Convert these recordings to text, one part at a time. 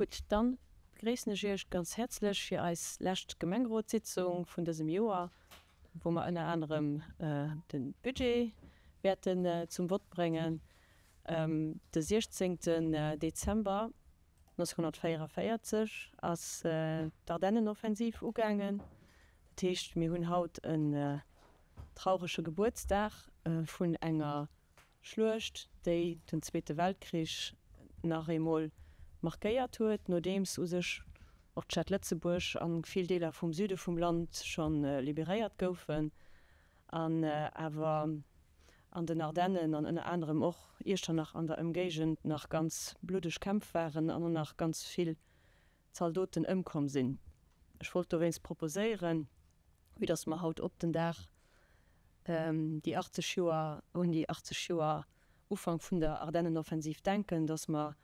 Gutt, dann begréissen ech Iech ganz häerzlech fir eis lescht Gemengerotssitzung vun dësem Joer, wou mer ënner anerem de Budget wäerten zum Vott bréngen. De 16 Dezember 1944 ass d'Ardennenoffensiv ugaangen. Dat heescht, mir hunn haut en traurege Gebuertsdag vun enger Schluecht, déi den Zweete Weltkrich nach eemol markéiert huet, nodeems u sech och d'Stad Lëtzebuerg a vill Deeler vum Süde vum Land scho liberéiert goufen, an awer an den Ardennen an ënner anerem och Iechternach an der Ëmgéigend nach ganz bluddeg Kämpf waren an och nach ganz vill Zaldoten ëmkomm sinn. Ech wollt dowéinst proposéieren, vue dass mer haut op den Dag déi 80 Joer, un déi 80 Joer Ufank vun der Ardennenoffensiv denken, dass mer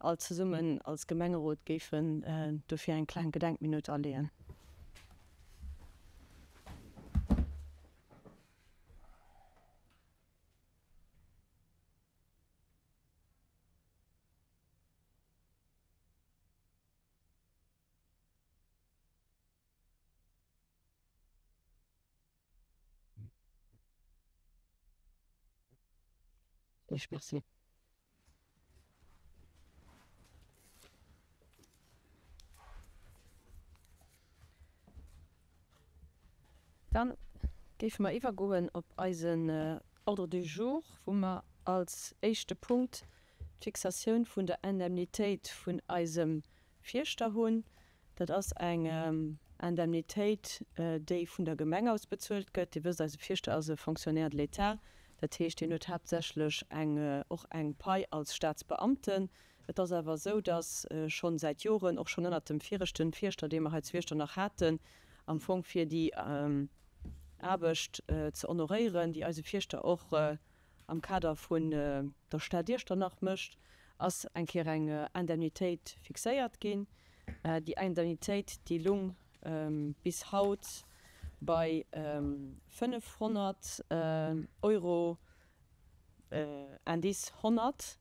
all zesummen als Gemengerot géifen dofir eng kleng Gedenkminutt aleeën. Merci. Dann géife mer iwwergoen op eisen Ordre du jour, wou mer als éischte Punkt d'Fixatioun vun der Indemnitéit vun eisem Fierschter hunn. Dat ass eng Indemnitéit, déi vun der Gemeng aus bezuelt gëtt. Dir wësst, eise Fierschter ass e Fonctionnaire de l'État. Dat heescht, hien huet haaptsächlech eng, och eng Pai als Staatsbeamten. Et ass awer esou, datt scho säit Joren, och schonn ënnert dem viregten Fierschter, dee mer hei zu Iechternach haten, am Fong fir déi Aarbecht ze honoréieren, déi eise Fierschter och am Kader vun der Stad Iechternach mécht, ass eng Kéier eng Indemnitéit fixéiert ginn. Déi Indemnitéit, déi lung bis haut bei 500 Euro Indice 100,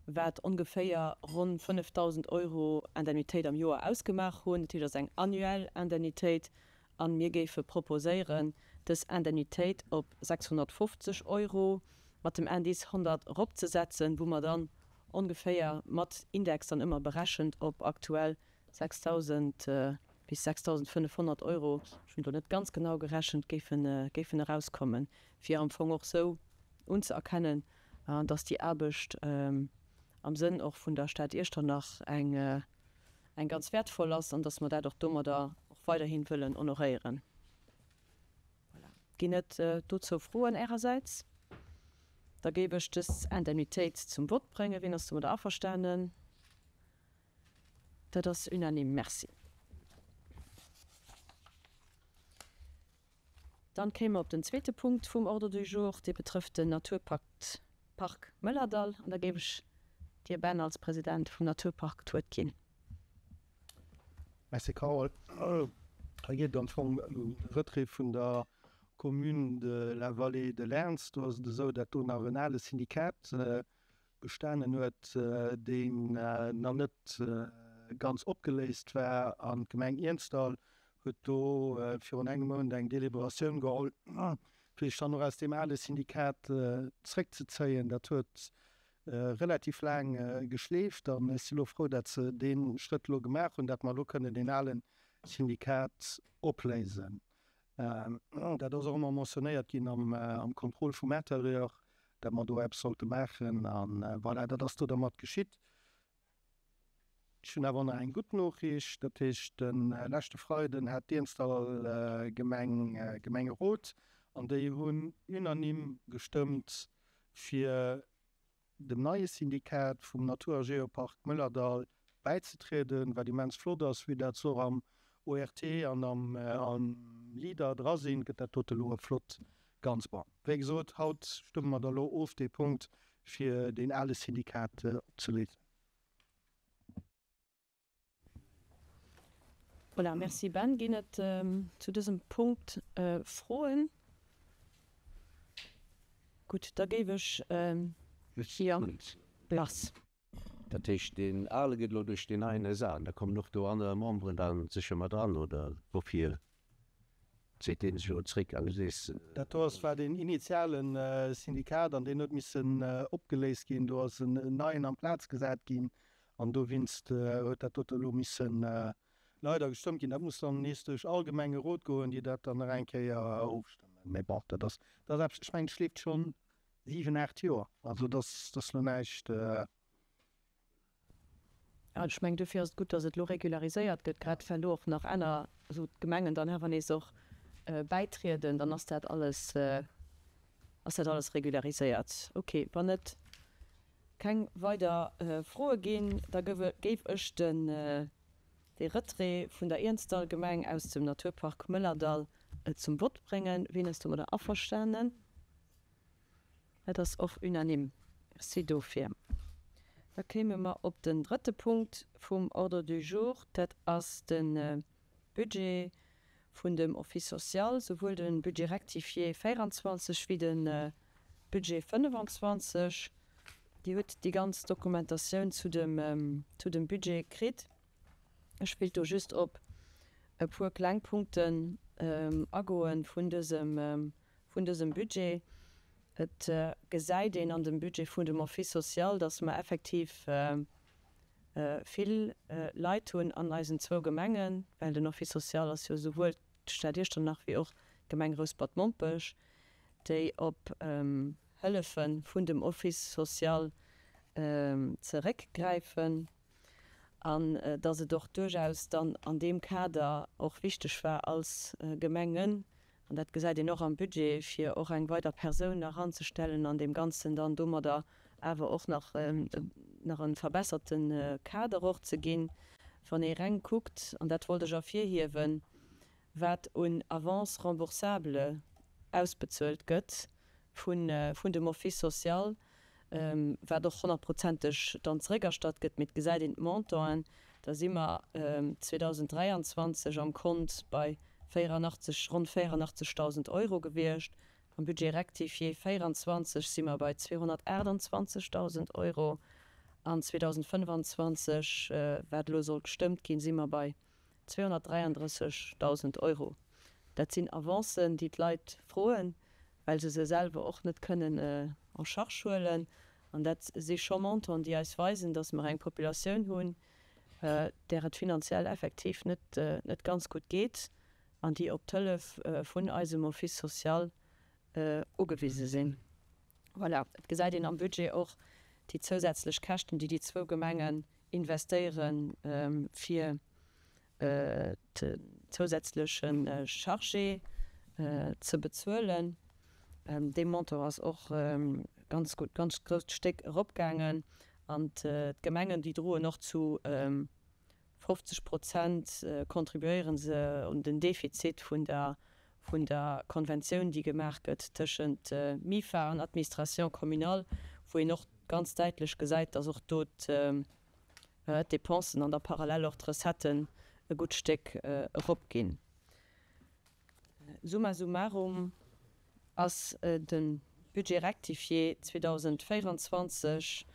wat ongeféier ronn 5.000 Euro Indemnitéit am Joer ausgemaach hunn. Dat heescht, et ass eng annuell Indemnitéit A mir géife proposéieren, dës Indemnitéit op 650 Euro mat dem Indice 100 eropzesetzen, wou mer dann ongeféier mat Index dann ëmmer berechent op aktuell 6.000 bis 6.500 Euro, ech hunn do net ganz genau gerechent, géifen, géifen erauskommen, fir am Fong och esou unzëerkennen, dass déi Aarbecht am Sënn och vun der Stad Iechternach eng, eng ganz wäertvoll ass an dass mer dat och domadder och weiderhi wëllen honoréieren. Voilà. Ginn et dozou Froen Ärersäits? Da géif ech dës Indemnitéit zum Vott bréngen. Wien ass domadder averstanen? Dat ass unanime. Merci. Dann kéime mer op den zweete Punkt vum Ordre du jour, dee betrëfft den Naturpakt Park Mëllerdall. An da géif ech dir, Ben, als President vum Naturpark d'Wuert ginn. Merci, Carole. Hei geet et am Fong ëm de Retrait vun der Commune de la Vallée de l'Ernz. Do ass et esou, datt do nach en ale Syndikat bestanen huet, deen nach net ganz opgeléist war, an d'Gemeng Iernzdall huet do virun engem Mount eng Deliberatioun geholl, fir sech dann och aus deem ale Syndikat zréckzezéien. Dat huet relativ laang geschleeft an ech si lo frou, dat se dee Schrëtt elo gemaach hunn, dat mer elo kënnen deen ale Syndikat opléisen. Dat ass och ëmmer mentionnéiert ginn am Contrôle vum Intérieur, dat mer do eppes sollte maachen. A voilà, dat ass do dermat geschitt. Ech hunn awer och nach eng gutt Noriicht. Dat heescht, de leschte Freiden hat d'Iernzdall Gemeng Gemengerot an déi hunn unanime gestëmmt, fir dem neie Syndikat vum Natur a Geopark Mëllerdall bäizetrieden, wat immens flott ass. Vue dat se och am ORT an am Leader dra sinn, gëtt dat dote elo e flott Ganz. Bon, wéi gesot, haut stëmme mer da lo of dee Punkt, fir deen ale Syndikat opzeléisen. Voilà, merci Ben. Ginn et zu dësem Punkt Froen? Gutt, da géif ech, jo, Lars. Dat heescht, deen ale gëtt elo duerch deen neien ersat an da kommen och do aner Memberen da sécher mat dran, oder wofir zitt dee sech elo zréck? An du sees. Dat do ass, war deen initiale Syndikat an deen huet missen opgeléist ginn. Do ass en neien amplaz gesat ginn an dowéinst huet dat dote elo missen leider gestëmmt ginn. Dat muss dann nees duerch all Gemengerot goen, déi dat dann nach eng Kéier ofstëmmen. Mä bon, dat ass, dat ass eppes, ech mengen, et schleeft schonn 7, 8 Joer, also dat ass, dat ass elo näischt. Jo, ech mengen, dofir ass et gutt, datt et elo regulariséiert gëtt, grad well elo och nach aner, also d'Gemengen dann awer nees och bäitrieden, dann ass dat alles, ass dat alles regulariséiert. Okay, wann et keng weider Froe ginn, da géif ech den de Retrait vun der Iernzdallgemeng aus dem Naturpark Mëllerdall zum Vott bréngen. Wien ass domadder averstanen? Dat ass och unanime. Merci dofir. Da kéime mer op den drëtte Punkt vum Ordre du jour. Dat ass de Budget vun dem Office social, souwuel de Budget rectifié 24 wéi de Budget 25. Dir hutt déi ganz Dokumentatioun zu dem, zu dem Budget kritt. Ech wéilt do just op e puer kleng Punkten agoe vun dësem, vun dësem Budget. Et gesäit een an dem Budget vun dem Office social, dass mer effektiv vill Leit hunn an eisen zwou Gemengen, well den Office social ass jo esouwuel d'Stad Iechternach wéi och d'Gemeng Rouspert-Mompech, déi op Hëllefe vun dem Office social zeréckgräifen, an dass et och duerchaus dann an deem Kader och wichteg war als Gemengen, An dat gesäit een och am Budget, fir och eng weider Persoun nach anzestellen an deem Ganzen dann domadder awer och nach nach e verbesserte Kader och ze ginn. Wann ee reng kuckt, an dat wollt ech ervirhiewen, wat un Avances remboursables ausbezuelt gëtt vun dem Office social, wat och honnertprozenteg dann zeréckerstatt gëtt, mee et gesäit een d'Montanten, da si mer 2023 am Kont bei 84, ronn 84.000 Euro gewiescht, am Budget rectifié 24 si mer bei 228.000 Euro an 2025, wat elo soll gestëmmt ginn, si mer bei 233.000 Euro. Dat sinn Avancen, déi d'Leit froen, well se se selwer och net kënnen en charge huelen. An dat si scho Montanten, déi eis weisen, datt mer eng Populatioun hunn, där et finanziell effektiv net net ganz gutt geet an déi op d'Hëllef vun eisem Office social ugewise sinn. Voilà, et gesäit een am Budget och déi zousätzlech Käschten, déi déi zwou Gemengen investéieren, fir den zousätzleche Chargé ze bezuelen. Dee Montant ass och ganz gutt, ganz grousst Stéck eropgaangen. An d'Gemengen, déi droen och zu 50 Prozent contribuéiere se un den Defizit vun der vun der Konventioun, déi gemaach gëtt tëschent MIFA an Administration communale, wou een och ganz däitlech gesäit, dass och do d'Dépensen an da parallel och d'Recetten e gutt Stéck eropginn. Summa summarum ass de Budget rectifié 2024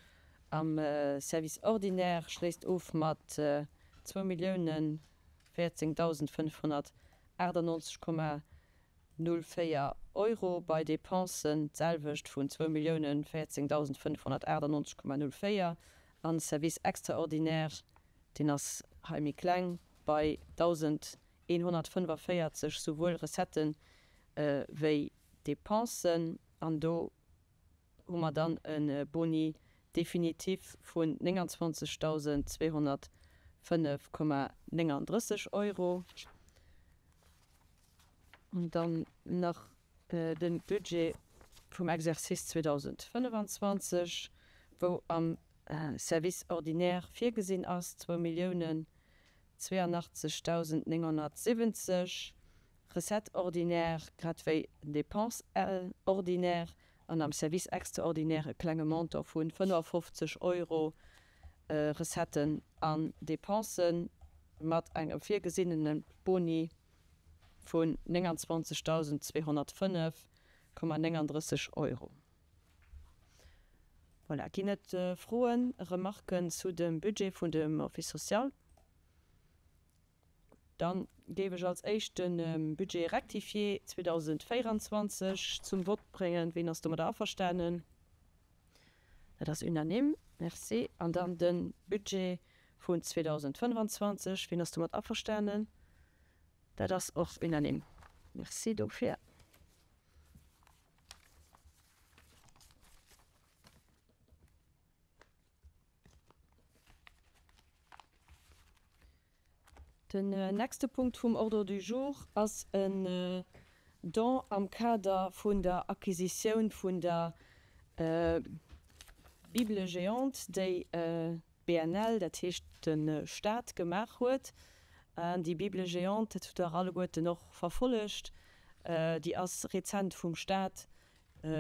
am Service ordinaire schléisst of mat 2.014.598,04 Euro, bei Dépensen d'selwecht vun 2.014.598,04 an Service extraordinaire, deen ass hei méi kleng, bei 1.145, souwuel Recetten wéi Dépensen. An do hu mer dann e Boni définitif vun 29.205,39 Euro. An dann nach de Budget vum Exercice 2025, wou am Service ordinaire virgesinn ass 2.082.970 Recettes ordinaires grad wéi Dépenses ordinaires an am Service extraordinaire e klenge Montant vu 55 Euro Recetten an Dépensen mat engem virgesinnene Boni vun 29.205,39 Euro. Voilà, ginn et Froen, Remarken zu dem Budget vun dem Office social? Da géif ech als éischt de Budget rectifié 2024 zum Vott bréngen. Ween ass domadder averstanen? Dat ass unanime. Merci. An dann de Budget vun 2025. Ween ass domat averstanen? Dat ass och unanime. Merci dofir. Den nächste Punkt vum Ordre du jour ass en Don am Kader vun der Acquisitioun vun der Bible géante, déi d'BNL, dat heescht de Stat, gemaach huet. An déi Bible géante, dat hutt Der alleguerten och verfollegt, déi ass rezent vum Stat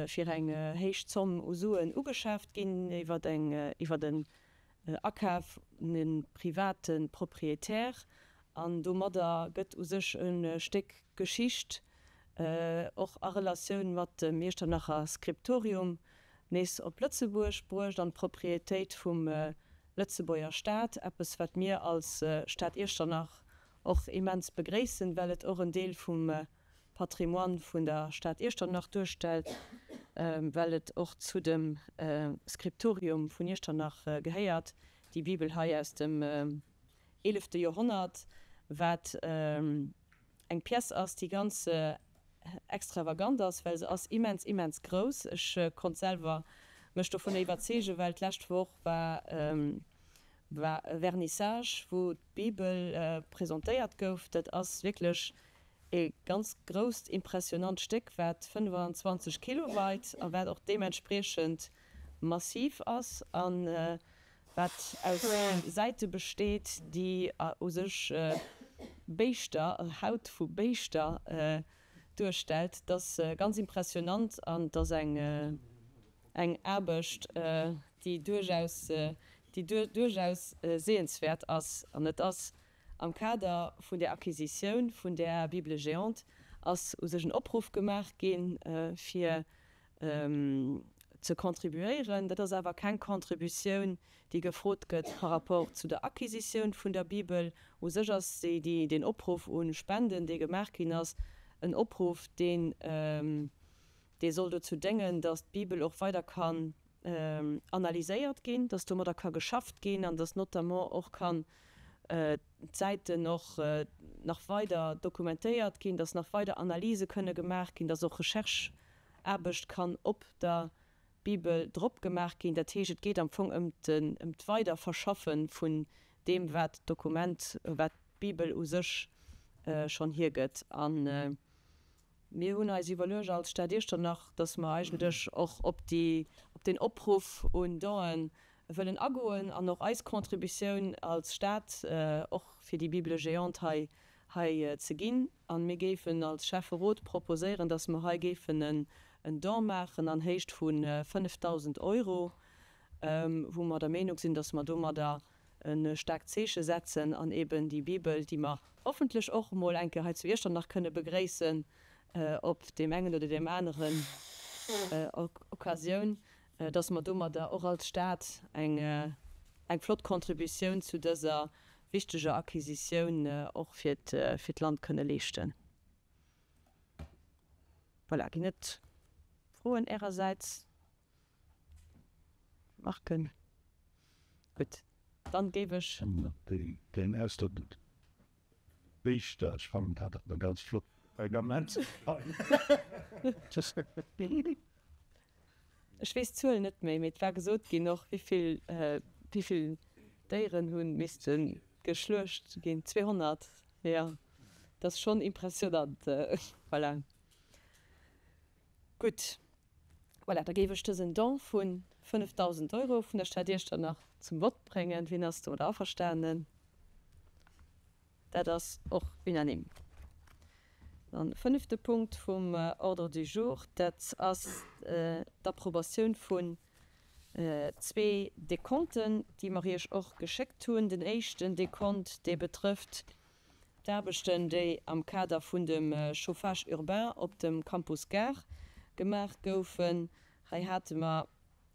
fir eng héich Zomm u Suen ugeschaaft ginn iwwer eng, iwwer en Akaf un e private Propriétaire. An domadder gëtt u sech e Stéck Geschicht, och a Relatioun mat dem Iechternacher Skriptorium, nees op Lëtzebuerg bruecht an d'Propriétéit vum Lëtzebuerger Staat, eppes wat mir als Stad Iechternach och immens begréissen, well et och en Deel vum Patrimoine vun der Stad Iechternach duerstellt, well et och zu dem Skriptorium vun Iechternach gehéiert, déi Bibel hei aus dem eelefte Joerhonnert, wat eng Pièce ass, déi ganz extravagant ass, well se ass immens, immens grouss. Ech konnt selwer mech dovunner iwwerzeegen, well d'lescht Woch war war e Vernissage, wou d'Bibel presentéiert gouf. Dat ass wierklech e ganz grousst, impressionant Stéck, wat 25 Kilo weit a wat och deementspriechend massiv ass a wat aus Säite besteet, déi u sech Béischter, Haut vu Béischter duerstellt. Dat ass ganz impressionant an et ass eng eng Aarbecht, déi duerchaus, déi duerchaus sehenswäert ass. An et ass am Kader vun där Acquisitioun vun där Bible géante ass u sech en Opruff gemaach ginn, fir ze contribuéieren. Dat ass awer keng Contributioun, déi gefrot gëtt par rapport zu der Acquisitioun vun der Bibel. U sech ass déi, deen Opruff u Spenden, dee gemaach ginn ass, en Opruff, deen, dee soll dozou déngen, datt d'Bibel och weider kann analyséiert ginn, datt domadder ka geschafft ginn an datt notamment och kann d'Säiten och nach weider dokumentéiert ginn, datt nach weider Analyse kënne gemaach ginn, datt och Recherche-Aarbecht kann op der Bibel drop gemaach ginn. Dat heescht, et geet am Fong ëm d'Weiderverschaffe vun deem, wat d'Dokument, wat d'Bibel u sech schonn hiergëtt. A mir hunn eis iwwerluecht als Stad Iechternach, datt mer eigentlech och op déi, op deen Opruff un Donen wëllen agoen an och eis Contributioun als Stad och fir déi Bible géante hei hei ze ginn. A mir géifen als Schäfferot proposéieren, dass mer hei géifen en Don maachen an Héicht vu 5.000 Euro, wou mer der Meenung sinn, dass mer domadder e staarkt Zeeche setzen an eben déi Bibel, déi mer hoffentlech och emol eng Kéier hei zu Iechternach kënne begréissen op deem engen oder deem aneren Occasioun, dass mer domadder och als Stad eng eng flott Contributioun zu dëser wichteger Acquisitioun och fir d'Land kënne leeschten. Voilà, ginn et Froen Ärersäits? Remarken? Gutt, dann géif ech. Deen Ausdrock Béischter, ech fannen dat awer ganz flott. Ech weess d'Zuel net méi, mee et war gesot ginn och, wéivill, wéivill Déieren hu misste geschluecht ginn. 200, jo, dat ass schonn impressionant. Voilà. Gutt, voilà, da géif ech dësen Don vu 5.000 Euro vun der Stad Iechternach zum Vott bréngen. Wien ass domadder averstanen? Dat ass och unanime. Dann fënnefte Punkt vum Ordre du jour, dat ass d'Approbatioun vun zwee Dekonten, déi mer Iech och geschéckt hunn. Den éischten Dekont, dee betrëfft d'Aarbechten, déi am Kader vun dem Chauffage urbain op dem Campus Gare gemaach goufen. Hei hate mer.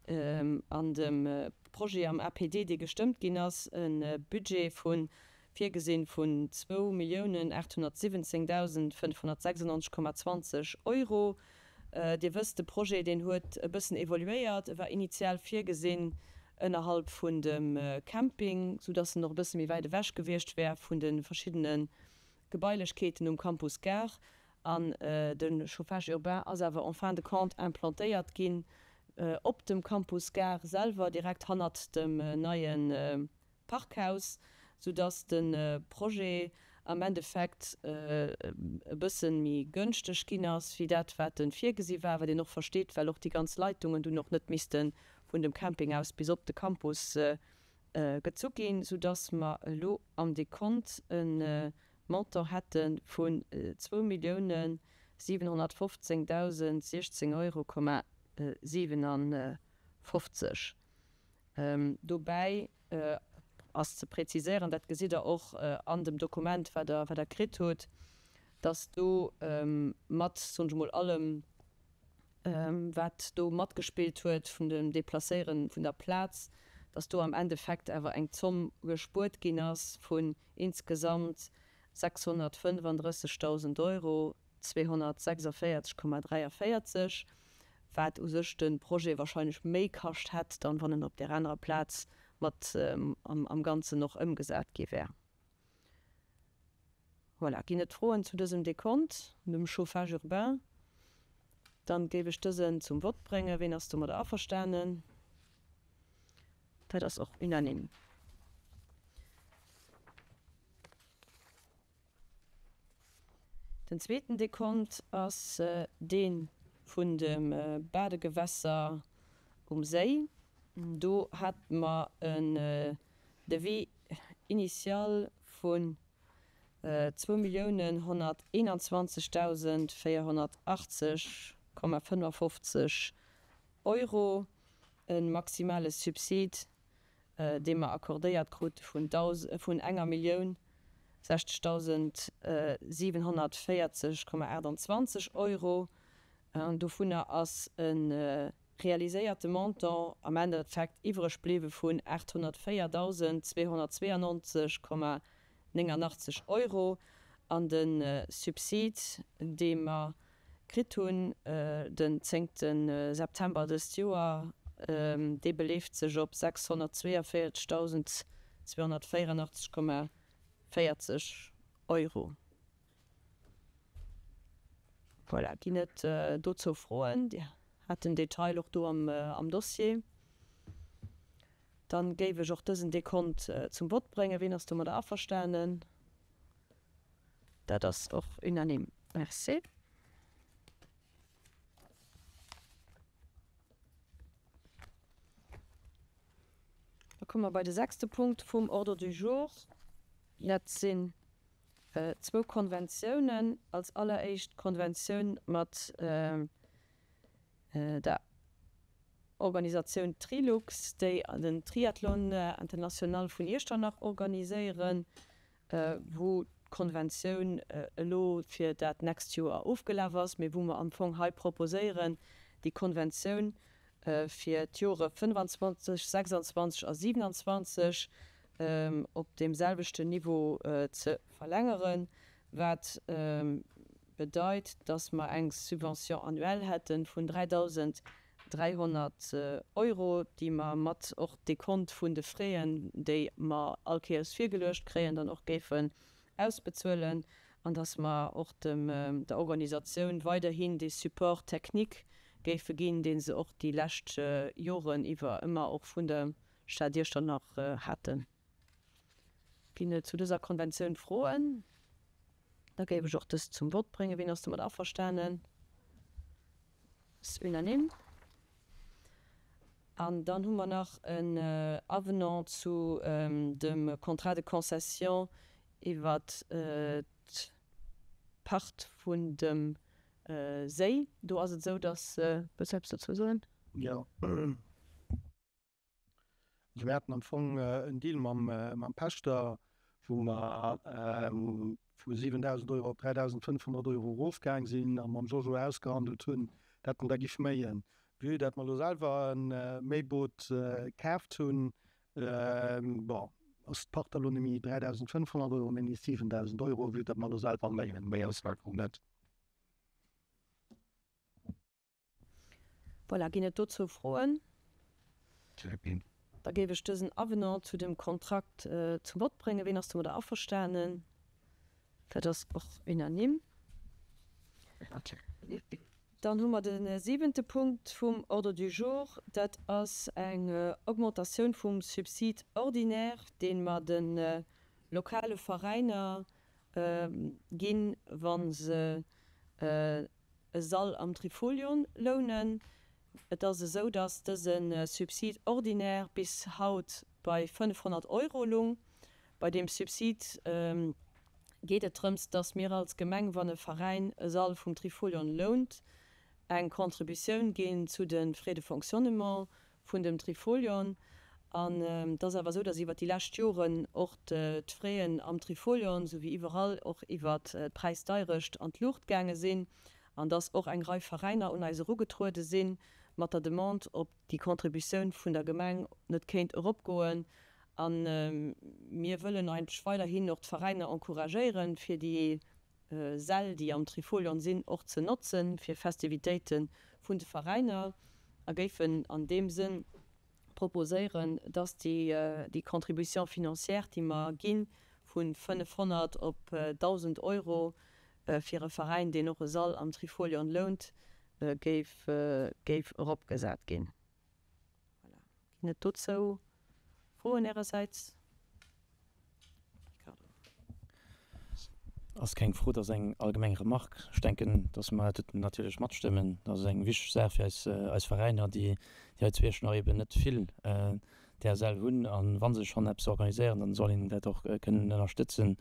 an dem Projet am APD, dee gestëmmt ginn ass, e Budget vu virgesinn vun 2.817.596,20 Euro. Dir wësst, de Projet, deen huet e bëssen evoluéiert. E war initial virgesinn ënnerhalb vun dem Camping, soudass en och e bësse méi wäit ewech gewiescht wär vun de verschiddene Gebailechkeeten um Campus Gare. An de Chauffage urbain ass awer en fin de compte implantéiert ginn op dem Campus Gare selwer, direkt hannert dem neie Parkhaus, soudass de Projet am Endeffekt e bësse méi gënschteg ginn ass wéi dat, wat e virgesi war, wat een och versteet, well och déi ganz Leitungen dunn och net misste vun dem Camping aus bis op de Campus gezu ginn, soudass mer elo am Dekont e Montant hätte vun 2.715.016 Euro Komma 57. Dobäi ass ze präziséieren, dat gesitt Der och an dem Dokument, wat Der, wat Der kritt hutt, dass do mat, soen ech emol, allem, wat do matgespillt huet vun dem Deplacéiere vun der Plaz, dass do am Endeffekt awer eng Zomm gespuert ginn ass vun insgesamt 635.000 Euro 246,43, wat u sech de Projet wahrscheinlech méi kascht hätt, dann wann en op där anerer Plaz mat am Ganzen och ëmgesat gi wär. Voilà, ginn et Froen zu dësem Dekont, dem Chauffage urbain? Dann géif ech dësen zum Vott bréngen. Ween ass domadder averstanen? Dat ass och unanime. Den zweeten Dekont ass dee vun de Badegewässer um Séi. Do hate mer en Devis initial vun 2.121.480,55 Euro, e maximale Subsid dee mer accordéiert krute vun vun enger Millioun 60.740,28 Euro. An dovunner ass e realiséierte Montant am Endeffekt iwwreg bliwwe vun 804.292,89 Euro. An de Subsid, dee mer Kritt hunn den zéngte September dëst Joer. Dee beleeft sech op 642.284,40 Euro. Voilà, ginn et dozou Froen? Dir hat den Detail och do am Dossier. Dann géif ech och dësen Dekont zum Vott bréngen. Ween ass domadder averstanen? Dat ass och unanime. Merci. Da komme mer bei de sechste Punkt vum Ordre du jour. Dat sinn zwou Konventiounen. Als alleréischt d'Konventioun mat der Organisatioun Trilux, déi den Triathlon international vun Iechternach organiséieren. wou d'Konventioun elo fir dat nächst Joer ofgelaf ass, mee wou mer am Fong hei proposéieren, déi Konventioun fir d'Jore 25, 26 a 27 op deem selwechten Niveau ze verlängeren, wat bedeit, dass mer eng Subvention annuelle hätte vun 3.300 Euro, déi mer mat och Dekont vun de Fräen, déi mer all Kéiers virgeluecht kréien, dann och géifen ausbezuelen, an dass mer och dem der Organisatioun weiderhin dee Support technique géife ginn, dee se och déi lescht Joren iwwer ëmmer och vun der Stad Iechternach haten. Ginn et zu dëser Konventioun Froen? Da géif ech och dës zum Vott bréngen. Wien ass domat averstanen? Ass unanime. An dann hu mer nach en Avenant zu dem Contrat de concession iwwert d'Pacht vun dem Séi. Do ass et esou, dass. Wëlls du eppes dozou soen? Jo. Also mir haten am Fong en Deal mam Pächter, wou mer vu 7.000 Euro op 3.500 Euro erofgaang sinn a mam Jojo ausgehandelt hunn, dat en da giff méien. Vue dat mer elo selwer e Méiboot kaaft hunn, bon, ass d'Part elo net méi 3.500 Euro, mee nees 7.000 Euro, vue dat mer elo selwer méi Auswierkungen huet. Voilà, ginn et dozou Froen? Da géif ech dësen Avenant zu dem Kontrakt zum Vott bréngen. Ween ass domadder averstanen? Dat ass och unanime. Dann hu mer de siwente Punkt vum Ordre du jour. Dat ass eng Augmentatioun vum Subside ordinaire, dee mer de lokale Veräiner ginn, wa se e Sall am Trifolion lounen. Et ass esou, datt dëse Subside ordinaire bis haut bei 500 Euro lung. Bei deem Subsid geet et drëms, datt mir als Gemeng, wann e Veräin e Sall vum Trifolion lount, eng Contributioun ginn zu de Frais de fonctionnement vun dem Trifolion. An et ass awer esou, datt iwwert déi lescht Joren och d'Fraisen am Trifolion, esou wéi iwwerall, och iwwert d'Präisdeirecht an d'Luucht gaange sinn an datt och eng Rei Veräiner un eis erugetruede si mat der Demande, ob déi Contributioun vun der Gemeng net kéint eropgoen. A mir wëllen eigentlech weiderhin och d'Veräiner encouragéieren, fir déi Säll, déi am Trifolion sinn, och ze notzen fir Festivitéite vun de Veräiner a géifen an deem Sënn proposéieren, dass déi Contribution financière, déi mer gi vu 500 op 1.000 Euro fir e Veräin, deen och e Sall am Trifolion lount, géif eropgesat ginn. Voilà. Ginn et dozou Froen Ärersäits? Ricardo. Ass keng Fro, et ass eng allgemeng Remarque. Ech denken, dass mer dat natierlech matstëmmen. Dat ass eng wichteg Saach fir eis, eis Veräiner, déi, déi hei zu Iechternach eeben net vill där Säll hunn. A wa se schonn eppes organiséieren, dann soll een dat och kënnen ënnerstëtzen.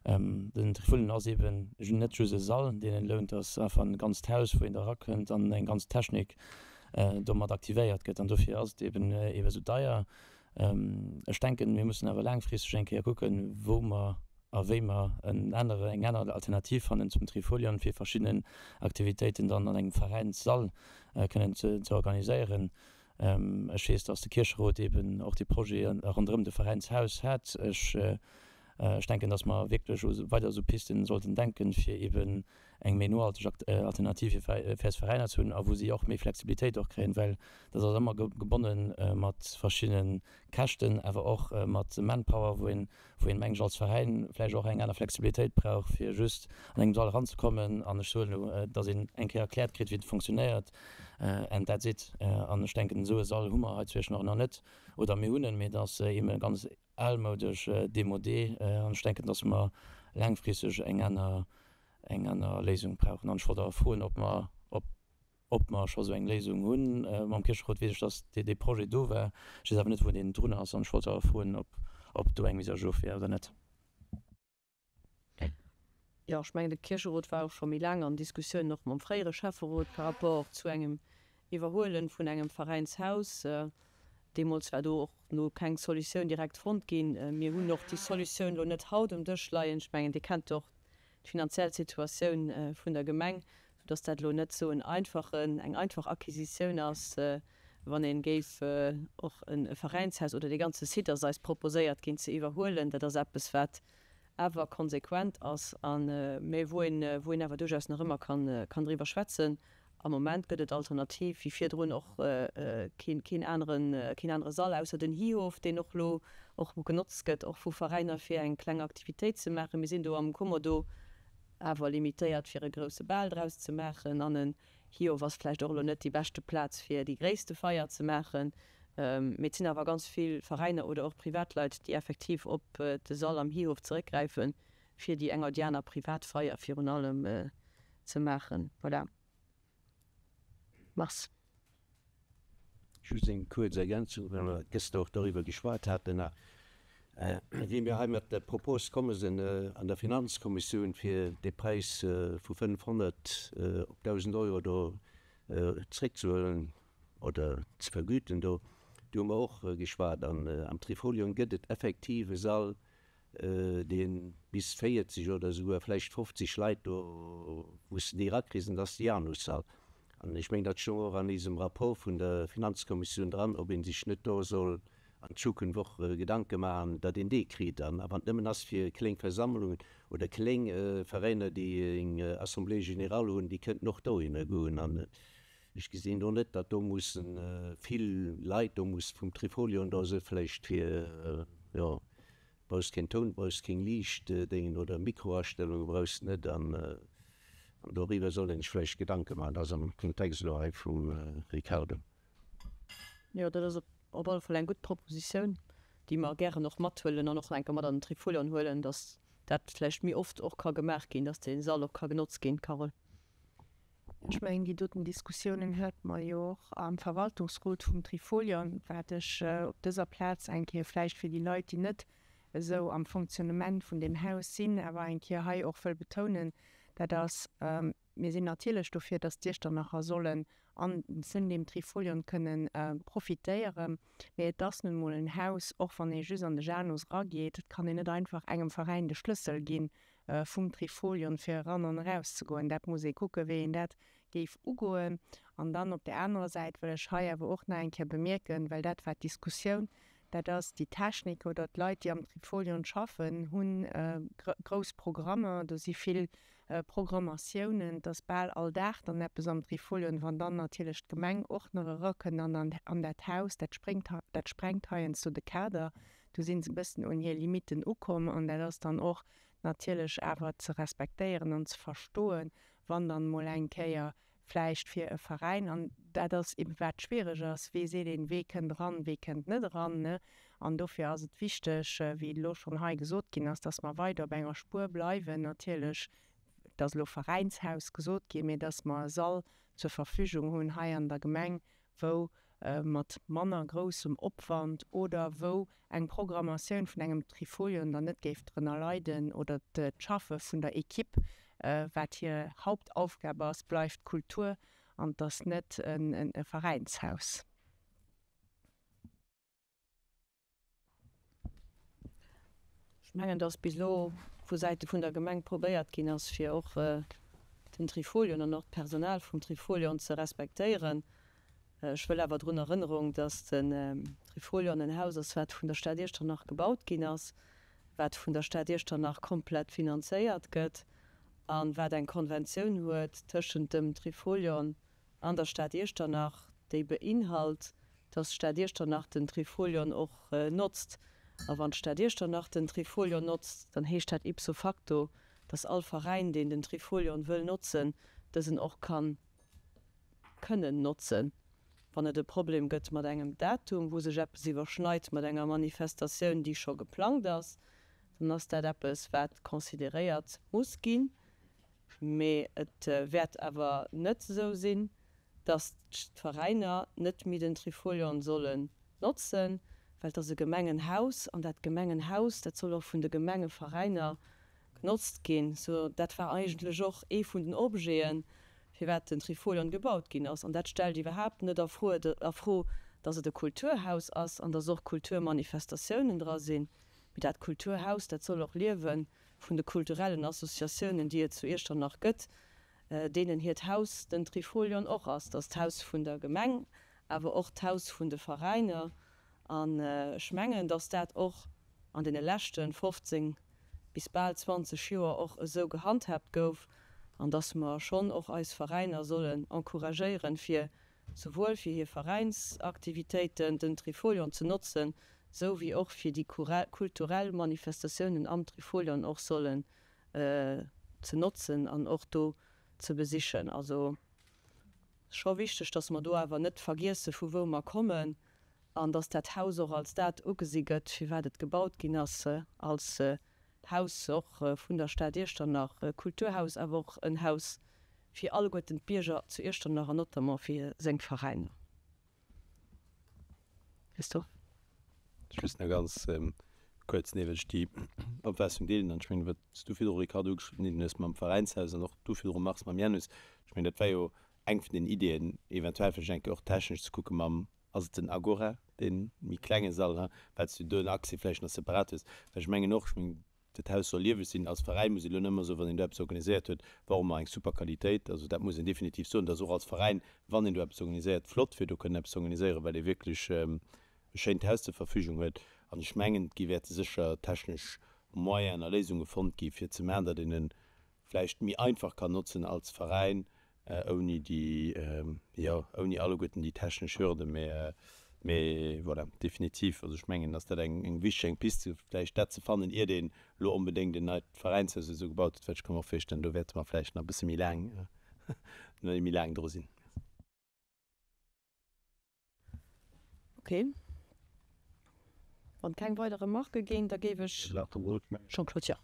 Den Trifolion ass eben net just e Sall, deen een lount, ass einfach en ganzt Haus, wou een da erakënnt an eng ganz Technik domat aktivéiert gëtt. An dofir ass et eben eben esou deier. Ech denken, mir mussen awer laangfristeg eng Kéier kucken, wou mer a wéi mer en anere, eng aner Alternativ fannen zum Trifolion, fir verschidden Aktivitéiten dann an engem Veräinssall kënnen ze organiséieren. Ech weess, dass de Kiercherot eben och dee Projet ronderëm de Veräinshaus hat. Ech Ech denken, dass mer wierklech u weider esou Pisten sollten denken, fir eben eng méi nohalteg Alternativ fir eis Veräiner ze hunn a wou si och méi Flexibilitéit och kréien, well dat ass ëmmer gebonne mat verschiddene Käschten, awer och mat Manpower, wou een, wou een, meng ech, als Veräin vläicht och eng aner Flexibilitéit brauch, fir just an engem Sall eranzekommen an ech soen elo, dass een eng Kéier erkläert kritt, wéi et funktionéiert and that's it. An ech denken, esou e Sall hu mer hei zu Iechternach nach net, oder mir hunn en, mee et ass eben e ganz almoudesch, démodé, an ech denken, dass mer laangfristeg eng aner, eng aner Léisung brauchen. An ech wollt awer froen, ob mer, ob, ob mer scho sou eng Léisung hunn. Mam Kiercherot weess ech, dass dee, dee Projet do war. Ech weess awer net, wou deen drun ass. An ech wollt awer froen, ob, ob do eng Mise à jour wär oder net. Jo, ech mengen, de Kiercherot war och scho méi laang an Diskussiounen, och mam fréiere Schäfferot, par rapport zu engem Iwwerhuele vun engem Veräinshaus. Deemools war do och no keng Solutioun direkt fonnt ginn. Mir hunn och déi Solutioun elo net haut um Dësch leien. Ech mengen, Dir kennt och d'finanziell Situatioun vun der Gemeng, soudass dat elo net esou en einfachen, eng einfach Acquisitioun ass, wann ee géif och e Veräinshaus oder dee ganze Site ass eis proposéiert ginn ze iwwerhuelen. Dat ass eppes, wat awer konsequent ass a mä wou een, wou een awer duerchaus nach ëmmer kann, kann driwwer schwätzen. Am Moment gëtt et alternativ wéi virdrun och keen, keen aneren, keen anere Sall ausser den Hihof, deen och elo och genotzt gëtt, och vu Veräiner fir eng kleng Aktivitéit ze maachen. Mir sinn do am Kommodo awer limitéiert fir e grousse Bal draus ze maachen an en Hihof ass vläicht och elo net déi beschte Plaz fir déi gréisste Feier ze maachen. Mee et sinn awer ganz vill Veräiner oder och Privatleit, déi effektiv op de Sall am Hihof zeréckgräifen, fir déi eng oder déi aner privat Feier virun allem ze maachen. Voilà. Mars. Just eng kuerz Ergänzung, well mer gëschter och doriwwer geschwat haten a wéi mir hei mat der Propos komme sinn an der Finanzkommissioun, fir dee Präis vu 500 op 1.000 Euro do zréckzehuelen oder ze vergüten do, do hu mer och geschwat. An am Trifolion gëtt et effektiv e Sall, dee bis 40 oder esouguer vläicht 50 Leit do, wou s de déi erakriss, an dat ass de Janussall. An ech mengen, dat stoung och an isem Rapport vun der Finanzkommissioun dran, ob ee sech net do soll an Zukunft och Gedanke maachen, datt een dee kritt. An wann et nëmmen ass fir kléng Versammlungen oder kléng Veräiner, déi eng Assemblée générale hunn, déi kënnten och dohinner goen. An ech gesinn do net, datt do mussen vill Leit do muss vum Trifolion do esou vläicht fir, jo, Brauchs keen Toun, brauchs keng Liichtdéngen oder Mikroastellunge brauchs net an doriwwer soll een sech vläicht Gedanke maachen. Dat ass am Kontext elo hei vum Ricardo. Jo, dat ass op alle Fall eng gutt Propositioun, déi mer gären och mathuelen an och nach eng Kéier mat an den Trifolion huelen, dass dat vläicht méi oft och ka gemaach ginn, dass dee Sall och ka genotzt ginn. Carole. Ech mengen, déi doten Diskussiounen hate mer jo och am Verwaltungsrot vum Trifolion, wat ech op dëser Plaz eng Kéier vläicht fir déi Leit, déi net esou am Fonctionnement vun deem Haus sinn, awer eng Kéier hei och wëll betounen, dat ass, Mir sinn natierlech dofir, dass d'Iechternacher sollen an vun deem Trifolion kënnen profitéieren, mee et ass nun emol en Haus, och wann ee just an de Janus erageet, et kann een net einfach engem Veräin de Schlëssel ginn vum Trifolion fir eran an eraus ze goen. Dat muss ee kucken, wéi een dat géif ugoen. An dann op där anerer Säit wëll ech hei awer och nach eng Kéier bemierken, well dat war d'Diskussioun, dat ass déi Techniker oder d'Leit, déi am Trifolion schaffen, hu grouss Programmer, do si vill Programmatiounen, et ass bal all Dag dann eppes am Trifolion. Wann dann natierlech d'Gemeng och nach erakënnt an an dat Haus, dat spréngt, dat sprengt heiansdo de Kader. Do si se e bëssen un hir Limitten ukomm an dat ass dann och natierlech awer ze respektéieren an ze verstoen, wann dann emol eng Kéier vläicht fir e Veräin, an dat ass eben wat schwiereg ass, wee seet een, wee kënnt eran, wee kënnt net eran, ne? An dofir ass et wichteg, wéi elo schonn hei gesot ginn ass, dass mer weider op enger Spuer bleiwen. Natierlech, et ass elo Veräinshaus gesot ginn, mä dass mer e Sall zur Verfügung hunn hei an der Gemeng, wou mat manner groussem Opwand oder wou eng Programmatioun vun engem Trifolion dann net géif drënner leiden oder d'Schaffe vun der Equipe, wat hir Hauptaufgab ass, bleift Kultur an 't ass net e Veräinshaus. Ech mengen, dass bis elo vu Säite vun der Gemeng probéiert ginn ass, fir och den Trifolion an och d'Personal vum Trifolion ze respektéieren. Ech wëll awer drun erënnerung, dass den Trifolion en Haus ass, wat vun der Stad Iechternach gebaut ginn ass, wat vun der Stad Iechternach komplett finanzéiert gëtt a wat eng Konventioun huet tëschent dem Trifolion an der Stad Iechternach, déi beinhalt, dass d'Stad Iechternach den Trifolion och notzt. A wann d'Stad Iechternach den Trifolion notzt, dann heescht dat ipso facto, dass all Veräin, deen den Trifolion wëll notzen, dësen och kann kënnen notzen. Wann et e Problem gëtt mat engem Datum, wou sech eppes iwwerschneit mat enger Manifestatioun, déi scho geplangt ass, dann ass dat eppes, wat consideréiert muss ginn. Mee et wäert awer net esou sinn, datt d'Veräiner net méi den Trifolion sollen notzen, well et ass e Gemengenhaus an dat Gemengenhaus, dat soll och vun de Gemengeveräiner genotzt ginn. Sou, dat war eigentlech och ee vun den Objeten, firwat den Trifolion gebaut ginn ass. An dat stellt iwwerhaapt net a Fro, datt et e Kulturhaus ass an datt och Kulturmanifestatiounen dra sinn. Mee dat Kulturhaus, dat soll och liewen vun de kulturellen Associatiounen, déi et zu Iechternach gëtt, deenen hiert Haus den Trifolion och ass. Dat ass d'Haus vun der Gemeng, awer och d'Haus vun de Veräiner. An ech mengen, dass dat och an deene leschte 15 bis bal 20 Joer och esou gehandhaabt gouf an dass mer schonn och eis Veräiner sollen encouragéieren, fir souwuel fir hir Veräinsaktivitéiten den Trifolion ze notzen, sou wéi och fir déi kulturell Manifestatiounen am Trifolion och sollen ze notzen an och do ze besichen. Also scho wichteg, dass mer do awer net vergiesse vu wou mer kommen an dass dat Haus och als dat ugesi gëtt, firwat et gebaut ginn ass, als Haus och vun der Stad Iechternach, e Kulturhaus, awer och en Haus fir alleguerten d'Bierger zu Iechternach an notamment fir seng Veräiner. Christophe. Just nach ganz kuerz, nee, well ech déi Opfaassung deelen an ech mengen, wat s du virdru, Ricardo, ugeschnidden hues mam Veräinshaus an och du virdru, Mars, mam Janus, ech mengen, dat war jo eng vun den Ideeën, eventuell vläicht eng Kéier och technesch ze kucke mam, ass et den Agora, dee méi klenge Sall, ha, well s du do en Accès vläicht nach separat hues, well ech mengen och, ech mengen. Dat Haus soll lieweg sinn. Als Veräin muss een elo net méi soen, wann een do eppes organiséiert huet, war och ëmmer eng super Qualitéit. Also dat muss een definitiv soen, dass och als Veräin, wann een do eppes organiséiert, flott fir do kënnen eppes ze organiséieren, well ee wierklech e schéint Haus zur Verfügung huet. An ech mengen, et gi wäerte sécher technesch Moyenen a Léisunge fonnt gi fir ze maachen, datt een e vläicht méi einfach kann notzen als Veräin, ouni déi, jo, ouni alleguerten déi technesch Hürden, mä, mä voilà, definitiv, also ech mengen, dass dat eng, eng wichteg, eng Piste, vläicht dat ze fannen, iert een elo onbedéngt en neit Veräinshaus oder esou gebaut huet, wat ech ka mer och virstellen, do wäerte mer vläicht nach e bësse méi laang, méi laang dru sinn. Ok. Wann keng weider Remarquë ginn, da géif ech. Jean-Claude, jo.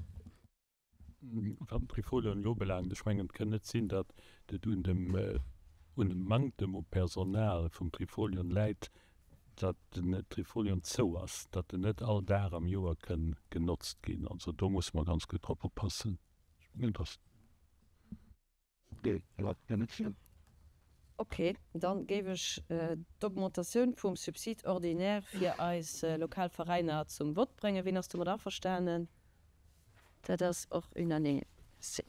Wat den Trifolion elo ubelaangt, ech mengen, et kënn net sinn, datt et un dem, un dem Manktem u Personal vum Trifolion läit, datt den Trifolion zou ass, datt en net all Dag am Joer kënn genotzt ginn. Also do musse mer ganz gutt drop oppassen. Ech mengen, datt. Ok, dann géif ech d'Augmentatioun vum Subside ordinaire fir eis lokal Veräiner zum Vott bréngen. Ween ass domat averstanen? Dat ass och unanime. Merci.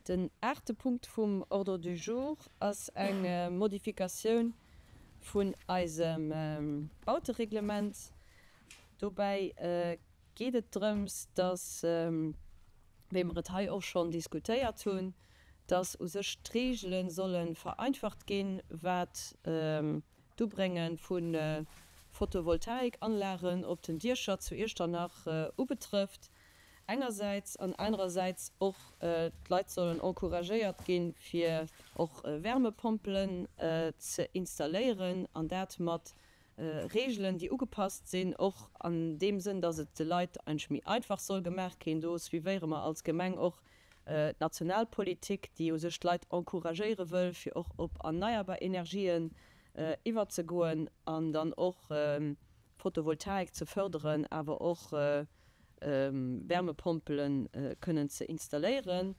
Den aachte Punkt vum Ordre du jour ass eng Modifikatioun vun eisem Bautereglement. Dobäi geet et drëms, dass, wéi mer et hei och schonn diskutéiert hunn, dass u sech d'Regele solle vereinfacht ginn, wat d'Ubrénge vu Photovoltaikanlagen op den Diecher zu Iechternach ubetrëfft engersäits, an anerersäits och d'Leit sollen encouragéiert ginn, fir och Wärmepompelen ze installéieren, an dat mat Reegelen, déi ugepasst sinn, och an deem Sënn, dass et de Leit eigentlech méi einfach soll gemaach ginn. Do suivéiere mer als Gemeng och d'national Politik, déi u sech d'Leit encouragéiere wëll, fir och op erneierbar Energien iwwerzegoen an dann och Photovoltaik ze fërderen, awer och Wärmepompele kënnen ze installéieren.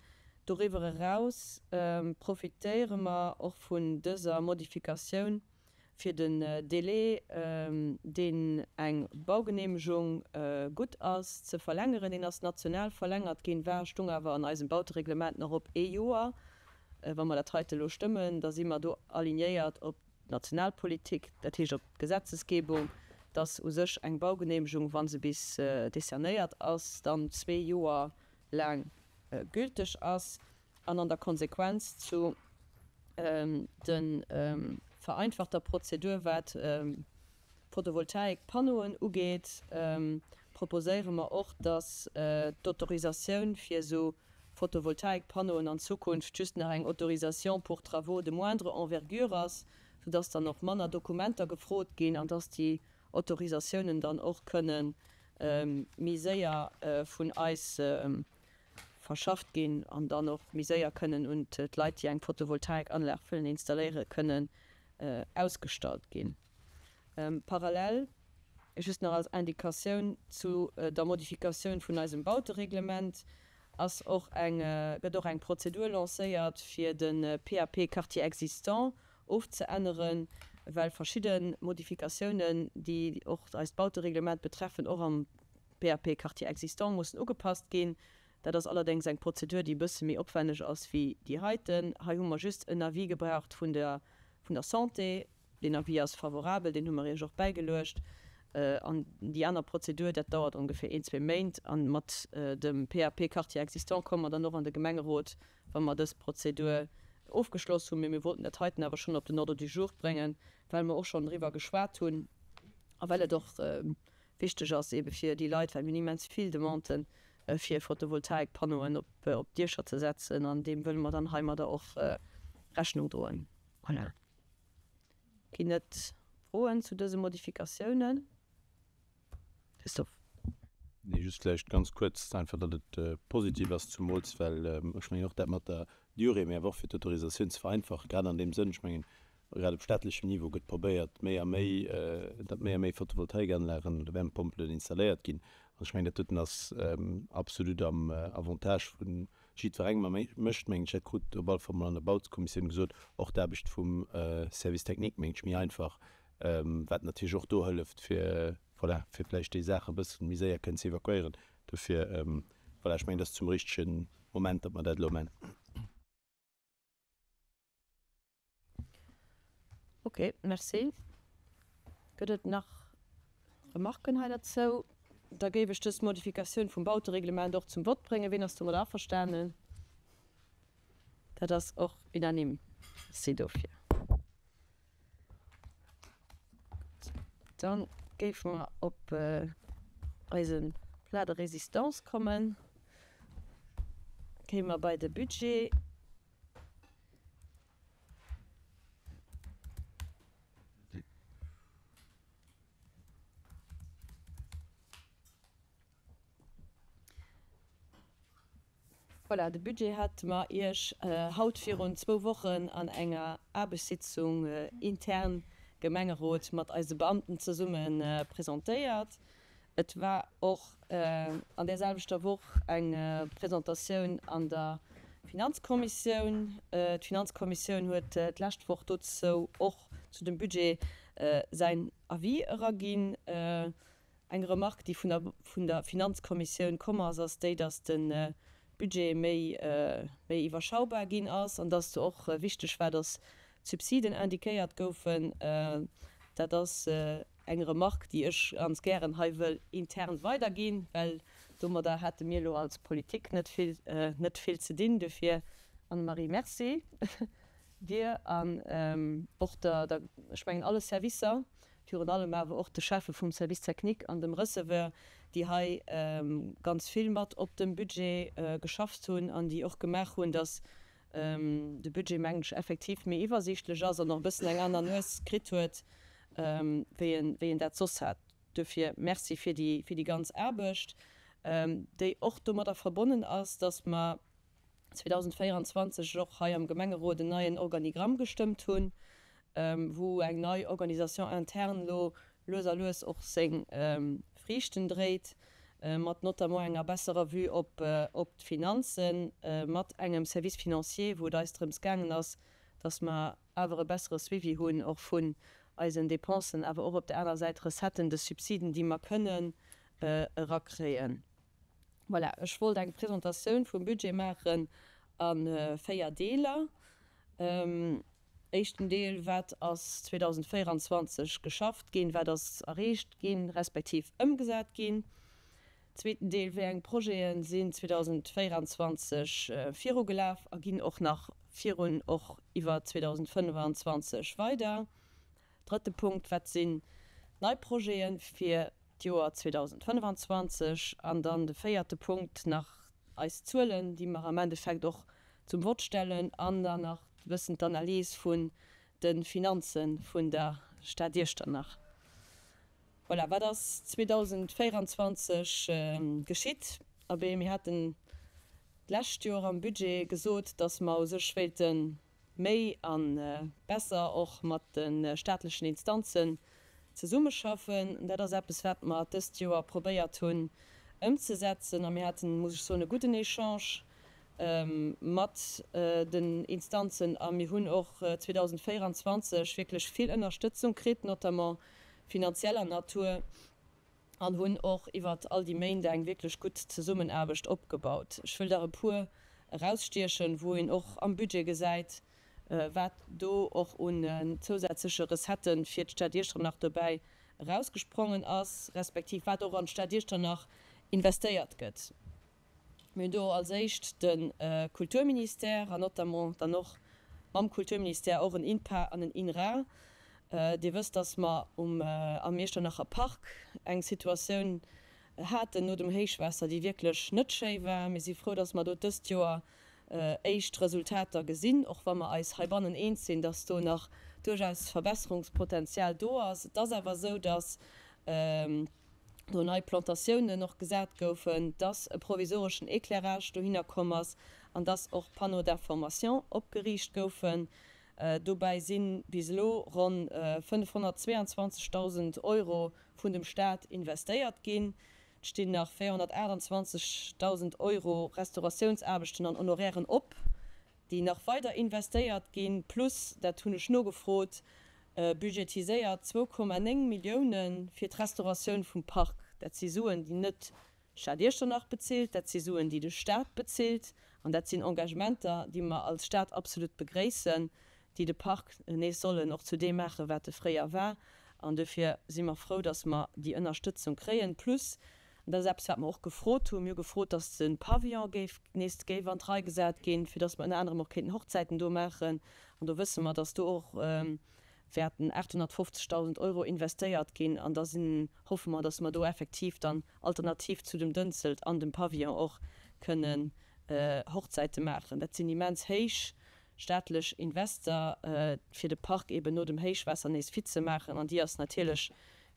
Doriwwer eraus profitéiere mer och vun dëser Modifikatioun, fir den Délai, deen eng Baugenehmegung gutt ass, ze verlängeren. Deen ass national verlängert ginn, war, stung awer an eisem Bautereglement nach op ee Joer. Wa mer dat heite elo stëmmen, da si mer do alignéiert op d'national Politik, dat heescht op d'Gesetzesgebung, dass u sech eng Baugenehmegung, wa se bis décernéiert ass, dann zwee Joer laang gülteg ass. an an der Konsequenz zu de vereinfachter Prozedur wat Photovoltaik-Panneauen ugeet, proposéiere mer och, dass d'Autorisatioun fir esou Photovoltaik-Panneauen an Zukunft just nach eng Autorisation pour travaux de moindre envergure ass, soudass dann och manner Dokumenter gefrot ginn an dass déi Autorisatiounen dann och kënne méi séier vun eis verschafft ginn an dann och méi séier kënnen un d'Leit, déi eng Photovoltaikanlag wëllen installéieren, kënnen ausgestallt ginn. Parallel, just nach als Indikatioun zu der Modifikatioun vun eisem Bautereglement, ass och eng, gëtt och eng Prozedur lancéiert, fir de PAP Quartier existant ofzeänneren, well verschidde Modifikatiounen, déi och eist Bautereglement betreffen, och am PAP Quartier existant mussen ugepasst ginn. Dat ass allerdéngs eng Prozedur, déi e bësse méi opwenneg ass wéi déi heiten. Hei hu mer just en Avis gebraucht vun der vun der Santé. Deen Avis ass favorabel, deen hu mer Iech och bäigeluecht. An déi aner Prozedur, dat dauert ongeféier een, zwee Méint. A mat dem PAP Quartier existant komme mer dann och an de Gemengerot, wa mer dës Prozedur ofgeschloss hunn. Mee mir wollten dat heiten awer schonn op den Ordre du jour bréngen, well mer och schonn driwwer geschwat hunn a well et och Wichteg ass eebe fir déi Leit, well mir hunn immens vill Demanden, fir Photovoltaikpanneauen op d'Diecher ze setzen an deem wëlle mer dann heimadder och Rechnung droen. Voilà. Ginn et Froen zu dëse Modifikatiounen? Christophe. Nee, just vläicht ganz kuerz, einfach datt et positiv ass, zumools well ech mengen och dat mat der Durée, mee awer och fir d'Autorisatioun ze vereinfachen, grad an deem Sënn, ech mengen, Grad op staatlechem Niveau gëtt probéiert, méi a méi, datt méi a méi Photovoltaikanlagen oder Wärmepompelen installéiert ginn. An ech mengen, dat doten ass absolut am Avantage vu jiddwerengem a mécht, mengen ech, dat krut op alle Fall mol an der Bautekommissioun gesot, och d'Aarbecht vum Service technique, mengen ech, méi einfach, wat natierlech och do hëlleft, fir. Voilà, fir vläicht déi Saach e bëssen méi séier kënnen ze evakuéieren. Dofir, voilà, ech mengen, et ass zum richtegen Moment, datt mer dat elo man. Ok, merci. Gëtt et nach Remarken hei derzou? Da géif ech dës Modifikatioun vum Bautereglement och zum Vott bréngen. Ween ass domat averstanen? Dat ass och unanime. Merci dofir. Dann géife mer op eise Plat de résistance kommen. Kéime mer bei de Budget. Voilà, de Budget hate mer Iech haut virun zwou Wochen an enger Aarbechtssitzung intern Gemengerot mat eise Beamten zesumme presentéiert. Et war och an där selwechter Woch eng Presentatioun an der Finanzkommissioun. D'Finanzkommissioun huet d'lescht Woch dozou och zu dem Budget säin Avis eraginn. Eng Remarque, déi vun der vun der Finanzkommissioun komm ass, ass déi, dass de Budget méi méi iwwerschaubar ginn ass an dass och wichteg war, dass d'Subsiden indiquéiert goufen. Dat ass eng Remarque, déi ech ganz gären hei wëll intern weiderginn, well domadder hate mir elo als Politik net vill net vill ze dinn. Dofir, Anne-Marie, Merci dir an och der, der, ech mengen alle Servicer, virun allem awer och de Cheffe vum Service technique an dem Receveur, déi hei ganz vill mat op dem Budget geschafft hunn an déi och gemaach hunn, dass de Budget, mengen ech, effektiv méi iwwersiichtlech ass an och e bëssen eng aner Nues kritt huet, wéi en, wéi en dat soss hat. Duerfir Merci fir déi, fir déi ganz Aarbecht, déi och domadder verbonnen ass, dass mer 2024 och hei am Gemengerot en neien Organigramm gestëmmt hunn, wou eng nei Organisation interne lo lues a lues och seng Friichten dréit, mat notamment enger besserer Vue op d'Finanzen, mat engem Service financier, wou et eis drëms gaangen ass, dass mer awer e bessere Suivi hunn och vun eisen Dépensen, awer och op der anerer Säit Recetten, de Subsiden, déi mer kënnen erakréien. Voilà, ech wollt eng Presentatioun vum Budget maachen a 4 Deeler. Éischten Deel, Wat ass 2024 geschafft ginn, wat ass erreecht ginn, respektiv ëmgesat ginn? Zweeten Deel, Wéi eng Projete sinn 2024 virugelaf a ginn och nach virun, och iwwer 2025 weider? Drëtte Punkt, Wat sinn nei Projete fir d'Joer 2025? An dann de véierte Punkt, nach eis Zuelen, déi mer am Endeffekt och zum Vott stellen, an dann nach e bëssen d'Analys vun de Finanze vun der Stad Iechternach. Voilà, wat ass 2024 geschitt? Abee, mir haten d'lescht Joer am Budget gesot, dass mer u sech wéilten méi a besser och mat de staatlechen Instanzen zesummeschaffen. Dat ass eppes, wat mer dëst Joer probéiert hunn ëmzesetzen. A mir haten, muss ech soen, e gudden Echange mat den Instanzen a mir hunn och 2024 wierklech vill Ënnerstëtzung kritt, notamment finanzieller Natur. an hunn och iwwert all déi Méint eng wierklech gutt Zesummenaarbecht opgebaut. Ech wëll der e puer erausstiechen, wou een och am Budget gesäit, wat do och un zousätzleche Recettë fir d'Stad Iechternach dobäi erausgesprongen ass, respektiv wat och an d'Stad Iechternach investéiert gëtt. Mir hunn do als éischt de Kulturministère an notamment dann och mam Kulturministère och en INPA an en INRA. Dir wësst, dass mer um am Iechternacher Park eng Situatioun haten no dem Héichwaasser, déi wierklech net schéi war. Mir si frou, dass mer do dëst Joer éischt Resultater gesinn, och wa mer eis heibannen eens sinn, dass do nach duerchaus Verbesserungspotenzial do ass. Et ass awer esou, dass do nei Plantatiounen och gesat goufen, dass e provisoreschen Éclairage dohinner komm ass an dass och Panneaux d'information opgeriicht goufen. Dobäi si bis elo ronn 522.000 Euro vun dem Staat investéiert ginn. Et stinn nach 428.000 Euro Restauratiounsaarbechten an Honorairen op, déi nach weider investéiert ginn, plus, dat hunn ech nogefrot. budgetiséiert 2,9 Millioune fir d'Restauratioun vum Park. Dat si Suen, déi net d'Stad Iechternach bezilt, dat si Suen, déi de Stat bezilt an dat sinn Engagementer, déi mer als Stad absolut begréissen, déi de Park nees sollen och zu deem maachen, wat e fréier war. An dofir si mer frou, dass mer déi Ënnerstëtzung kréien. Plus, an dat ass eppes, wat mer och gefrot hunn, mir hu gefrot, dass de Pavillon géif nees géif an d'Rei gesat ginn, fir dass mer ënner anerem och kéinten Hochzäiten do maachen. An do wësse mer, dass do och wäerten 850.000 Euro investéiert ginn. An da sinn, hoffe mer, dass mer do effektiv dann alternativ zu dem Dënzelt an dem Pavillon och kënnen Hochzäite maachen. Dat sinn immens héich staatlech Invester, fir de Park eeben no dem Héichwaasser nees fit ze maachen. An déi ass natierlech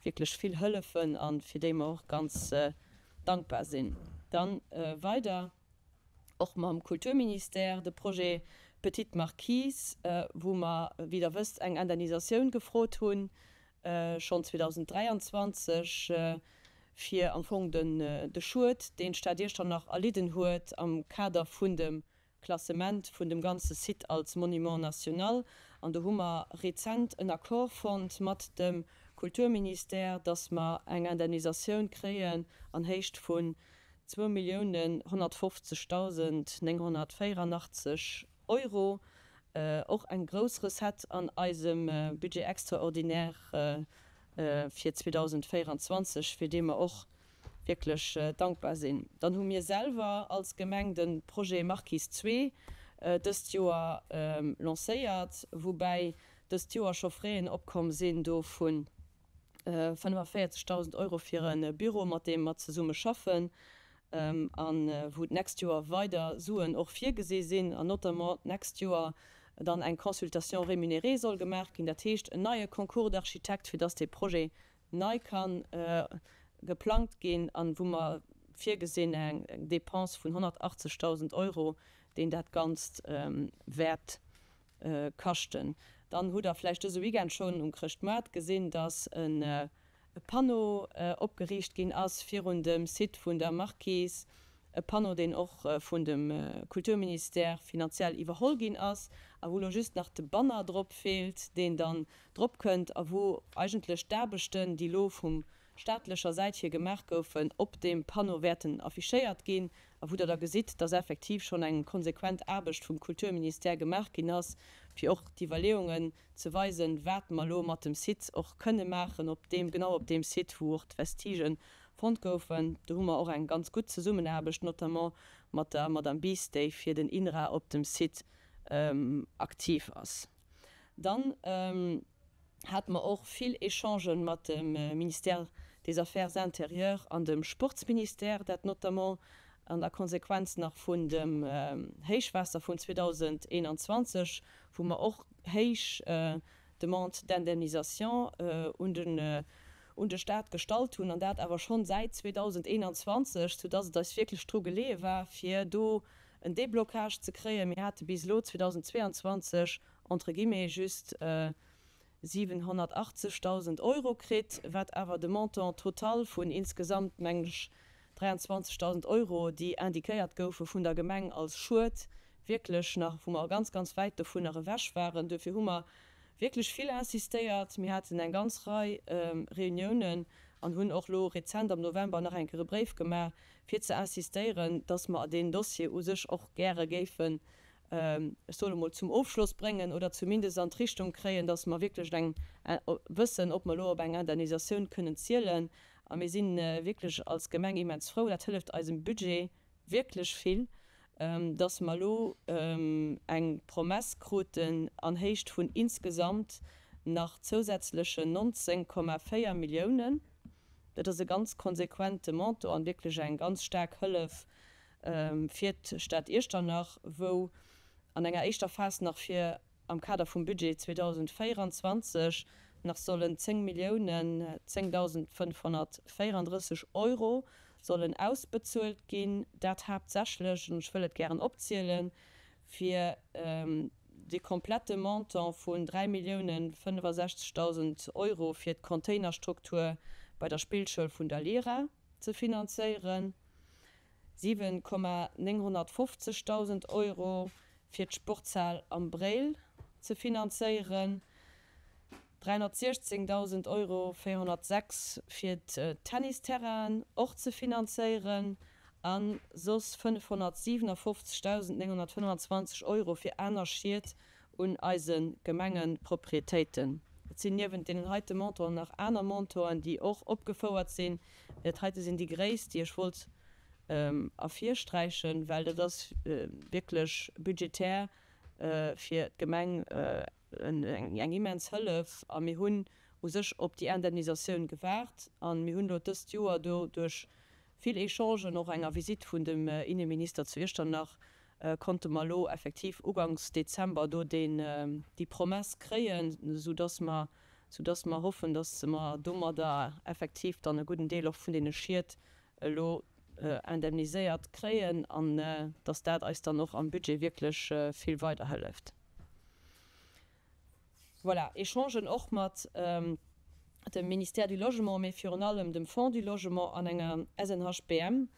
wierklech vill hëllefen a fir déi mer och ganz dankbar sinn. Dann weider och mam Kulturministère de Projet Petite Marquise, wou mer, wéi Der wësst, eng Indemnisatioun gefrot hunn, schonn 2023, fir am Fong de Schued, deen d'Stad Iechternach erlidden huet am Kader vun dem Klassement vun dem ganze Site als Monument national. An do hu mer rezent en Accord fonnt mat dem Kulturministère, dass mer eng Indemnisatioun kréien an Héicht vun 2.150.984 Euro. Och eng grouss Recette an eisem Budget extraordinaire fir 2024, fir dee mer och wierklech dankbar sinn. Dann hu mir selwer als Gemeng de Projet Marquise 2 dëst Joer lancéiert, woubäi dëst Joer scho Fräen opkomm sinn do vu 45.000 Euro fir e Büro, mat deem mer zesumme schaffen a wou d'nächst Joer weider Suen och virgesi sinn an notamment d'nächst Joer dann eng Consultation rémunérée soll gemaach ginn, dat heescht en neie Concours d'architectes, fir dass dee Projet nei ka geplangt ginn an wou mer virgesinn eng Dépense vun 180.000 Euro, deen dat Ganzt wäert kaschten. Dann hutt Der vläicht dëse Weekend schonn um Chrëschtmoart gesinn, dass e Panneau opgeriicht ginn ass virun dem Site vun der Marquise, e Panneau, deen och vun dem Kulturministère finanziell iwwerholl ginn ass a wou elo just nach de Banner drop feelt, deen dann drop kënnt a wou eigentlech d'Aarbechten, déi elo vum staatlecher Säit hier gemaach goufen, op deem Panneau wäerten affichéiert ginn a wou Der da gesitt, dass effektiv schonn eng konsequent Aarbecht vum Kulturministère gemaach ginn ass, fir och d'Iwwerleeungen ze weisen, wat mer elo mat dem Site och kënne maachen, op deem, genau op deem Site, wou och d'Vestigen fonnt goufen. Do hu mer och eng ganz gutt Zesummenaarbecht, notamment mat der Madame Bies, déi fir den INRA op dem Site aktiv ass. Dann hate mer och vill Echangen mat dem Ministère des Affaires intérieures an dem Sportsministère, dat notamment an der Konsequenz nach vun dem Héichwaasser vun 2021, wou mer och héich Demande d'indemnisation un den un de Stat gestallt hunn, an dat awer schonn säit 2021, soudass et eis wierklech dru geleeë war, fir do en Déblocage ze kréien. Mir hate bis elo 2022 entre guillemets just 780.000 Euro kritt, wat awer de Montant total vun insgesamt, mengen ech, 23.000 Euro, déi indiquéiert goufe vun der Gemeng als Schued, wierklech nach, wou mer ganz, ganz wäit dovunner ewech waren. Duerfir hu mer wierklech vill insistéiert. Mir haten eng ganz Rei Reuniounen an hunn och elo rezent am November nach eng Kéier e Bréif gemaach, fir ze insistéieren, dass mer deen Dossier u sech och gäre géifen, ech soe mol, zum Ofschloss bréngen oder zumindest an d'Richtung kréien, dass mer wierklech eng wëssen, ob mer elo op eng Indemnisatioun kënnen zielen. A mir si wierklech als Gemeng immens frou, dat hëlleft eisem Budget wierklech vill, dass mer elo eng Promess kruten an Héicht vun insgesamt nach zousätzlechen 19,4 Milliounen. Dat ass e ganz konsequente Montant an wierklech eng ganz staark Hëllef fir d'Stad Iechternach, wou an enger éischter Phas nach fir am Kader vum Budget 2024 nach sollen 10 Milliounen 10.534 Euro sollen ausbezuelt ginn, dat haaptsächlech, an ech wëll et gären opzielen, fir de komplette Montant vun 3 Milliounen 65.000 Euro fir d'Containerstruktur bei der Spillschoul vun der Lira ze finanzéieren, 7,950 Dausend Euro fir d'Sportshal am Bréil ze finanzéieren. 316.000 Euro 406 fir d'Tennisterrainen och ze finanzéieren a soss 557.925 Euro fir aner Schied un eise Gemengeproprietéiten. Et sinn niewent deenen heite Montanten nach aner Montanten, déi och opgefouert sinn. Mee dat heite sinn déi gréisst, déi ech wollt ervirsträichen, well dat ass wierklech budgetär fir d'Gemeng eng immens Hëllef. A mir hunn u sech op déi Indemnisatioun gewaart a mir hunn elo dëst Joer do duerch vill Echangen, och enger Visitt vun dem Inneminister zu Iechternach, konnte mer elo effektiv uganks Dezember do deen, déi Promess kréien, soudass mer, soudass mer hoffen, dass mer domadder effektiv dann e gudden Deel och vun deene Schied elo indemniséiert kréien an dass dat eis dann och am Budget wierklech vill weiderhëlleft. Voilà, Echangen och mat dem Ministère du Logement, mee virun allem dem Fonds du Logement an enger SNHBM,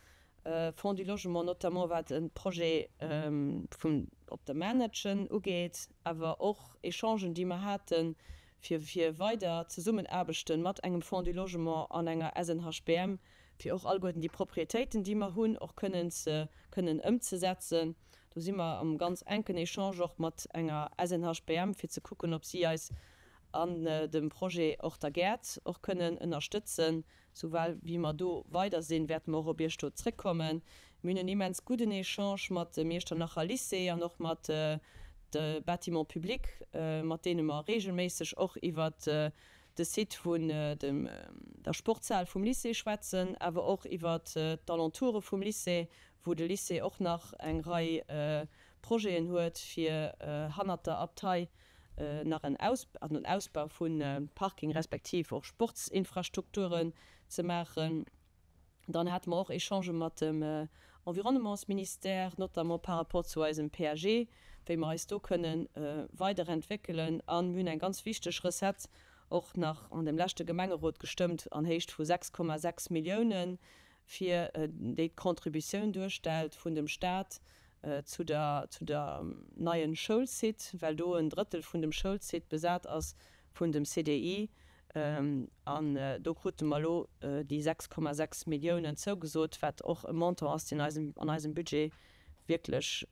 Fonds du Logement notamment wat e Projet vun op der Maarnetschen ugeet, awer och Echangen, déi mer hate fir fir weider Zesummenaarbechte mat engem Fonds du Logement an enger SNHBM, fir och alleguerten déi Propriétéiten, déi mer hunn, och kënnen ze kënnen ëmzesetzen. Do si mer am ganz enken Echange och mat enger SNHBM, fir ze kucken, ob si eis an dem Projet och der Gäert och kënnen ënnerstëtzen. Soubal wéi mer do weider sinn, wäerte mer och op Iech do zréckkommen. Mir hunn en immens gudden Echange mat dem Iechternacher Lycée an och mat de Bâtiments publics, mat deene mer regelméisseg och iwwert de Site vun der Sportshal vum Lycée schwätzen, awer och iwwert d'Alentoure vum Lycée, wou de Lycée och nach eng Rei Projeten huet, fir hannert der Abtei nach en Ausbau vu Parking respektiv och Sportsinfrastrukturen ze maachen. Dann hate mer och Echangë mat dem Environnementsministère, notamment par rapport zu eisem PAG, wéi mer eis do kënne weiderentwéckelen. A mir hunn eng ganz wichteg Recette och nach an dem leschte Gemengerot gestëmmt an Héicht vu 6,6 Milliounen, fir déi d'Contributioun duerstellt vun dem Stat zu der zu der neien Schoulsite, well do en Drëttel vun dem Schoulsite besat ass vun dem CDI. An do krute mer elo déi 6,6 Milliounen zougesot, wat och e Montant ass, deen eisem an eisem Budget wierklech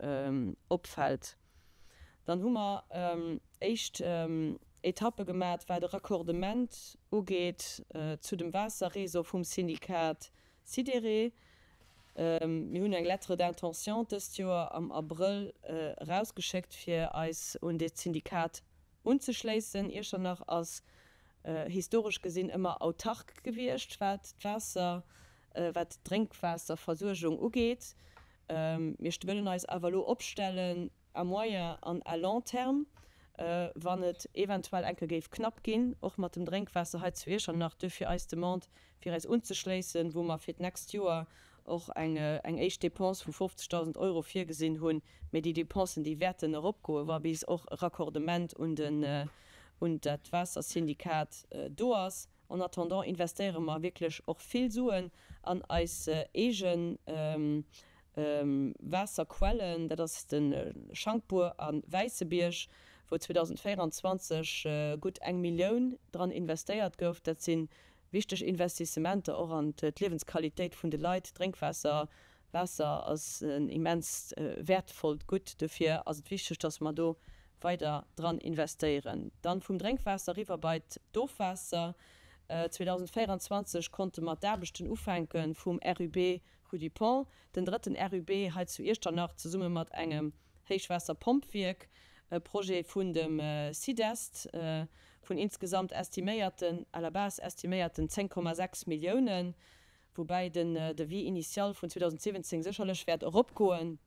opfält. Dann hu mer éischt Etappe gemat, wat e Raccordement ugeet zu dem Waasserréseau vum Syndikat Sidéré. Mir hunn eng Lettre d'intention dëst Joer am Abrëll erausgeschéckt, fir eis un dee Syndikat unzeschléissen. Iechternach ass historesch gesinn ëmmer autark gewiescht, wat d'Waasser, wat d'Drénkwaasserversuergung ugeet. Mir wëllen eis awer elo opstellen à moyen an à long terme, wann et eventuell eng Kéier géif knapp ginn, och mat dem Drénkwaasser hei zu Iechternach. Duerfir eis Demande, fir eis unzeschléissen, wou mer fir d'nächst Joer och eng éischt Dépense vu 50.000 Euro virgesinn hunn. Mee déi Dépensen, déi wäerten eropgoen, wa bis och e Raccordement un den, un dat Waassersyndikat do ass. En attendant investéiere mer wierklech och vill Suen an eis eege Waasserquellen, dat ass de Schankbuer a Wäissebierg, wou 2024 gutt eng Millioun dran investéiert gouf. Dat si wichteg Investissementer och an d'Liewensqualitéit vun de Leit. Drénkwaasser, Waasser ass en immenst wäertvollt Gutt. Dofir ass et wichteg, dass mer do weider dran investéieren. Dann vum Drénkwaasser eriwwer bei d'Ofwaasser. 2024 konnte mer d'Aarbechten ufänke vum RUB Rue du Pont, den drëtten RUB hei zu Iechternach zesumme mat engem Héichwaasserpompwierk, e Projet vun dem SIDEST vun insgesamt estiméierten, à la base estiméierten 10,6 Milliounen, woubäi den Devis initial vun 2017 sécherlech wäert eropgoen.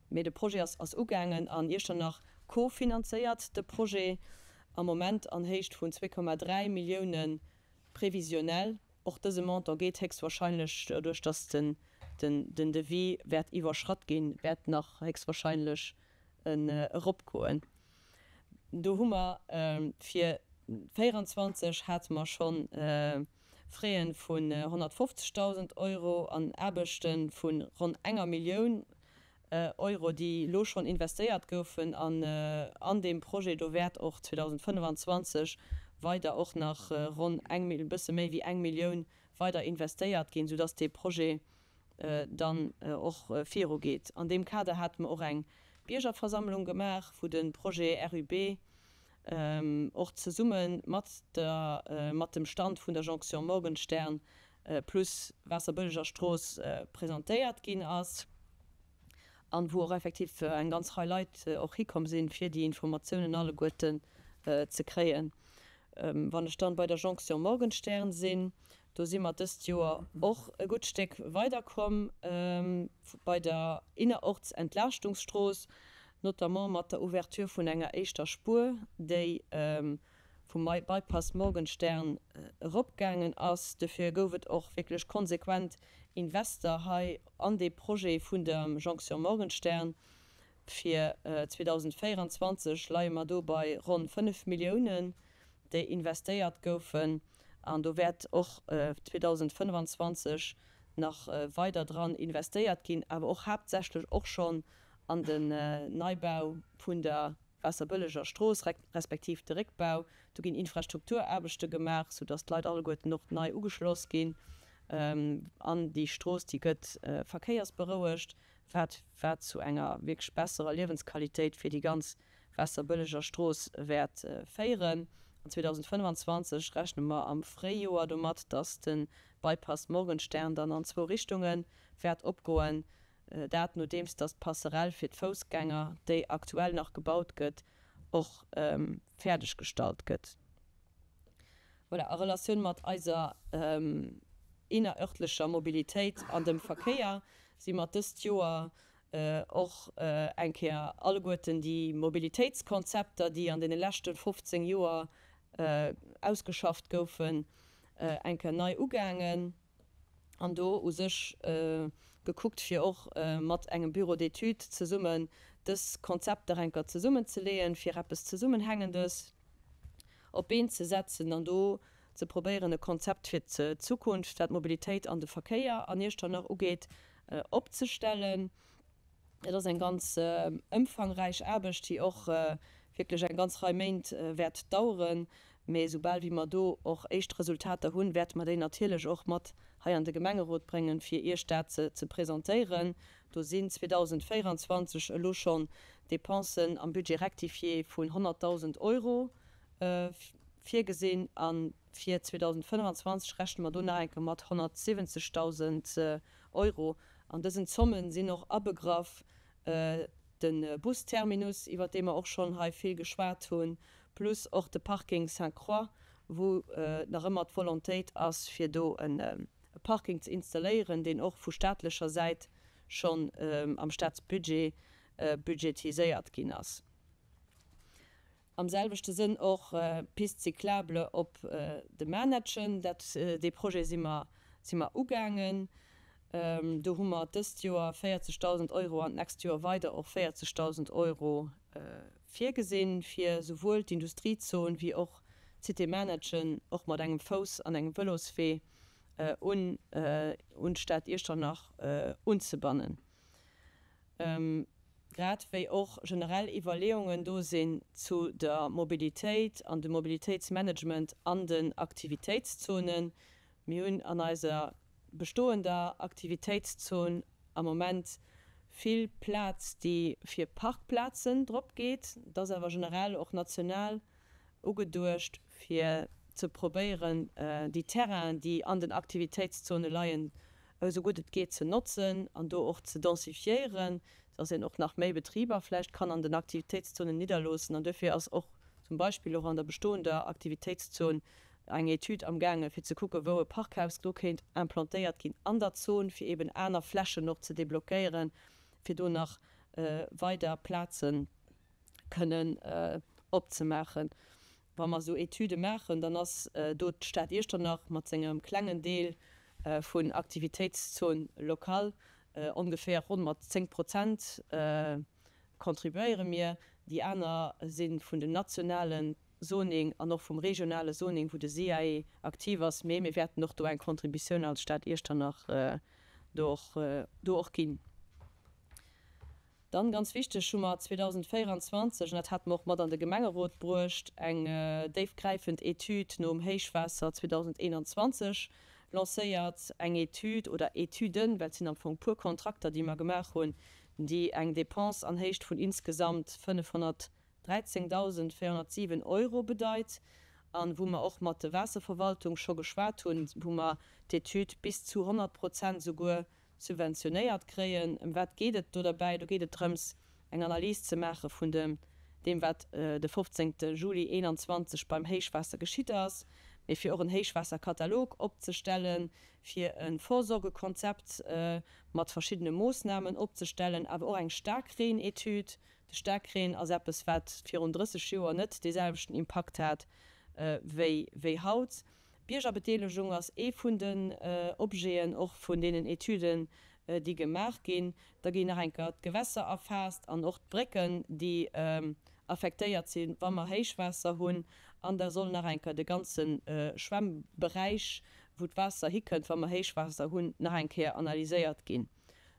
Mee de Projet ass ugaangen an Iechternach co-finanzéiert de Projet am Moment an Héicht vun 2,3 Millioune prévisionnel. Och dëse Montant geet héchstwahrscheinlech, doduerch datt den Devis wäert iwwerschratt ginn, wäert nach héchstwahrscheinlech eropgoen. Do hu mer fir 24 hate mer schonn Fräen vun 150.000 Euro an Aarbechte vu ronn enger Millioun. Euro, déi elo schonn investéiert goufen. An an deem Projet do wäert och 2025 weider och nach ronn eng, e bësse méi wéi eng Millioun weider investéiert ginn, soudass dee Projet dann och virugeet. An deem Kader hate mer och eng Biergerversammlung gemaach, wou de Projet RUB och zesumme mat der, mat dem Stand vun der Jonction Morgenstern plus Waasserbëlleger Strooss presentéiert ginn ass an wou och effektiv eng ganz Rei Leit och hikomm sinn, fir déi Informatiounen alleguerten ze kréien. Wann ech dann bei der Jonction Morgenstern sinn, do si mer dëst Joer och e gutt Stéck weiderkomm bei der Innerortsentlaaschtungsstrooss, notamment mat der Ouverture vun enger éischter Spuer, déi vum Bypass Morgenstern eropgaangen ass. Dofir gouf et och wierklech konsequent Invester hei an dee Projet vun der Jonction Morgenstern. Fir 2024 leie mer do bei ronn 5 Milliounen, déi investéiert goufen. An do wäert och 2025 nach weider dran investéiert ginn, awer och haaptsächlech och schonn an den Neibau vun der Waasserbëlleger Strooss, respektiv de Réckbau. Do ginn Infrastrukturaarbechte gemaach, soudass d'Leit alleguerten och nei ugeschloss ginn. An déi Strooss, déi gëtt verkéiersberouegt, wat wat zu enger wierklech besserer Liewensqualitéit fir déi ganz Waasserbëlleger Strooss wäert féieren. An 2025 rechne mer am Fréijoer domat, dass de Bypass Morgenstern dann an zwou Richtunge wäert opgoen. Dat nodeems datt d'Passerell fir d'Foussgänger, déi aktuell nach gebaut gëtt, och fäerdeg gestallt gëtt. Voilà, a Relatioun mat eiser innerörtlecher Mobilitéit an dem Verkéier si mer dëst Joer och eng Kéier alleguerten déi Mobilitéitskonzepter, déi an deene leschte 15 Joer ausgeschafft goufen, eng Kéier nei ugaangen. an do u sech gekuckt fir och mat engem Bureau d'études zesummen dës Konzepter enker zesummenzeleeën, fir eppes Zesummenhängendes op d'Been ze setzen an do ze probéieren e Konzept fir d'Zukunft, wat d'Mobilitéit an de Verkéier an Iechternach ugeet, opzestellen. Et ass eng ganz ëmfangräich Aarbecht, déi och wierklech eng ganz Rei Méint wäert daueren. Mee esoubal wéi mer do och éischt Resultater hunn, wäerte mer déi natierlech och mat hei an de Gemengerot bréngen, fir Iech dat ze presentéieren. Do sinn 2024 elo schonn Dépensen am Budget rectifié vun 100.000 Euro virgesinn a fir 2025 rechne mer do nach eng Kéier mat 170.000 Euro. An dësen Zommen sinn och abegraff de Busterminus, iwwert dee mer och schonn hei vill geschwat hunn, plus och de Parking Sainte-Croix, wou nach ëmmer d'Volontéit ass, fir do e Parking ze installéieren, deen och vu staatlecher Säit schonn am Staatsbudget budgetiséiert ginn ass. Am selwechte Sënn och d'Piste cyclable op de Manettchen. Dat, dee Projet si mer, si mer ugaangen. Do hu mer dëst Joer 40.000 Euro an d'nächst Joer weider och 40.000 Euro virgesinn, fir souwuel d'Industriezon wéi och d'Cité Manettchen och mat engem Fouss an engem Vëloswee un, un d'Stad Iechternach unzebannen. Grad wéi och generell Iwwerleeungen do sinn zu der Mobilitéit an dem Mobilitéitsmanagement an den Aktivitéitszonen. Mir hunn an eiser bestoender Aktivitéitszon am Moment vill Plaz, déi fir Parkplazen drop geet. Et ass awer generell och national ugeduecht, fir ze probéieren, déi Terrainen, déi an den Aktivitéitszone leien, esou gutt et geet ze notzen an do och ze densifiéieren, dass een och nach méi Betriber vläicht kann an den Aktivitéitszonen nidderloossen. An duerfir ass och zum Beispill och an der bestoender Aktivitéitszon eng Etüd amgaangen, fir ze kucken, wou e Parkhaus do kéint implantéiert ginn an der Zon, fir eben aner Flächen och ze deblockéieren, fir do nach weider Plaze kënnen opzemaachen. Wa mer esou Etüde maachen, dann ass do d'Stad Iechternach mat sengem klengen Deel vun Aktivitéitszon locale ongeféier ronn mat 10 Prozent contribuéiere mir. Déi aner si vun dem nationalen Zoning an och vum regionale Zoning, wou de SIAE aktiv ass. Mee mir wäerten och do eng Contributioun als Stad Iechternach do och ginn. Dann, ganz wichteg, hu mer 2024, an dat hate mer och mat an de Gemengerot bruecht, eng déifgräifend Etüd nom Héichwaasser 2021 lancéiert. Eng Etüd oder Etüden, well et sinn am Fong puer Kontrakter, déi mer gemaach hunn, déi eng Dépense an Héicht vun insgesamt 513.407 Euro bedeit an wou mer och mat de Waasserverwaltung scho geschwat hunn, wou mer d'Etüd bis zu 100 Prozent souguer subventionéiert kréien. Ëm wat geet et do derbäi? Do geet et drëms, eng Analys ze maache vun dem, deem wat de 15 Juli 21 beim Héichwaasser geschitt ass, mee fir och en Héichwaasserkatalog opzestellen, fir e Vorsorgekonzept mat verschiddene Moossnamen opzestellen, awer och eng Staarkreen-Etüd. De Staarkreen ass eppes, wat virun 30 Joer net dee selwechten Impakt hat wéi haut. Biergerbedeelegung ass ee vun den Objeten och vun deenen Etüden, déi gemaach ginn. Da ginn nach eng Kéier d'Gewässer erfaasst an och d'Brécken, déi affektéiert sinn, wa mer Héichwaasser hunn. An da soll nach eng Kéier de ganze Schwämmberäich, wou d'Waasser hikënnt, wa mer Héichwaasser hunn, nach eng Kéier analyséiert ginn.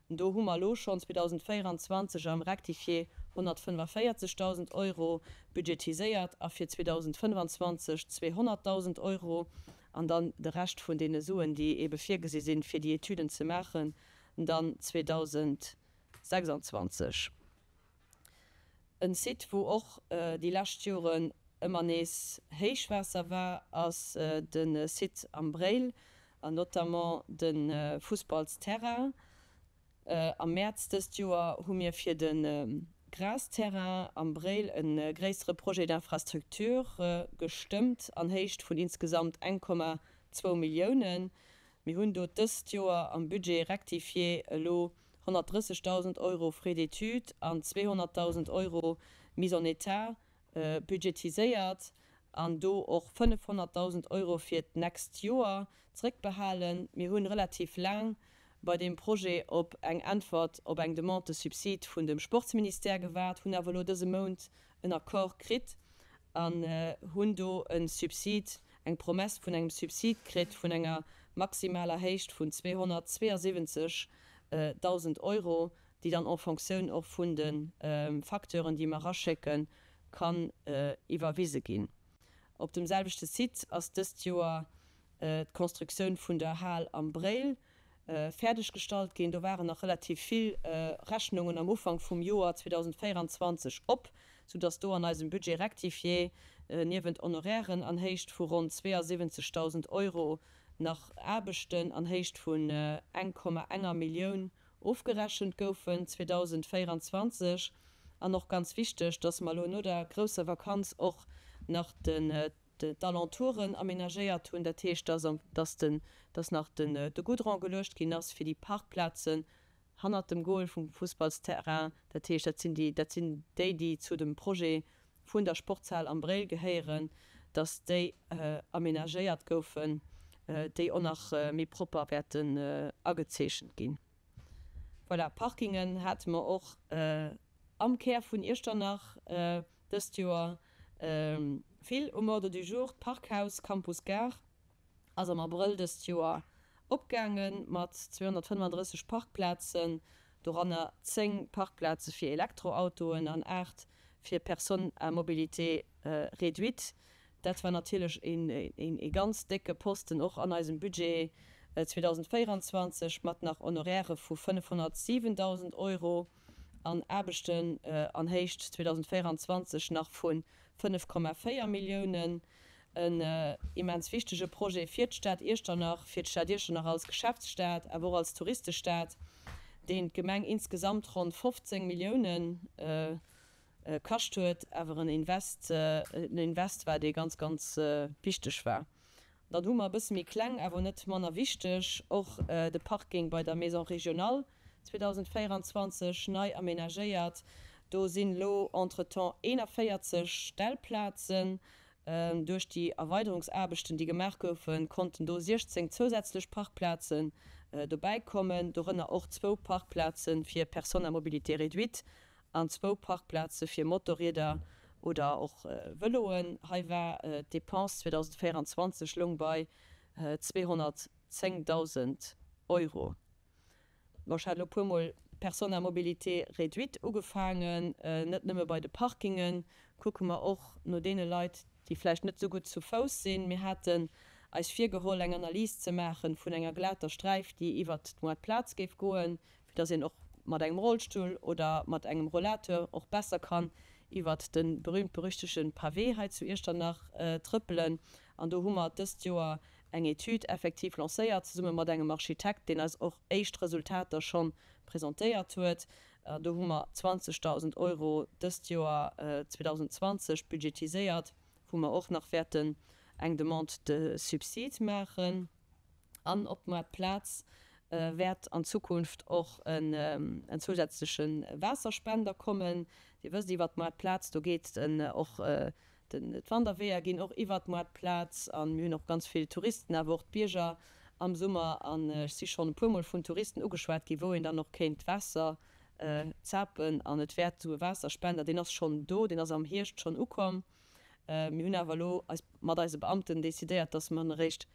Do hu mer elo schonn 2024 am Rectifié 145.000 Euro budgetiséiert a fir 2025 200.000 Euro an dann de Rescht vun deene Suen, déi eebe virgesi sinn, fir déi Etüden ze maachen, dann 2026. En Site, wou och déi lescht Joren ëmmer nees Héichwaasser war, ass de Site am Bréil an notamment de Fussballsterrain. Am Mäerz dëst Joer hu mir fir de Grasterrain am Bréil e gréissere Projet d'infrastructure gestëmmt an Héicht vun insgesamt 1,2 Milliounen. Mir hunn do dëst Joer am Budget rectifié elo 130.000 Euro Frais d'études an 200.000 Euro Mise en état budgetiséiert an do och 500.000 Euro fir d'nächst Joer zréckbehalen. Mir hunn relativ laang bei deem Projet op eng Äntwert op eng Demande de subside vun dem Sportsministère gewaart, hunn awer elo dëse Mount en Accord kritt an hunn do e Subsid, eng Promesse vun engem Subsid kritt vun enger maximaler Héicht vun 272.000 Euro, déi dann en Fonctioun och vun de Facteuren, déi mer eraschécken, kann iwwerwise ginn. Op dem selwechte Site ass dëst Joer d'Constructioun vun der Hal am Bréil fäerdeg gestallt ginn. Do waren nach relativ vill Rechnungen am Ufank vum Joer 2024 op, soudass do an eisem Budget rectifié niewent Honorairen an Héicht vu ronn 72.000 Euro nach Aarbechten an Héicht vun 1,enger Millioun ofgerechent goufen 2024. An och ganz wichteg, dass mer elo no der grousser Vakanz och nach den d'Alentouren aménagéiert hunn, dat heescht, dass am, dass den, dass nach den, de Goudron geluecht ginn ass fir déi Parkplazen hannert dem Goal vum Fussballsterrain, dat heescht, dat sinn déi, dat sinn déi, déi zu dem Projet vun der Sportshal am Bréil gehéieren, dass déi aménagéiert goufen, déi och nach méi propper wäerten agezeechent ginn. Voilà, Parkingen hate mer och am Kär vun Iechternach dëst Joer vill um Ordre du jour. D'Parkhaus Campus Gare ass am Abrëll dëst Joer opgaange mat 235 Parkplazen, doranner 10 Parkplaze fir Elektroautoen an 8 fir Personnes à mobilité réduite. Dat war natierlech ee ganz décke Posten och an eisem Budget 2024 mat nach Honorairë vu 507.000 Euro an Aarbechten an Héicht 2024 nach vu 5,4 Milliounen. En immens wichtege Projet fir d'Stad Iechternach, fir d'Stad Iechternach als Geschäftsstad, awer och als Touristestad, deen d'Gemeng insgesamt ronn 15 Milliounen kascht huet, awer en Invest, en Invest war, dee ganz, ganz wichteg war. Dann hu mer e bësse méi kleng, awer net manner wichteg, och de Parking bei der Maison régionale 2024 nei aménagéiert. Do sinn elo entretemps 41 Stellplazen. Duerch déi Erweiderungsaarbechten, déi gemaach goufen, konnten do 16 zousätzlech Parkplazen dobäikommen, dorënner och zwou Parkplaze fir Personnes à mobilité réduite an zwou Parkplaze fir Motorrieder oder och Vëloen. Hei war d'Depense 2024 loung bei 210.000 Euro. Bon, ech hat elo e puermol. Personnes à mobilité réduite ugefaangen. Net nëmme bei de Parkingen kucke mer och no deene Leit, déi vläicht net esou gutt zu Fouss sinn. Mir haten eis virgeholl, eng Analys ze maache vun enger glater Sträif, déi iwwert d'Moartplaz géif goen, fir dass een och mat engem Rollstull oder mat engem Rollateur och besser kann iwwert de berühmt-berüchtege Pavé hei zu Iechternach trëppelen. An do hu mer dëst Joer eng Etüd effektiv lancéiert, zesumme mat engem Architekt, deen eis och éischt Resultater scho presentéiert huet. Do hu mer 20.000 Euro dëst Joer 2020 budgetiséiert, wou mer och nach wäerten eng Demande de subside maachen. An op d'Moartplaz wäert an Zukunft och en zousätzleche Waasserspender kommen. Dir wësst, iwwert d'Moartplaz, do geet och D'Wanderweeër ginn och iwwert d'Moartplaz an mir hunn och ganz vill Touristen, awer och d'Bierger am Summer. An ech si schonn e puermol vun Touristen ugeschwat ginn, wou een dann och kéint d'Waasser zapen. An et wäert esou e Waasserspender, deen ass schonn do, deen ass am Hierscht schonn ukomm. Mir hunn awer elo eis mat eise Beamten decidéiert, dass mer en eréischt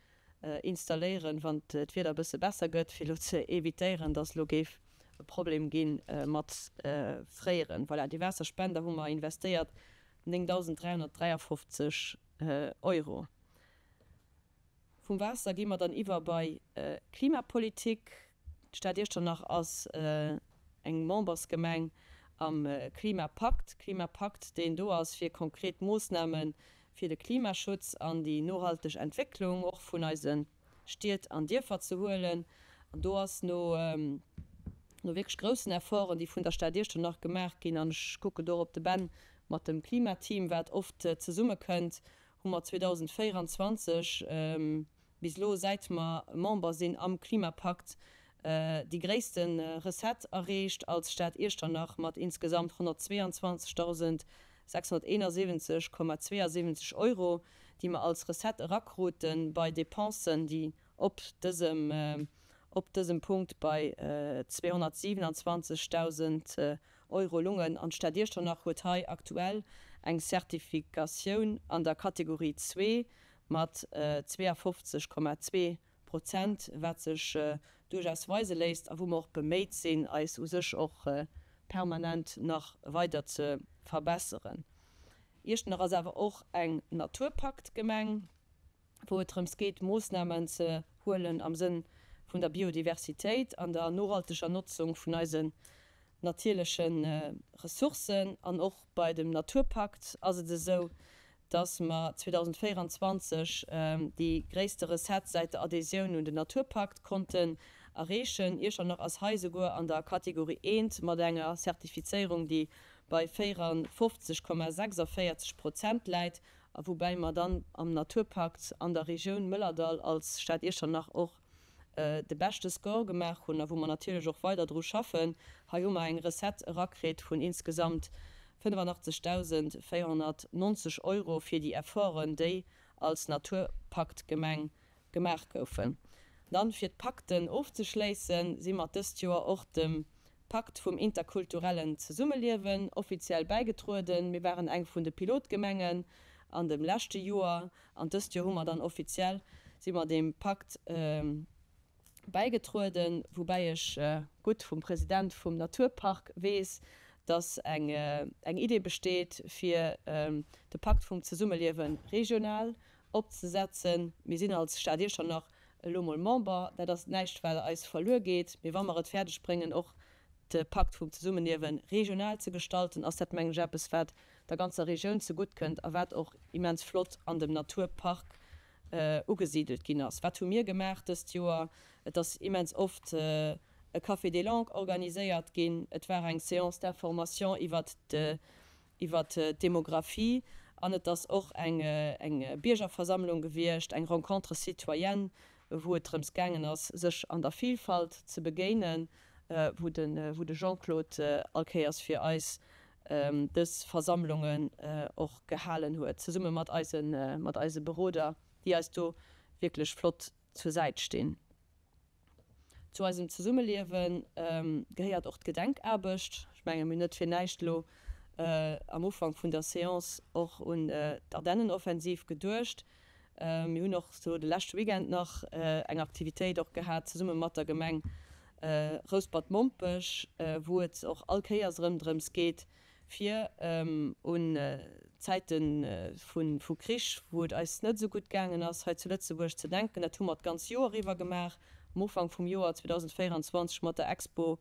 installéieren, wann d'Wieder e bësse besser gëtt, fir elo ze evitéieren, dass elo géif e Problem gi mat Fréieren. Voilà, dee Waasserspender hu mer investéiert 9.353 Euro. Vum Waasser gi mer dann iwwer bei Klimapolitik. D'Stad Iechternach ass eng Membersgemeng am Klimapakt. Klimapakt, deen do ass, fir konkret Moossname fir de Klimaschutz an déi nohalteg Entwécklung och vun eise Stied an Dierfer ze huelen. An do ass no no wierklech groussen Efforten, déi vun der Stad Iechternach gemaach ginn, an ech kucken do och op de Ben mat dem Klimateam, wat oft zesummekënnt, hu mer 2024 bis elo, säit mer Member sinn am Klimapakt, déi gréisste Recette erreecht als Stad Iechternach mat insgesamt 122.671,72 Euro, déi mer als Recette erakrute bei Dépensen, déi op dësem op dësem Punkt bei 227.000 Euro lungen. An d'Stad Iechternach huet hei aktuell eng Certificatioun an der Kategorie zwee mat 52,2 Prozent, wat sech duerchaus weise léisst a wou mer och beméit sinn, eis u sech och permanent nach weider ze verbesseren. Iechternach ass awer och eng Naturpaktgemeng, wou et drëms geet, Moossnamen ze huelen am Sënn vun der Biodiversitéit an der nohalteger Notzung vun eisen natierleche Ressourcen. An och bei dem Naturpakt ass et esou, dass mer 2024 déi gréisste Recette säit der Adhésioun un den Naturpakt konnten erreechen. Iechternach ass hei souguer an der Kategorie eent mat enger Zertifizéierung, déi bei 54,46 Prozent läit, a woubäi mer dann am Naturpakt an der Regioun Mëllerdall als Stad Iechternach och de beschte Score gemaach hunn a wou mer natierlech och weider dru schaffen. Hei hu mer eng Recette erakritt vun insgesamt 85.490 Euro fir déi Efforten, déi als Naturpaktgemeng gemaach goufen. Dann, fir d'Pakten ofzeschléissen, si mer dëst Joer och dem Pakt vum interkulturellen Zesummeliewen offiziell bäigetrueden. Mir waren eng vun de Pilotgemengen an dem leschte Joer an dëst Joer hu mer dann offiziell, si mer deem Pakt bäigetrueden, woubäi ech gutt vum President vum Naturpark weess, dass eng eng Idee besteet, fir de Pakt vum Zesummeliewe regional opzesetzen. Mir sinn als Stad Iechternach elo mol Member. Dat ass näischt, wat eis verluer geet. Mee wa mer et fäerdeg bréngen, och de Pakt vum Zesummeliewe regional ze gestalten, ass dat, mengen ech, eppes, wat der ganzer Regioun zegutt kënnt a wat och immens flott an dem Naturpark ugesidelt ginn ass. Wat hu mir gemaach dëst Joer? Et ass immens oft e Café des langues organiséiert ginn. Et war eng Séance d'information iwwert iwwert d'Demographie an et ass och eng eng Biergerversammlung gewiescht, eng Rencontre citoyenne, wou et drëms gaangen ass, sech an der Vielfalt ze begéinen, wou de wou de Jean-Claude all Kéiers fir eis dës Versammlungen och gehalen huet, zesumme mat eise mat eise Beroder, déi eis do wierklech flott zur Säit stinn. Zu eisem Zesummeliewe gehéiert och d'Gedenkaarbecht. Ech menge mir hunn net fir näischt elo am Ufank vun der Séance och un d'Ardennenoffensiv geduecht. Mir hunn och elo de leschte Weekend nach eng Aktivitéit och gehat zesumme mat der Gemeng. Rouspert-Mompech, wou et och all Kéiers erëm drëms geet, fir un Zäite vu Krich, wou et eis net esou gutt gaangen ass hei zu Lëtzebuerg, ze denken. Dat hu mer d'ganz Joer iwwer gemaach, am Ufank vum Joer 2024 mat der Expo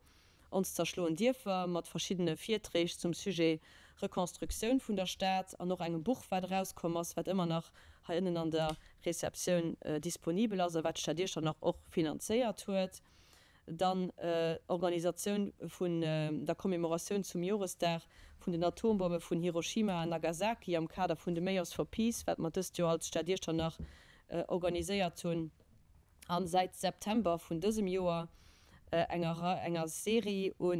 Ons zerschloen Dierfer, mat verschiddene Virträg zum Sujet Reconstructioun vun der Stad an och engem Buch, wat erauskomm ass, wat ëmmer nach hei ënnen an der Receptioun disponibel ass a wat d'Stad Iechternach och finanzéiert huet. Dann Organisatioun vun der Commemoratioun zum Joresdag vun den Atombombe vun Hiroshima a Nagasaki am Kader vun de Mayors for Peace, wat mer dëst Joer als Stad Iechternach organiséiert hunn. An säit September vun dësem Joer enger enger Serie u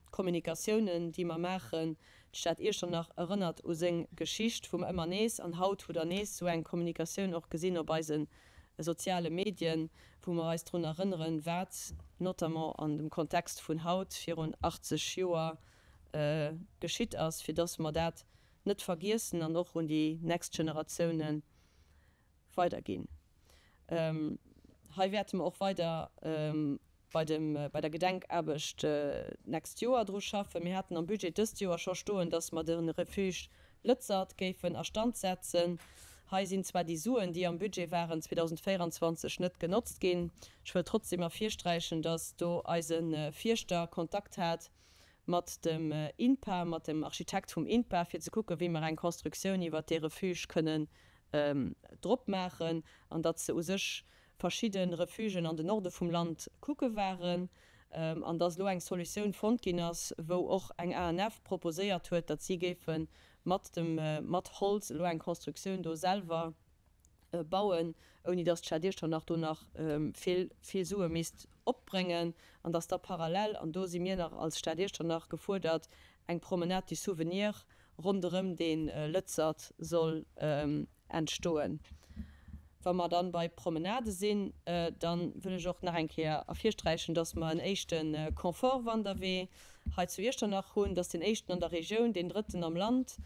Kommunikatiounen, déi mer maachen. D'Stad Iechternach erënnert u seng Geschicht, wou mer ëmmer nees, an haut hutt Der nees esou eng Kommunikatioun och gesinn op eise soziale Medien, wou mer eis drun erënneren, wat notamment an dem Kontext vun haut virun 80 Joer geschitt ass, fir dass mer dat net vergiessen an och un déi nächst Generatiounen weiderginn. Hei wäerte mer och weider bei dem, bei der Gedenkaarbecht d'nächst Joer dru schaffen. Mir haten am Budget dëst Joer scho stoen, dass mer de Refuge Lëtzert géifen a Stand setzen. Hei sinn zwar déi Suen, déi am Budget waren 2024, net genotzt ginn. Ech wëll trotzdem ervirsträichen, dass do eise Fierschter Kontakt hat mat dem INPA, mat dem Architekt vum INPA, fir ze kucken, wéi mer eng Constructioun iwwert dee Refuge kënnen drop maachen an datt se u sech verschidde Refugen an den Norde vum Land kucke waren an datt elo eng Solutioun fonnt ginn ass, wou och eng ANF proposéiert huet, datt si géife mat dem mat Holz elo eng Constructioun do selwer bauen, ouni datt d'Stad Iechternach do nach vill vill Sue misst opbréngen an datt da parallel, an do si mir nach als Stad Iechternach gefuerdert, eng Promenade du souvenir ronderëm dee Lëtzert soll entstoen. Wa mer dann bei Promenade sinn, da wëll ech och nach eng Kéier ervirsträichen, dass mer en éischte Confort-Wanderwee hei zu Iechternach hunn. Dat ass deen éischten an der Regioun, deen drëtten am Land.